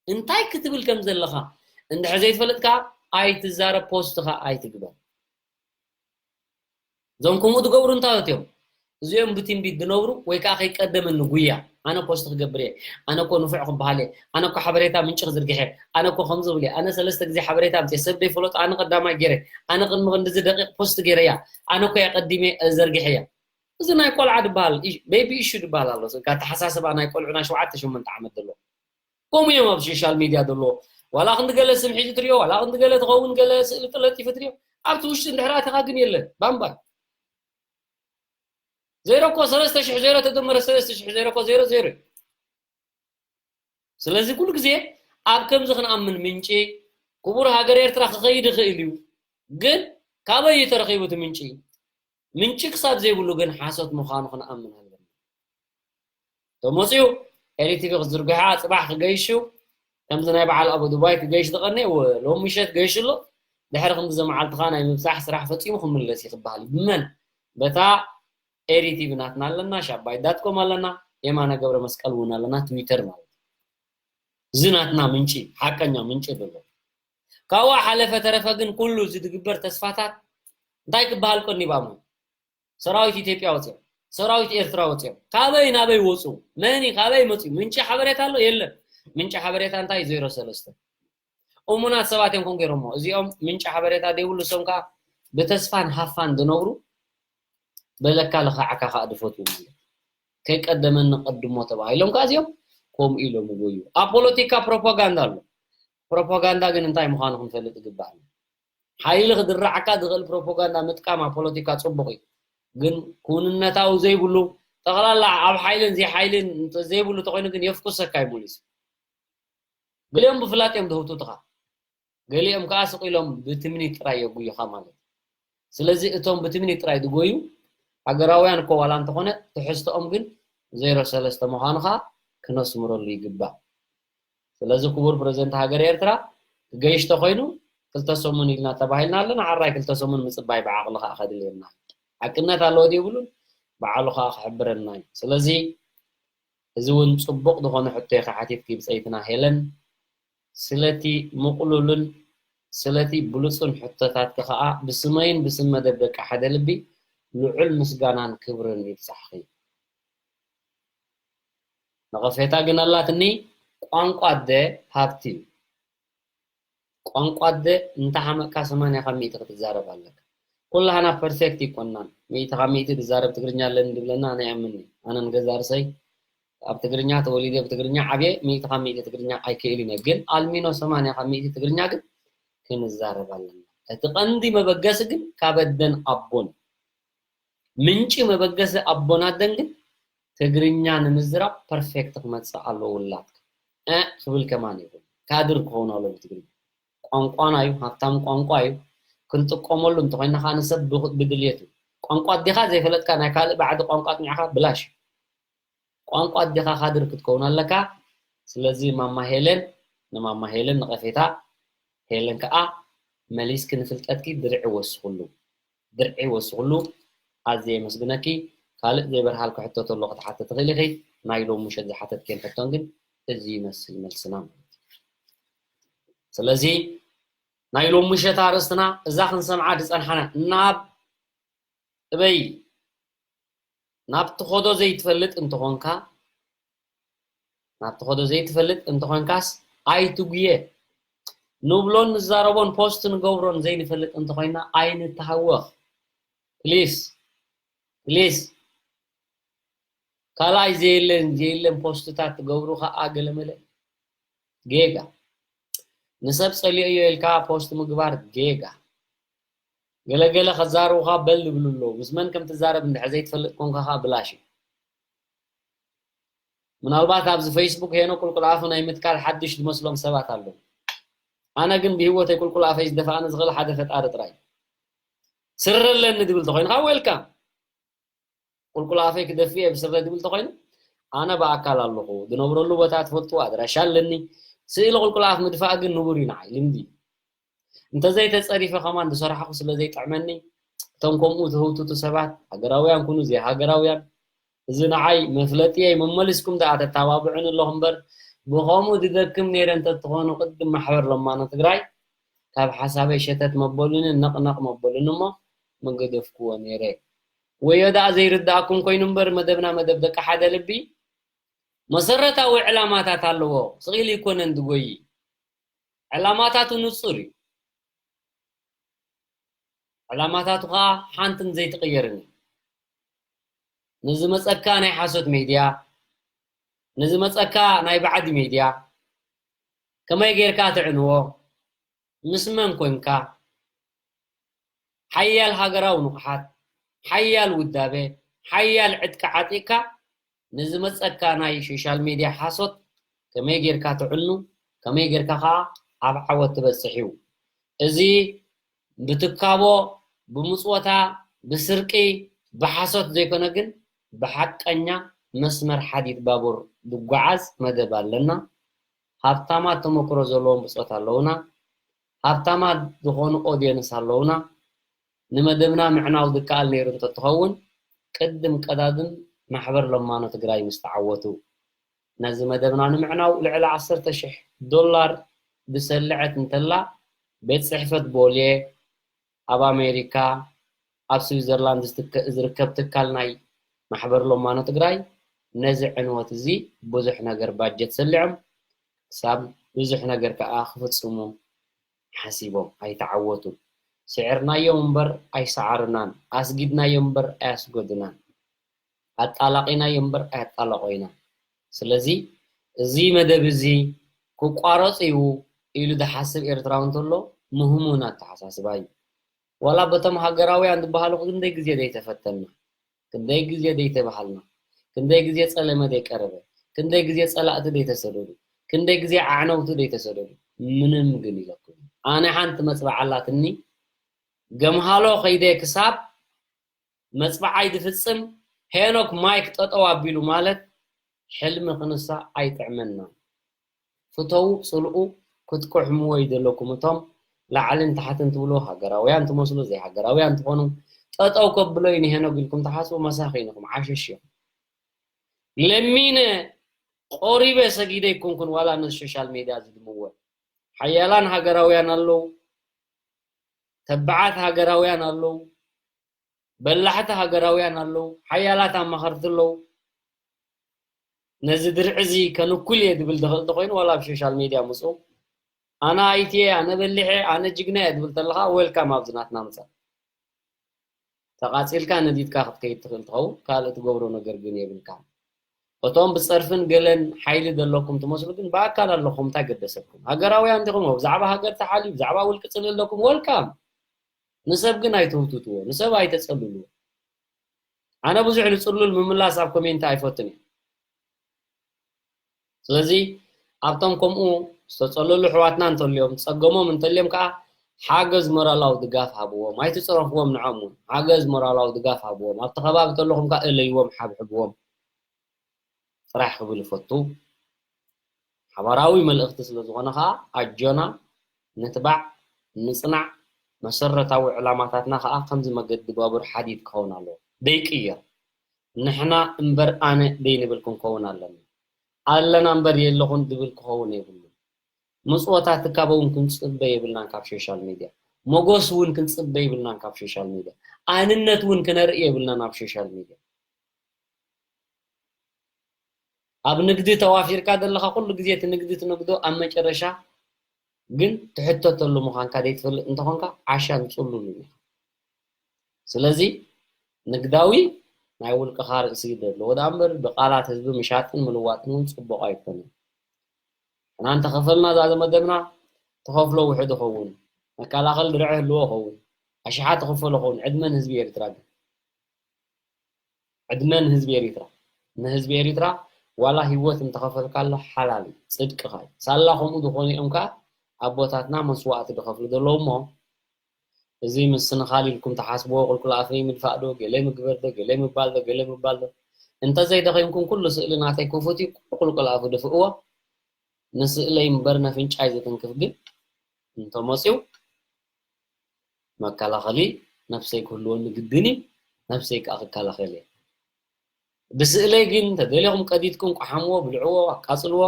እንታይ ክትብል ከም ዘለኻ እንድሕር ዘይትፈልጥ ከኣ ኣይትዛረብ፣ ፖስት ከኣ ኣይትግበር። እዞም ከምኡ ዝገብሩ እንታወት እዮም? እዚኦም ብትንቢት ዝነብሩ ወይ ከኣ ከይቀደመኒ ጉያ፣ ኣነ ፖስት ክገብር እየ፣ ኣነ እኮ ንፉዕ ክበሃል እየ፣ ኣነ እኮ ሓበሬታ ምንጪ ክዝርግሕ እየ፣ ኣነ እኮ ከምዚ ብል እየ፣ ኣነ ሰለስተ ግዜ ሓበሬታ ኣምፅእ እየ፣ ሰብ ዘይፈለጦ ኣነ ቀዳማይ ገይረ፣ ኣነ ቅድሚ ክንድዚ ደቂቕ ፖስት ገይረ እያ፣ ኣነ እኮ እየ ቀዲመ ዘርጊሐ እያ። እዚ ናይ ቆልዓ ድበሃል፣ ኢሽ-፣ ቤቢ ኢሹ ድበሃል ኣሎ። እዚ ኣተሓሳስባ ናይ ቆልዑ ናይ ሸውዓተ ሸሞንተ ዓመት ዘሎ። ከምኡ እዮም ኣብ ሶሻል ሚድያ ዘለዎ። ዋላ ክንዲ ገለ ስም ሒዙ ትሪኦ፣ ዋላ ክንዲ ገለ ትኸውን ገለ ስእሊ ጥለጢፉ ትሪኦ። ኣብቲ ውሽጢ እንድሕር ኣቲኻ ግን የለን። ባምባይ። ዜሮ እኮ ሰለስተ ሽሕ ዜሮ ተደመረ ሰለስተ ሽሕ ዜሮ እኮ ዜሮ ዜሮ እዩ። ስለዚ ኩሉ ግዜ ኣብ ከምዚ ክንኣምን ምንጪ ክቡር ሃገር ኤርትራ ክኸይድ ይኽእል እዩ። ግን ካበይ እዩ ተረኺቡ እቲ ምንጪ? ምንጪ ክሳብ ዘይብሉ ግን ሓሶት ምዃኑ ክንኣምን ኣለና። ተመፅዩ ኤሪቲቪ ክትዝርግሖ፣ ፅባሕ ክገይሹ፣ ከምዚ ናይ በዓል ኣቡ ዱባይ ክገይሽ ዝቐነ፣ ወ-፣ ሎሚ ምሸት ገይሹ ኣሎ። ድሕሪ ክንዲ ዘመዓልትኻ ናይ ምብፃሕ ስራሕ ፈፂሙ ክምለስ እዩ ክበሃል እዩ። ብመን? በታ ኤሪቲቪ ናትና ኣለና፣ ሻባይ ዳት ኮም ኣለና፣ የማነ ገብረ መስቀል እውን ኣለና፣ ትዊተር ማለት እዩ። እዚ ናትና ምንጪ፣ ሓቀኛ ምንጪ ዘሎ። ካብኡ ሓለፈ ተረፈ ግን ኩሉ እዚ ዝግበር ተስፋታት እንታይ ክበሃል ቀኒባሞ? ሰራዊት ኢትዮጵያ ወፅኦም፣ ሰራዊት ኤርትራ ወፅኦም። ካበይ ናበይ ወፁ? መን እዩ? ካበይ መፅኡ? ምንጪ ሓበሬታ ኣሎ? የለን። ምንጪ ሓበሬታ እንታይ? ዜሮ ሰለስተ። እሙናት ሰባት እዮም ከም ገይሮሞ። እዚኦም ምንጪ ሓበሬታ ዘይብሉ፣ እሶም ከዓ ብተስፋን ሃፋን ዝነብሩ፣ በለካ ልኽዓካ ከዓ ዝፈትዉ ማለት። ከይቀደመኒ ቀድሞ ተባሂሎም ከዓ እዚኦም ከምኡ ኢሎም ይጎዩ። ኣብ ፖለቲካ ፕሮፓጋንዳ ኣሎ። ፕሮፓጋንዳ ግን እንታይ ምዃኑ ክንፈልጥ ይግባእ። ሓይሊ ክድርዓካ ዝኽእል ፕሮፓጋንዳ ምጥቃም ኣብ ፖለቲካ ጽቡቕ እዩ። ግን ክውንነታዊ ዘይብሉ፣ ጠቕላላ ኣብ ሓይልን ዘይሓይልን ዘይብሉ ተኾይኑ ግን የፍኩሰካ እዩ መሊሱ። ገሊኦም ብፍላጥ እዮም ዝህውቱትኻ። ገሊኦም ከኣ ስቕ ኢሎም ብትምኒት ጥራይ የጉዩኻ ማለት እዩ። ስለዚ እቶም ብትምኒት ጥራይ ዝጎዩ ሃገራውያን እኮ ዋላ እንተኾነ ትሕዝቶኦም ግን ዜሮ ሰለስተ ምዃኑ ከኣ ክነስምረሉ ይግባእ። ስለዚ ክቡር ፕረዚደንት ሃገር ኤርትራ ክገይሽ ተኾይኑ ክልተ ሰሙን ኢልና ተባሂልና ኣለና። ሓራይ ክልተ ሰሙን ምጽባይ ብዓቕሊ ከኣ ከድልየና እዩ። ሓቅነት ኣለዎ ድዩ የብሉን? ባዕሉ ከኣ ክሕብረና እዩ። ስለዚ እዚ እውን ጽቡቕ ዝኾነ ሕቶ ኢኻ ሓቲትኪ ብጸይትና ሄለን። ስለቲ ምቕሉልን ስለቲ ብሉጽን ሕቶታትኪ ከኣ ብስመይን ብስም መደብ ደቂ ሓደ ልቢ ልዑል ምስጋናን ክብርን ይብጻሕኺ። ነቐፌታ ግን ኣላትኒ፣ ቋንቋ ኣደ ሃብቲ እዩ። ቋንቋ ኣደ እንተሓመቅካ ሰማንያ ካብ ሚእቲ ክትዛረብ ኣለካ። ኩላህና ፐርፌክት ይኮናን። ሚእቲ ካብ ሚእቲ ዝዛረብ ትግርኛ ኣለኒ ድብለና ኣነ ይኣምን እየ። ኣነ ንገዛ ርእሰይ ኣብ ትግርኛ ተወሊደ ብትግርኛ ዓብየ፣ ሚእቲ ካብ ሚእቲ ትግርኛ ኣይክእልን እየ። ግን ኣልሚኖ ሰማንያ ካብ ሚእቲ ትግርኛ ግን ክንዛረብ ኣለና። እቲ ቀንዲ መበገሲ ግን ካብ ኣደን ኣቦን። ምንጪ መበገሲ ኣቦን ኣደን ግን ትግርኛ ንምዝራብ ፐርፌክት ክመጽእ ኣለዎ ውላድካ። እ ክብል ከማን ይኹን። ካድር ክኸውን ኣለዎ ብትግርኛ። ቋንቋና እዩ፣ ሃብታም ቋንቋ እዩ። ክንጥቀመሉ እንተኾይና ከኣ ንሰብ ብኽ-፣ ብድልየት እዩ። ቋንቋ ኣዴኻ ዘይፈለጥካ ናይ ካልእ ባዕዲ ቋንቋ ኣጽኒዕኻ ብላሽ እዩ። ቋንቋ ኣዴኻ ካድር ክትከውን ኣለካ። ስለዚ ማማ ሄለን፣ ንማማ ሄለን ነቐፌታ፣ ሄለን ከኣ መሊስኪ ንፍልጠትኪ ድርዒ ወስኽሉ። ድርዒ ወስኽሉ። ኣዝየ የመስግነኪ። ካልእ ዘይበርሃልኪ ሕቶ ተሎ ክትሓቲ ትኽእሊ ኢኺ። ናይ ሎም ምሸት ዝሓተትክየን ሕቶን ግን እዚ ይመስል መልስና ማለት እዩ። ስለዚ ናይ ሎም ምሸት ኣርእስትና እዛ ክንሰምዓ ዝጸንሓና ናብ እበይ ናብ ትኸዶ ዘይትፈልጥ እንተኾንካ፣ ናብ ትኸዶ ዘይትፈልጥ እንተኾንካስ ኣይትጉየ። ንብሎን ንዛረቦን ፖስት ንገብሮን ዘይንፈልጥ እንተኾይና ኣይንተሃወኽ። ፕሊስ፣ ፕሊስ። ካልኣይ ዘየለን፣ ዘየለን ፖስትታት ትገብሩ ኸኣ ገለመለ። ጌጋ። ንሰብ ጸሊኦዮ ኢልካ ፖስት ምግባር ጌጋ። ገለገለ ከዛርቡኻ በል ዝብሉ ኣለዉ። ምስ መን ከም ትዛረብ እንድሕር ዘይትፈልጥ ኮንካ ኸኣ ብላሽ እዩ። ምናልባት ኣብዚ ፌስቡክ ሄኖክ ቁልቁል ኣፉ ናይ ምትካል ሓድሽ ዝመስሎም ሰባት ኣለዉ። ኣነ ግን ብህይወተይ ቁልቁል ኣፈይ ዝደፍኣኒ ዝኽእል ሓደ ፈጣሪ ጥራይ እዩ። ስረ ኣለኒ ዝብል ተኾይንኻ ዌልካም። ቁልቁል ኣፈይ ክደፍእ እየ ብስረ ድብል ተኾይኑ ኣነ ብኣካል ኣለኹ፣ ዝነብረሉ ቦታ ትፈልጡ፣ ኣድራሻ ኣለኒ። ስእሊ ቁልቁል ኣፍ ምድፋእ ግን ንቡር እዩ ንዓይ፣ ልምዲ እዩ። እንተዘይተጸሪፈ ከማን ዝሰራሕኹ ስለ ዘይጥዕመኒ፣ እቶም ከምኡ ዝህውትቱ ሰባት፣ ሃገራውያን ኩኑ ዘይሃገራውያን፣ እዚ ንዓይ መፍለጢየይ፣ መመሊስኩም ደኣ ተተባብዑኒ ኣለኹም እምበር፣ ብኸምኡ ድደክም ነይረ እንተትኾኑ፣ ቅድም ማሕበር ለማኖ ትግራይ ካብ ሓሳበይ ሸተት መበሉኒ፣ ነቕነቕ መበሉኒ እሞ ምገደፍክዎ ነይረ። ወዮ ደኣ ዘይርድኣኩም ኮይኑ እምበር፣ መደብና መደብ ደቂ ሓደ ልቢ መሰረታዊ ዕላማታት ኣለዎ። ስቕ ኢሉ ኣይኮነን ዝጎይ። ዕላማታቱ ንጹር እዩ። ዕላማታቱ ኸኣ ሓንትን ዘይትቕየርን እዩ። ንዝመጸካ ናይ ሓሶት ሜድያ፣ ንዝመጸካ ናይ ባዕዲ ሜድያ ከመይ ጌርካ ትዕንዎ? ምስ መን ኮንካ? ሓያል ሃገራዊ ንቕሓት፣ ሓያል ውዳበ፣ ሓያል ዕጥቂ ዓጢቕካ ንዝመጸካ ናይ ሶሻል ሜድያ ሓሶት ከመይ ጌርካ ትዕኑ፣ ከመይ ጌርካ ኸኣ ኣብ ዓወት ትበጽሕ እዩ። እዚ ብትካቦ፣ ብምጽወታ፣ ብስርቂ፣ ብሓሶት ዘይኮነ ግን ብሓቀኛ መስመር ሓዲድ ባቡር ዝጓዓዝ መደብ ኣለና። ሃብታማት ተመክሮ ዘለዎም ብጾት ኣለውና። ሃብታማት ዝኾኑ ኦድየንስ ኣለውና። ንመደብና ምዕናው ዝከኣል ነይሩ እንተትኸውን፣ ቅድም ቀዳድም ማሕበር ለማኖ ትግራይ ምስ ተዓወቱ፣ ነዚ መደብና ንምዕናው ልዕሊ ዓሰርተ ሽሕ ዶላር ዝሰልዐት እንተላ፣ ቤት ጽሕፈት ቦልየ፣ ኣብ ኣሜሪካ፣ ኣብ ስዊዘርላንድ ዝትከ-፣ ዝርከብ ትካል ናይ ማሕበር ለማኖ ትግራይ፣ ነዚ ዕንወት እዚ ብዙሕ ነገር ባጀት ሰሊዖም፣ ክሳብ ብዙሕ ነገር ከኣ ክፍጽሙ ሓሲቦም ኣይተዓወቱን። ስዒርናዮም እምበር ኣይሰዓርናን፣ ኣስጊድናዮም እምበር ኣያስገዱናን፣ ኣጣላቒናዮም እምበር ኣያጣላቖይናን። ስለዚ እዚ መደብ እዚ ክቋረጽ እዩ ኢሉ ዝሓስብ ኤርትራዊ እንተሎ ምህሙን ኣተሓሳስባ እዩ። ዋላ በቶም ሃገራውያን ዝበሃሉ ክንደይ ግዜ ዘይተፈተንና፣ ክንደይ ግዜ ዘይተባሃልና፣ ክንደይ ግዜ ጸለመ ዘይቀረበ፣ ክንደይ ግዜ ጸላእቲ ዘይተሰደዱ፣ ክንደይ ግዜ ኣዕነውቲ ዘይተሰደዱ፣ ምንም ግን ኢለኩም። ኣነ ሓንቲ መጽባዕ ኣላትኒ፣ ገምሃሎ ከይደ ክሳብ መጽባዓይ ዝፍጽም ሄኖክ ማይክ ጠጠው ኣቢሉ ማለት ሕልሚ ክንሳ ኣይጥዕመናን። ፍተዉ፣ ጽልኡ፣ ክትቅሕምዎ ይደለኩም። እቶም ላዕልን ታሕትን ትብሉ ሃገራውያን ትመስሉ፣ ዘይሃገራውያን ትኾኑ፣ ጠጠው ከብሎ እዩ ንሄኖክ ኢልኩም ትሓስቡ መሳኺን ኢኹም፣ ዓሸሽ ኢኹም። ለሚነ ቆሪበ ሰጊደ ኣይኮንኩን ዋላ ነዚ ሶሻል ሜድያ ዝድምወ። ሓያላን ሃገራውያን ኣለዉ፣ ተባዓት ሃገራውያን ኣለዉ፣ በላሕቲ ሃገራውያን ኣለዉ፣ ሓያላት ኣማኸርቲ ኣለዉ። ነዚ ድርዒ እዚ ከንኩል እየ ዝብል ዝኽእል እንተኾይኑ ዋላ ኣብ ሶሻል ሜድያ ምፁ። ኣነ ኣይትየ፣ ኣነ በሊሐ፣ ኣነ ጅግና እየ ዝብል ተለኻ ዌልካም ኣብዚ ናትና ምፃእ። ተቓፂልካ ነዲድካ ክትከይድ ትኽእል ትኸውን፣ ካልእ ትገብሮ ነገር ግን የብልካን። እቶም ብፀርፍን ገለን ሓይሊ ዘለኩም ትመስሉ ግን ብኣካል ኣለኹም፣ እንታይ ገደሰኩም? ሃገራውያን እንዲኹም፣ ብዛዕባ ሃገር ተሓልዩ፣ ብዛዕባ ውልቂ ፅልኢ ኣለኩም፣ ዌልካም። ንሰብ ግን ኣይተውትትዎ፣ ንሰብ ኣይተፀልልዎ። ኣነ ብዙሕ ንፅሉል ምምላስ ኣብ ኮሜንት ኣይፈቱን እየ። ስለዚ ኣብቶም ከምኡ ዝተፀለሉ ኣሕዋትና እንተልዮም፣ ፀገሞም እንተልዮም ከዓ ሓገዝ ሞራላዊ ድጋፍ ሃብዎም፣ ኣይትፅረፍዎም። ንዖም እውን ሓገዝ ሞራላዊ ድጋፍ ሃብዎም። ኣብቲ ከባቢ ተለኹም ከዓ እለይዎም፣ ሓብሕብዎም ጥራሕ ክብል ይፈቱ። ሓባራዊ መልእኽቲ ስለ ዝኾነ ከዓ ኣጆና ንትባዕ፣ ንፅናዕ። መሰረታዊ ዕላማታትና ከዓ ከምዚ መገዲ ባቡር ሓዲድ ክኸውን ኣለዎ፣ ዘይቅየር። ንሕና እምበር ኣነ ዘይንብል ክንከውን ኣለና። ኣለና እምበር የለኹን ዝብል ክኸውን የብሉን። ምጽወታት ትካበ እውን ክንጽበ የብልናን ካብ ሶሻል ሚድያ። ሞጎስ እውን ክንጽበ የብልናን ካብ ሶሻል ሚድያ። ኣንነት እውን ክነርኢ የብልናን ኣብ ሶሻል ሚድያ። ኣብ ንግዲ ተዋፊርካ ዘለኻ ኩሉ ግዜ እቲ ንግዲ ትነግዶ ኣብ መጨረሻ ግን ትሕተተሉ ምዃንካ ዘይትፈልጥ እንተኾንካ ዓሻን ጽሉልን ኢኻ። ስለዚ ንግዳዊ ናይ ውልቅኻ ርእሲ ደሎ። ወደ ኣምበር ብቃላት ህዝቢ ምሻጥን ምልዋጥን እውን ጽቡቕ ኣይኮነን። ሕና እንተኸፈልና እዛ መደብና ትኸፍሎ ውሕድ ይኸውን። መከላኸሊ ድርዒ ህልዎ ይኸውን። ኣሽሓት ትኽፈሎ ይኸውን። ዕድመ ንህዝቢ ኤርትራ ግን። ዕድመ ንህዝቢ ኤሪትራ። ንህዝቢ ኤሪትራ ዋላ ህይወት እንተኸፈልካሉ ሓላል እዩ፣ ጽድቅኻ እዩ። ሳላ ከምኡ ዝኾኑ እዮም ከኣ ኣቦታትና መስዋእቲ ዝኸፍሉ ዘለዉ እሞ፣ እዚ ምስንኻል ኢልኩም ትሓስብዎ ቁልቁል ኣፈይ ምድፋእ ዶ፣ ገለ ምግበር ዶ፣ ገለ ምባል ዶ፣ ገለ ምባል ዶ፣ እንተዘይደኺምኩም ኩሉ ስእሊ ናተይ ክፉት እዩ፣ ቁልቁል ኣፉ ድፍእዎ። ንስእለይ እምበር ነፍንጫይ ዝትንክፍ ግን እንተመፅዩ መከላኸሊ ነብሰይ ክህልወኒ ግድን እዩ። ነብሰይ ከዓ ክከላኸል እየ። ብስእለይ ግን ተደሊኹም ቀዲድኩም ቋሓምዎ፣ ብልዕዎ፣ ኣቃፅልዎ።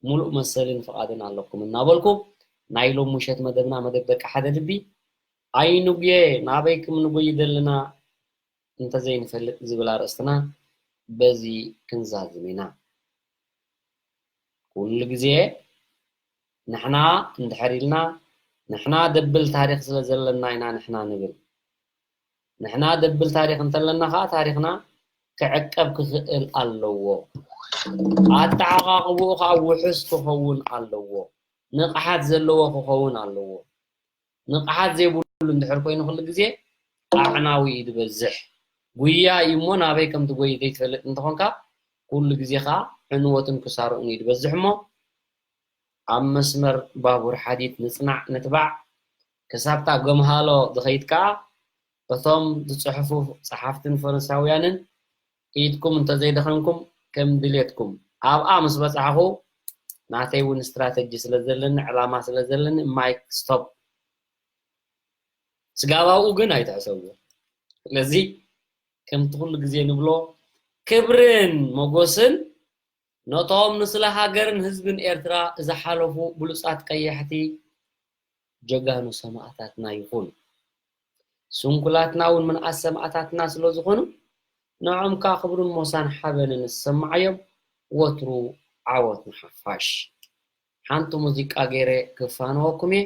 ሙሉእ መሰልን ፍቓድን ኣለኩም እናበልኩ ናይ ሎም ምሸት መደብና መደብ ደቂ ሓደ ልቢ ኣይንጉየ ናበይ ክም ንጎይ ዘለና እንተዘይንፈልጥ ዝብል ኣርእስትና በዚ ክንዛዝም ኢና። ኩሉ ግዜ ንሕና እንድሕር ኢልና ንሕና ደብል ታሪኽ ስለ ዘለና ኢና ንሕና ንብል። ንሕና ደብል ታሪኽ እንተለና ኸዓ ታሪኽና ክዕቀብ ክኽእል ኣለዎ። ኣተዓቓቕብኡ ኸዓ ውሑስ ክኸውን ኣለዎ። ንቕሓት ዘለዎ ክኸውን ኣለዎ። ንቕሓት ዘይብሉ እንድሕር ኮይኑ ኩሉ ግዜ ኣዕናዊ እዩ ዝበዝሕ። ጉያ እዩ እሞ ናበይ ከም ትጎይ ዘይትፈልጥ እንተኾንካ ኩሉ ግዜ ኸዓ ዕንወትን ክሳርኡን እዩ ዝበዝሕ እሞ ኣብ መስመር ባቡር ሓዲድ ንጽናዕ ንትባዕ። ክሳብታ ገምሃሎ ዝኸይድ ከኣ እቶም ዝጽሕፉ ጸሓፍትን ፈሪሳውያንን ኢድኩም እንተዘይደኸምኩም ከም ድሌትኩም ኣብኣ ምስ በጻሕኹ ናተይ እውን ስትራተጂ ስለ ዘለኒ ዕላማ ስለ ዘለኒ ማይክ ስቶፕ ስጋባኡ ግን ኣይትሕሰብዎ። ስለዚ ከምቲ ኩሉ ግዜ ንብሎ ክብርን መጎስን ነቶም ንስለ ሃገርን ህዝብን ኤርትራ ዝሓለፉ ብሉጻት ቀያሕቲ ጀጋኑ ሰማእታትና ይኹን። ስንኩላትና እውን ምንኣስ ሰማእታትና ስለ ዝኾኑ ንዖም ከኣ ክብርን ሞሳን ሓበንን ዝሰማዓዮም ወትሩ ዓወት ንሓፋሽ። ሓንቲ ሙዚቃ ገይረ ክፋነወኩም እየ።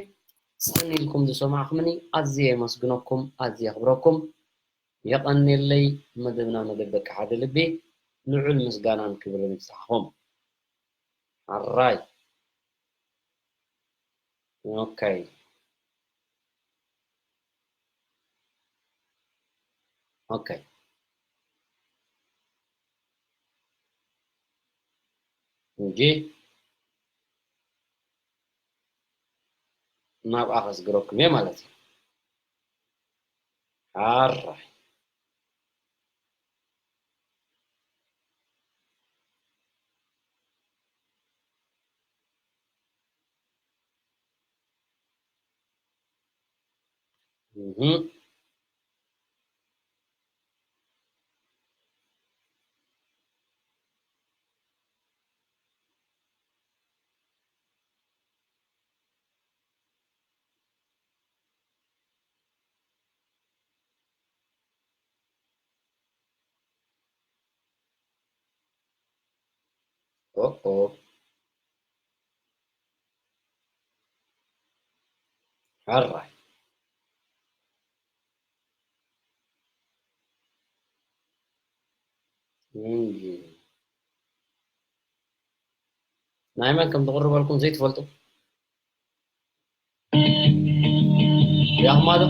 ጽን ኢልኩም ዝሰማዕኩምኒ ኣዝየ የመስግነኩም፣ ኣዝየ የኽብረኩም። የቐንየለይ። መደብና መደብ ደቂ ሓደ ልቢ ልዑል ምስጋናን ክብርን ይብጻሕኹም። ኣራይ ኦኬ ኦኬ እንጂ ናብኣ ከስግረኩም እየ ማለት እዩ። ኣራይ እህ ኦኦ ሕራይ ናይ መን ከም ዝቕርበልኩም ዘይትፈልጡ ያማዶ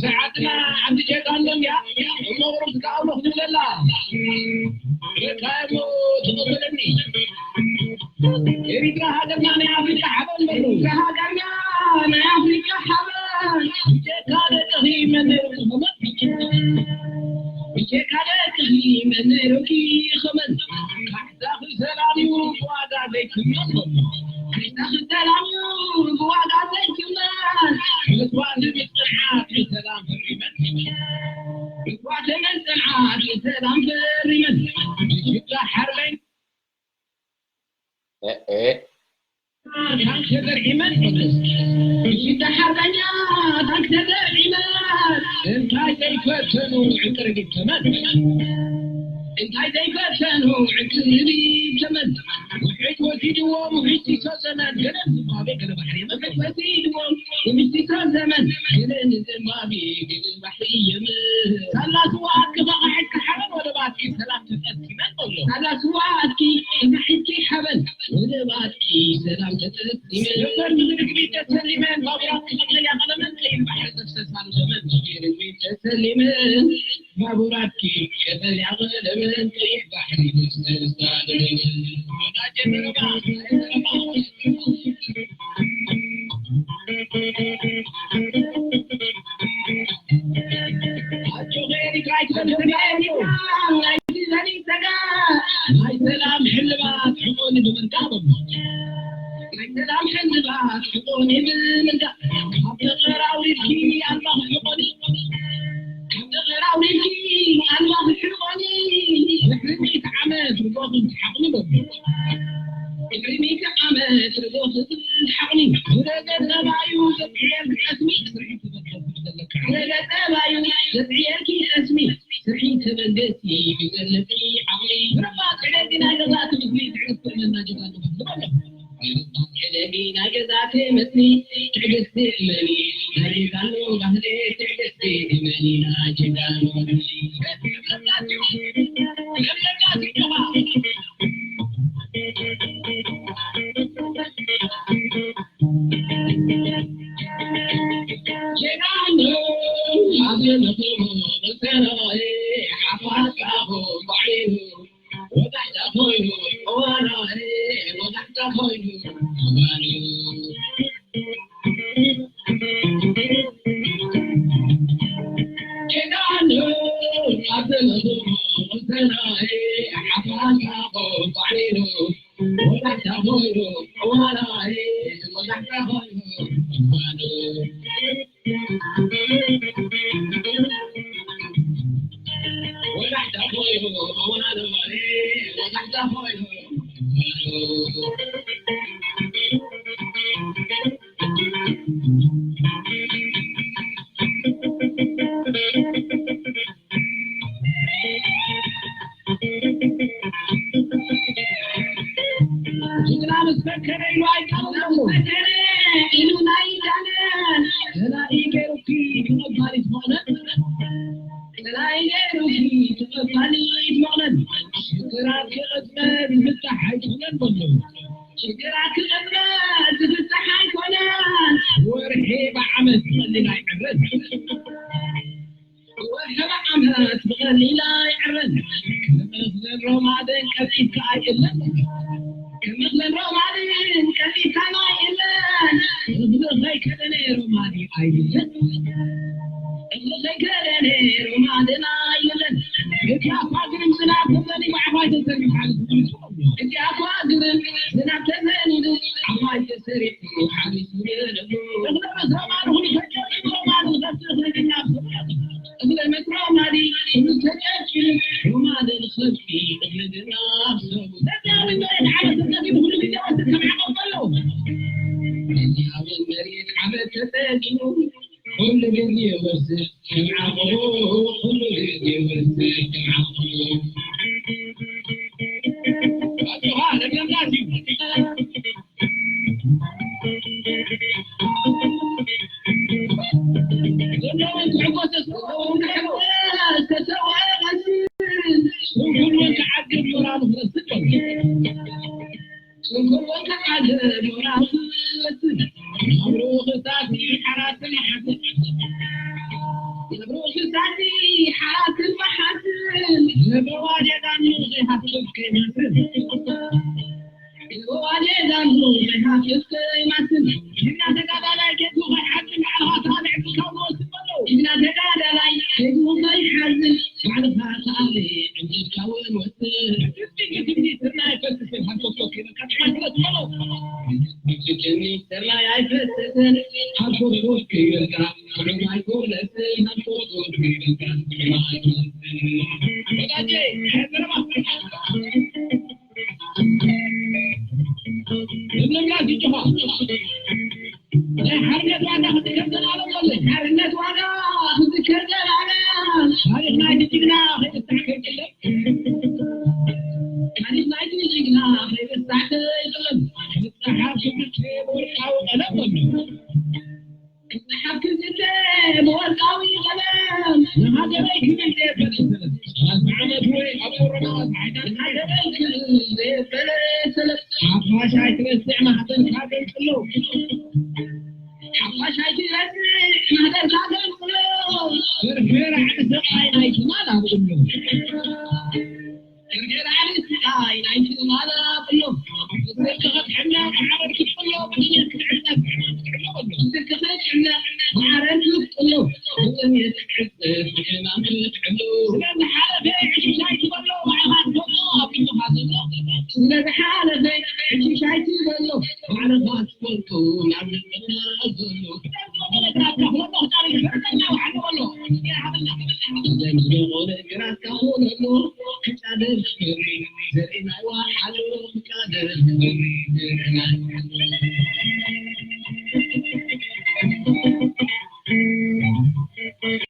ሰዓትና ዓዲ ጀጋኑ እያ። እሞ ቁሩብ ዝከኣሎ ክትብለላ። በቃ እሞ ትቐበለኒ። ኤሪትራ ሃገርና ናይ ኣፍሪቃ ሓበን በሉ። ኤሪትራ ሃገርና ናይ ኣፍሪቃ ሓበን። ብጀካ ደቅኺ መን ነይሩ ክኸመን? ብጀካ ደቅኺ መን ነይሩ ክኸመን? ካሕሳኺ ሰላም እዩ ብዋጋ ዘይክመን። ካሕሳኺ ሰላም እዩ ብዋጋ ዘይክመን። መስዋእቲ ብጽንዓት ንሰላም ፈሪመን። መስዋእቲ ብጽንዓት ንሰላም ፈሪመን። ብጅግና ሓርበኛ እእ ታንክ ተዘርዒመን፣ ብሽዳ ሓርበኛ ታንክ ተዘርዒመን፣ እንታይ ዘይፈተኑ ዕቅርቢት ተመን፣ እንታይ ዘይፈተኑ ዕቅርቢት ተመን፣ ውሕጅ ወሲድዎም ውሕጅ ሲሶ ዘመን፣ ገለ ንዝምባብዌ ገለ ባሕሪ የመን፣ ውሕጅ ወሲድዎም ውሕጅ ሲሶ ዘመን፣ ገለ ንዝምባብዌ ገለ ባሕሪ የመን። ሳላ ስዋ ኣትኪ ፋቕሒትኪ ሓበን ወደባትኪ ሰላም ተጠስኪመን በሎ። ሳላ ስዋ ኣትኪ ፋቕሒትኪ ሓበን ወደባትኪ ሰላም ተጠስኪመን። ነበር ብርግቢት ተሰሊመን ባቡራትኪ ቀጠልያ ቀለመን ቀይሕ ባሕሪ ዘፍሰሳሉ ዘመን። ብርግቢት ተሰሊመን ባቡራትኪ ቀጠልያ ቀለመን ቀይሕ ባሕሪ ዘፍሰሳሉ ዘመን። ወዳጀ መረባ፣ መረባ። ናይ ሰላም ሕልባት ሕቆኒ ብምንቃቕ በሉ። ናይ ሰላም ሕልባት ሕቆኒ ብምንቃቕ ካብ ደቐር ኣውሪድኪ ኣልማኽ ሕቆኒ። ካብ ደቐር ኣውሪድኪ ኣልማኽ ሕቆኒ። ድሕሪ ሚእቲ ዓመት ርጎኺ ትሓቕኒ በሉ። ድሕሪ ሚእቲ ዓመት ርጎኺ ትሓቕኒ። ዝረገ ጠባዩ ዘብዕየል ዓስሚ ስርሒት ተበገሱ ዘለካ። ዝረገ ጠባዩ ዘብዕየልኪ ዓስሚ ስርሒት ተበገሲ ብዘለኪ ዓቕሚ። ምርባጥ ዕደጊ ናይ ገዛእቲ ምስሊ ትዕግስቲ እመና ጀጋኑ በሉ። ምርባጥ ዕደጊ ናይ ገዛእቲ ምስሊ ትዕግስቲ እመኒ ናይ ጀጋኑ ባህሊ ትዕግስቲ እመኒ ናይ ጀጋኑ ባህሊ። ጅግና ምስ ፈከረ ኢሉ ኣይቃለሎሞ። ፈከረ ኢሉ ናይ ዳነ። ተላኢ ገይሩኪ ተቐባሊት መቕለን። ተላኢ ገይሩኪ ተቐባሊት መቕለን። ሽግራት ክቕጽበት ዝፍታሕ ኣይኮነን በሉ። ሽግራት ክቕጽበት ዝፍታሕ ኣይኮነን። ወርሒ ብዓመት ቀሊል ኣይዕረን። ወርሒ ብዓመት ብቐሊል ኣይዕረን። ከመኽዘን ሮማደን ቀሊልካ ኣይእለን። ከመኽዘን ሮማደን ቀሊልካ ኣይእለን። እኽሊ ከይከደነ ሮማዲ ኣይብለን። እኽሊ ከይከደነ ሮማደን ኣይብለን። እቲ ኣኳ ግርም ዝናብ ተዘኒቡ ዓባይ ተዘኒቡ ሓሊፉ። እቲ ኣኳ ግርም ዝናብ ተዘኒቡ ዓባይ ተሰሪሑ ሓሊፉ። እኽሊ ምስ ሮማዲ ኩሉ ተጨርቂቡ ሮማዲ ንኸብቲ እኽሊ ግና ኣብ ሰማይ። እኽሊ ምስ ሮማዲ ኩሉ ተጨርቂቡ ሮማዲ ንኸብቲ እኽሊ ግና ኣብ ሰማይ። ደብዳብ መሬት ዓመት ተጸጊቡ ኩሉ ግዜ ወስድ ከም ዓቐብ በሎ። ደብዳብ መሬት ዓመት ተጸጊቡ ኩሉ ግዜ ወስድ ከም ዓቐቡ፣ ኩሉ ግዜ ወስድ ከም ዓቐቡ። ኣጆኻ፣ ለምለም ዳስ እዩ። ስንኩል ወልቀ ዓገብ ሞራሉ ክረስዕ በሉ። ስንኩል ወልቀ ዓገብ ሞራሉ ክረስዕ። ኣብ ርኡኽ እሳት ሓራትን መሓስን። ኣብ ርኡኽ እሳት ሓራትን መሓስን። ንበዋዴ ዳኑ ዘይሃስብ ከይመስል። ንበዋዴ ዳኑ ዘይሃስብ ከይመስል። ጅግና ተጋዳላይ ጌትኡ ከይሓዝን ባዕልኻ ተቓልዕ ዕድልካ እውን ወስድ በሎ። ጅግና ተጋዳላይ ጌትኡ ከይሓዝን ባዕልኻ ተቓልዕ ዕድልካ እውን ወስድ። ግድን ግድን ስርናይ ኣይፈስስን ሃንኮትኮት ከይበልካ ጥዑም ኣይኮነን በሎ። ግድን ስርናይ ኣይፈስስን ሃንኮትኮት ከይበልካ ጥዑም ኣይኮነን ሃንኮትኮት ከይበልካ ጥዑም ኣይኮነን። ወዳጄ፣ ዘረባ። ንምምላስ ይጭኻ። ናይ ሓርነት ዋጋ ክትከፍል ኣለዎ። ሓርነት ዋጋ ክትከፍል ኣለ። ታሪኽ ናይቲ ጅግና ከይትስታዕ ከይትለም። ታሪኽ ናይቲ ጅግና ከይትስታዕ ከይትለም። ክጸሓፍ ሽዱሽተ ብወርቃዊ ቀለም ኣሎ። ክጸሓፍ ክልተ ብወርቃዊ ቀለም። ንሃገረይ ክብል ዘየበለ ሰለስተ ዓመት ወይ ኣብ ኦሮማ ንሃገረይ ክብል ዘየበለ ሰለስተ ሓፋሽ ኣይትረስዕ ማህተንካ ገንጽሎ። ሓፋሽ ኣይትረስዕ ማህተንካ ገንጽሎ። ፍርፍር ዓዲ ሰብኣይ ናይ ትማል ኣብሎ። ፍርፍር ዓዲ ሰብኣይ ናይ ትማል ኣብሎ። ብስርቂ ክትሕነ ብዓረር ክትሕሎ ብድየት ክትዕነ ክትሕሎ በሎ። ብስርቂ ክትሕነ ብዓረር ክትሕሎ ብድየት ክትዕነ ብሕማም ክትሕሎ። ስለዝሓለፈ ዕሽሽ ኣይትበሎ ባዕልኻ ትፈልጦ ኣብ ልብኻ ዘሎ። ስለዝሓለፈ ዕሽሽ ኣይትበሎ ባዕልኻ ትፈልጦ ኣብ ልብኻ ዘሎ።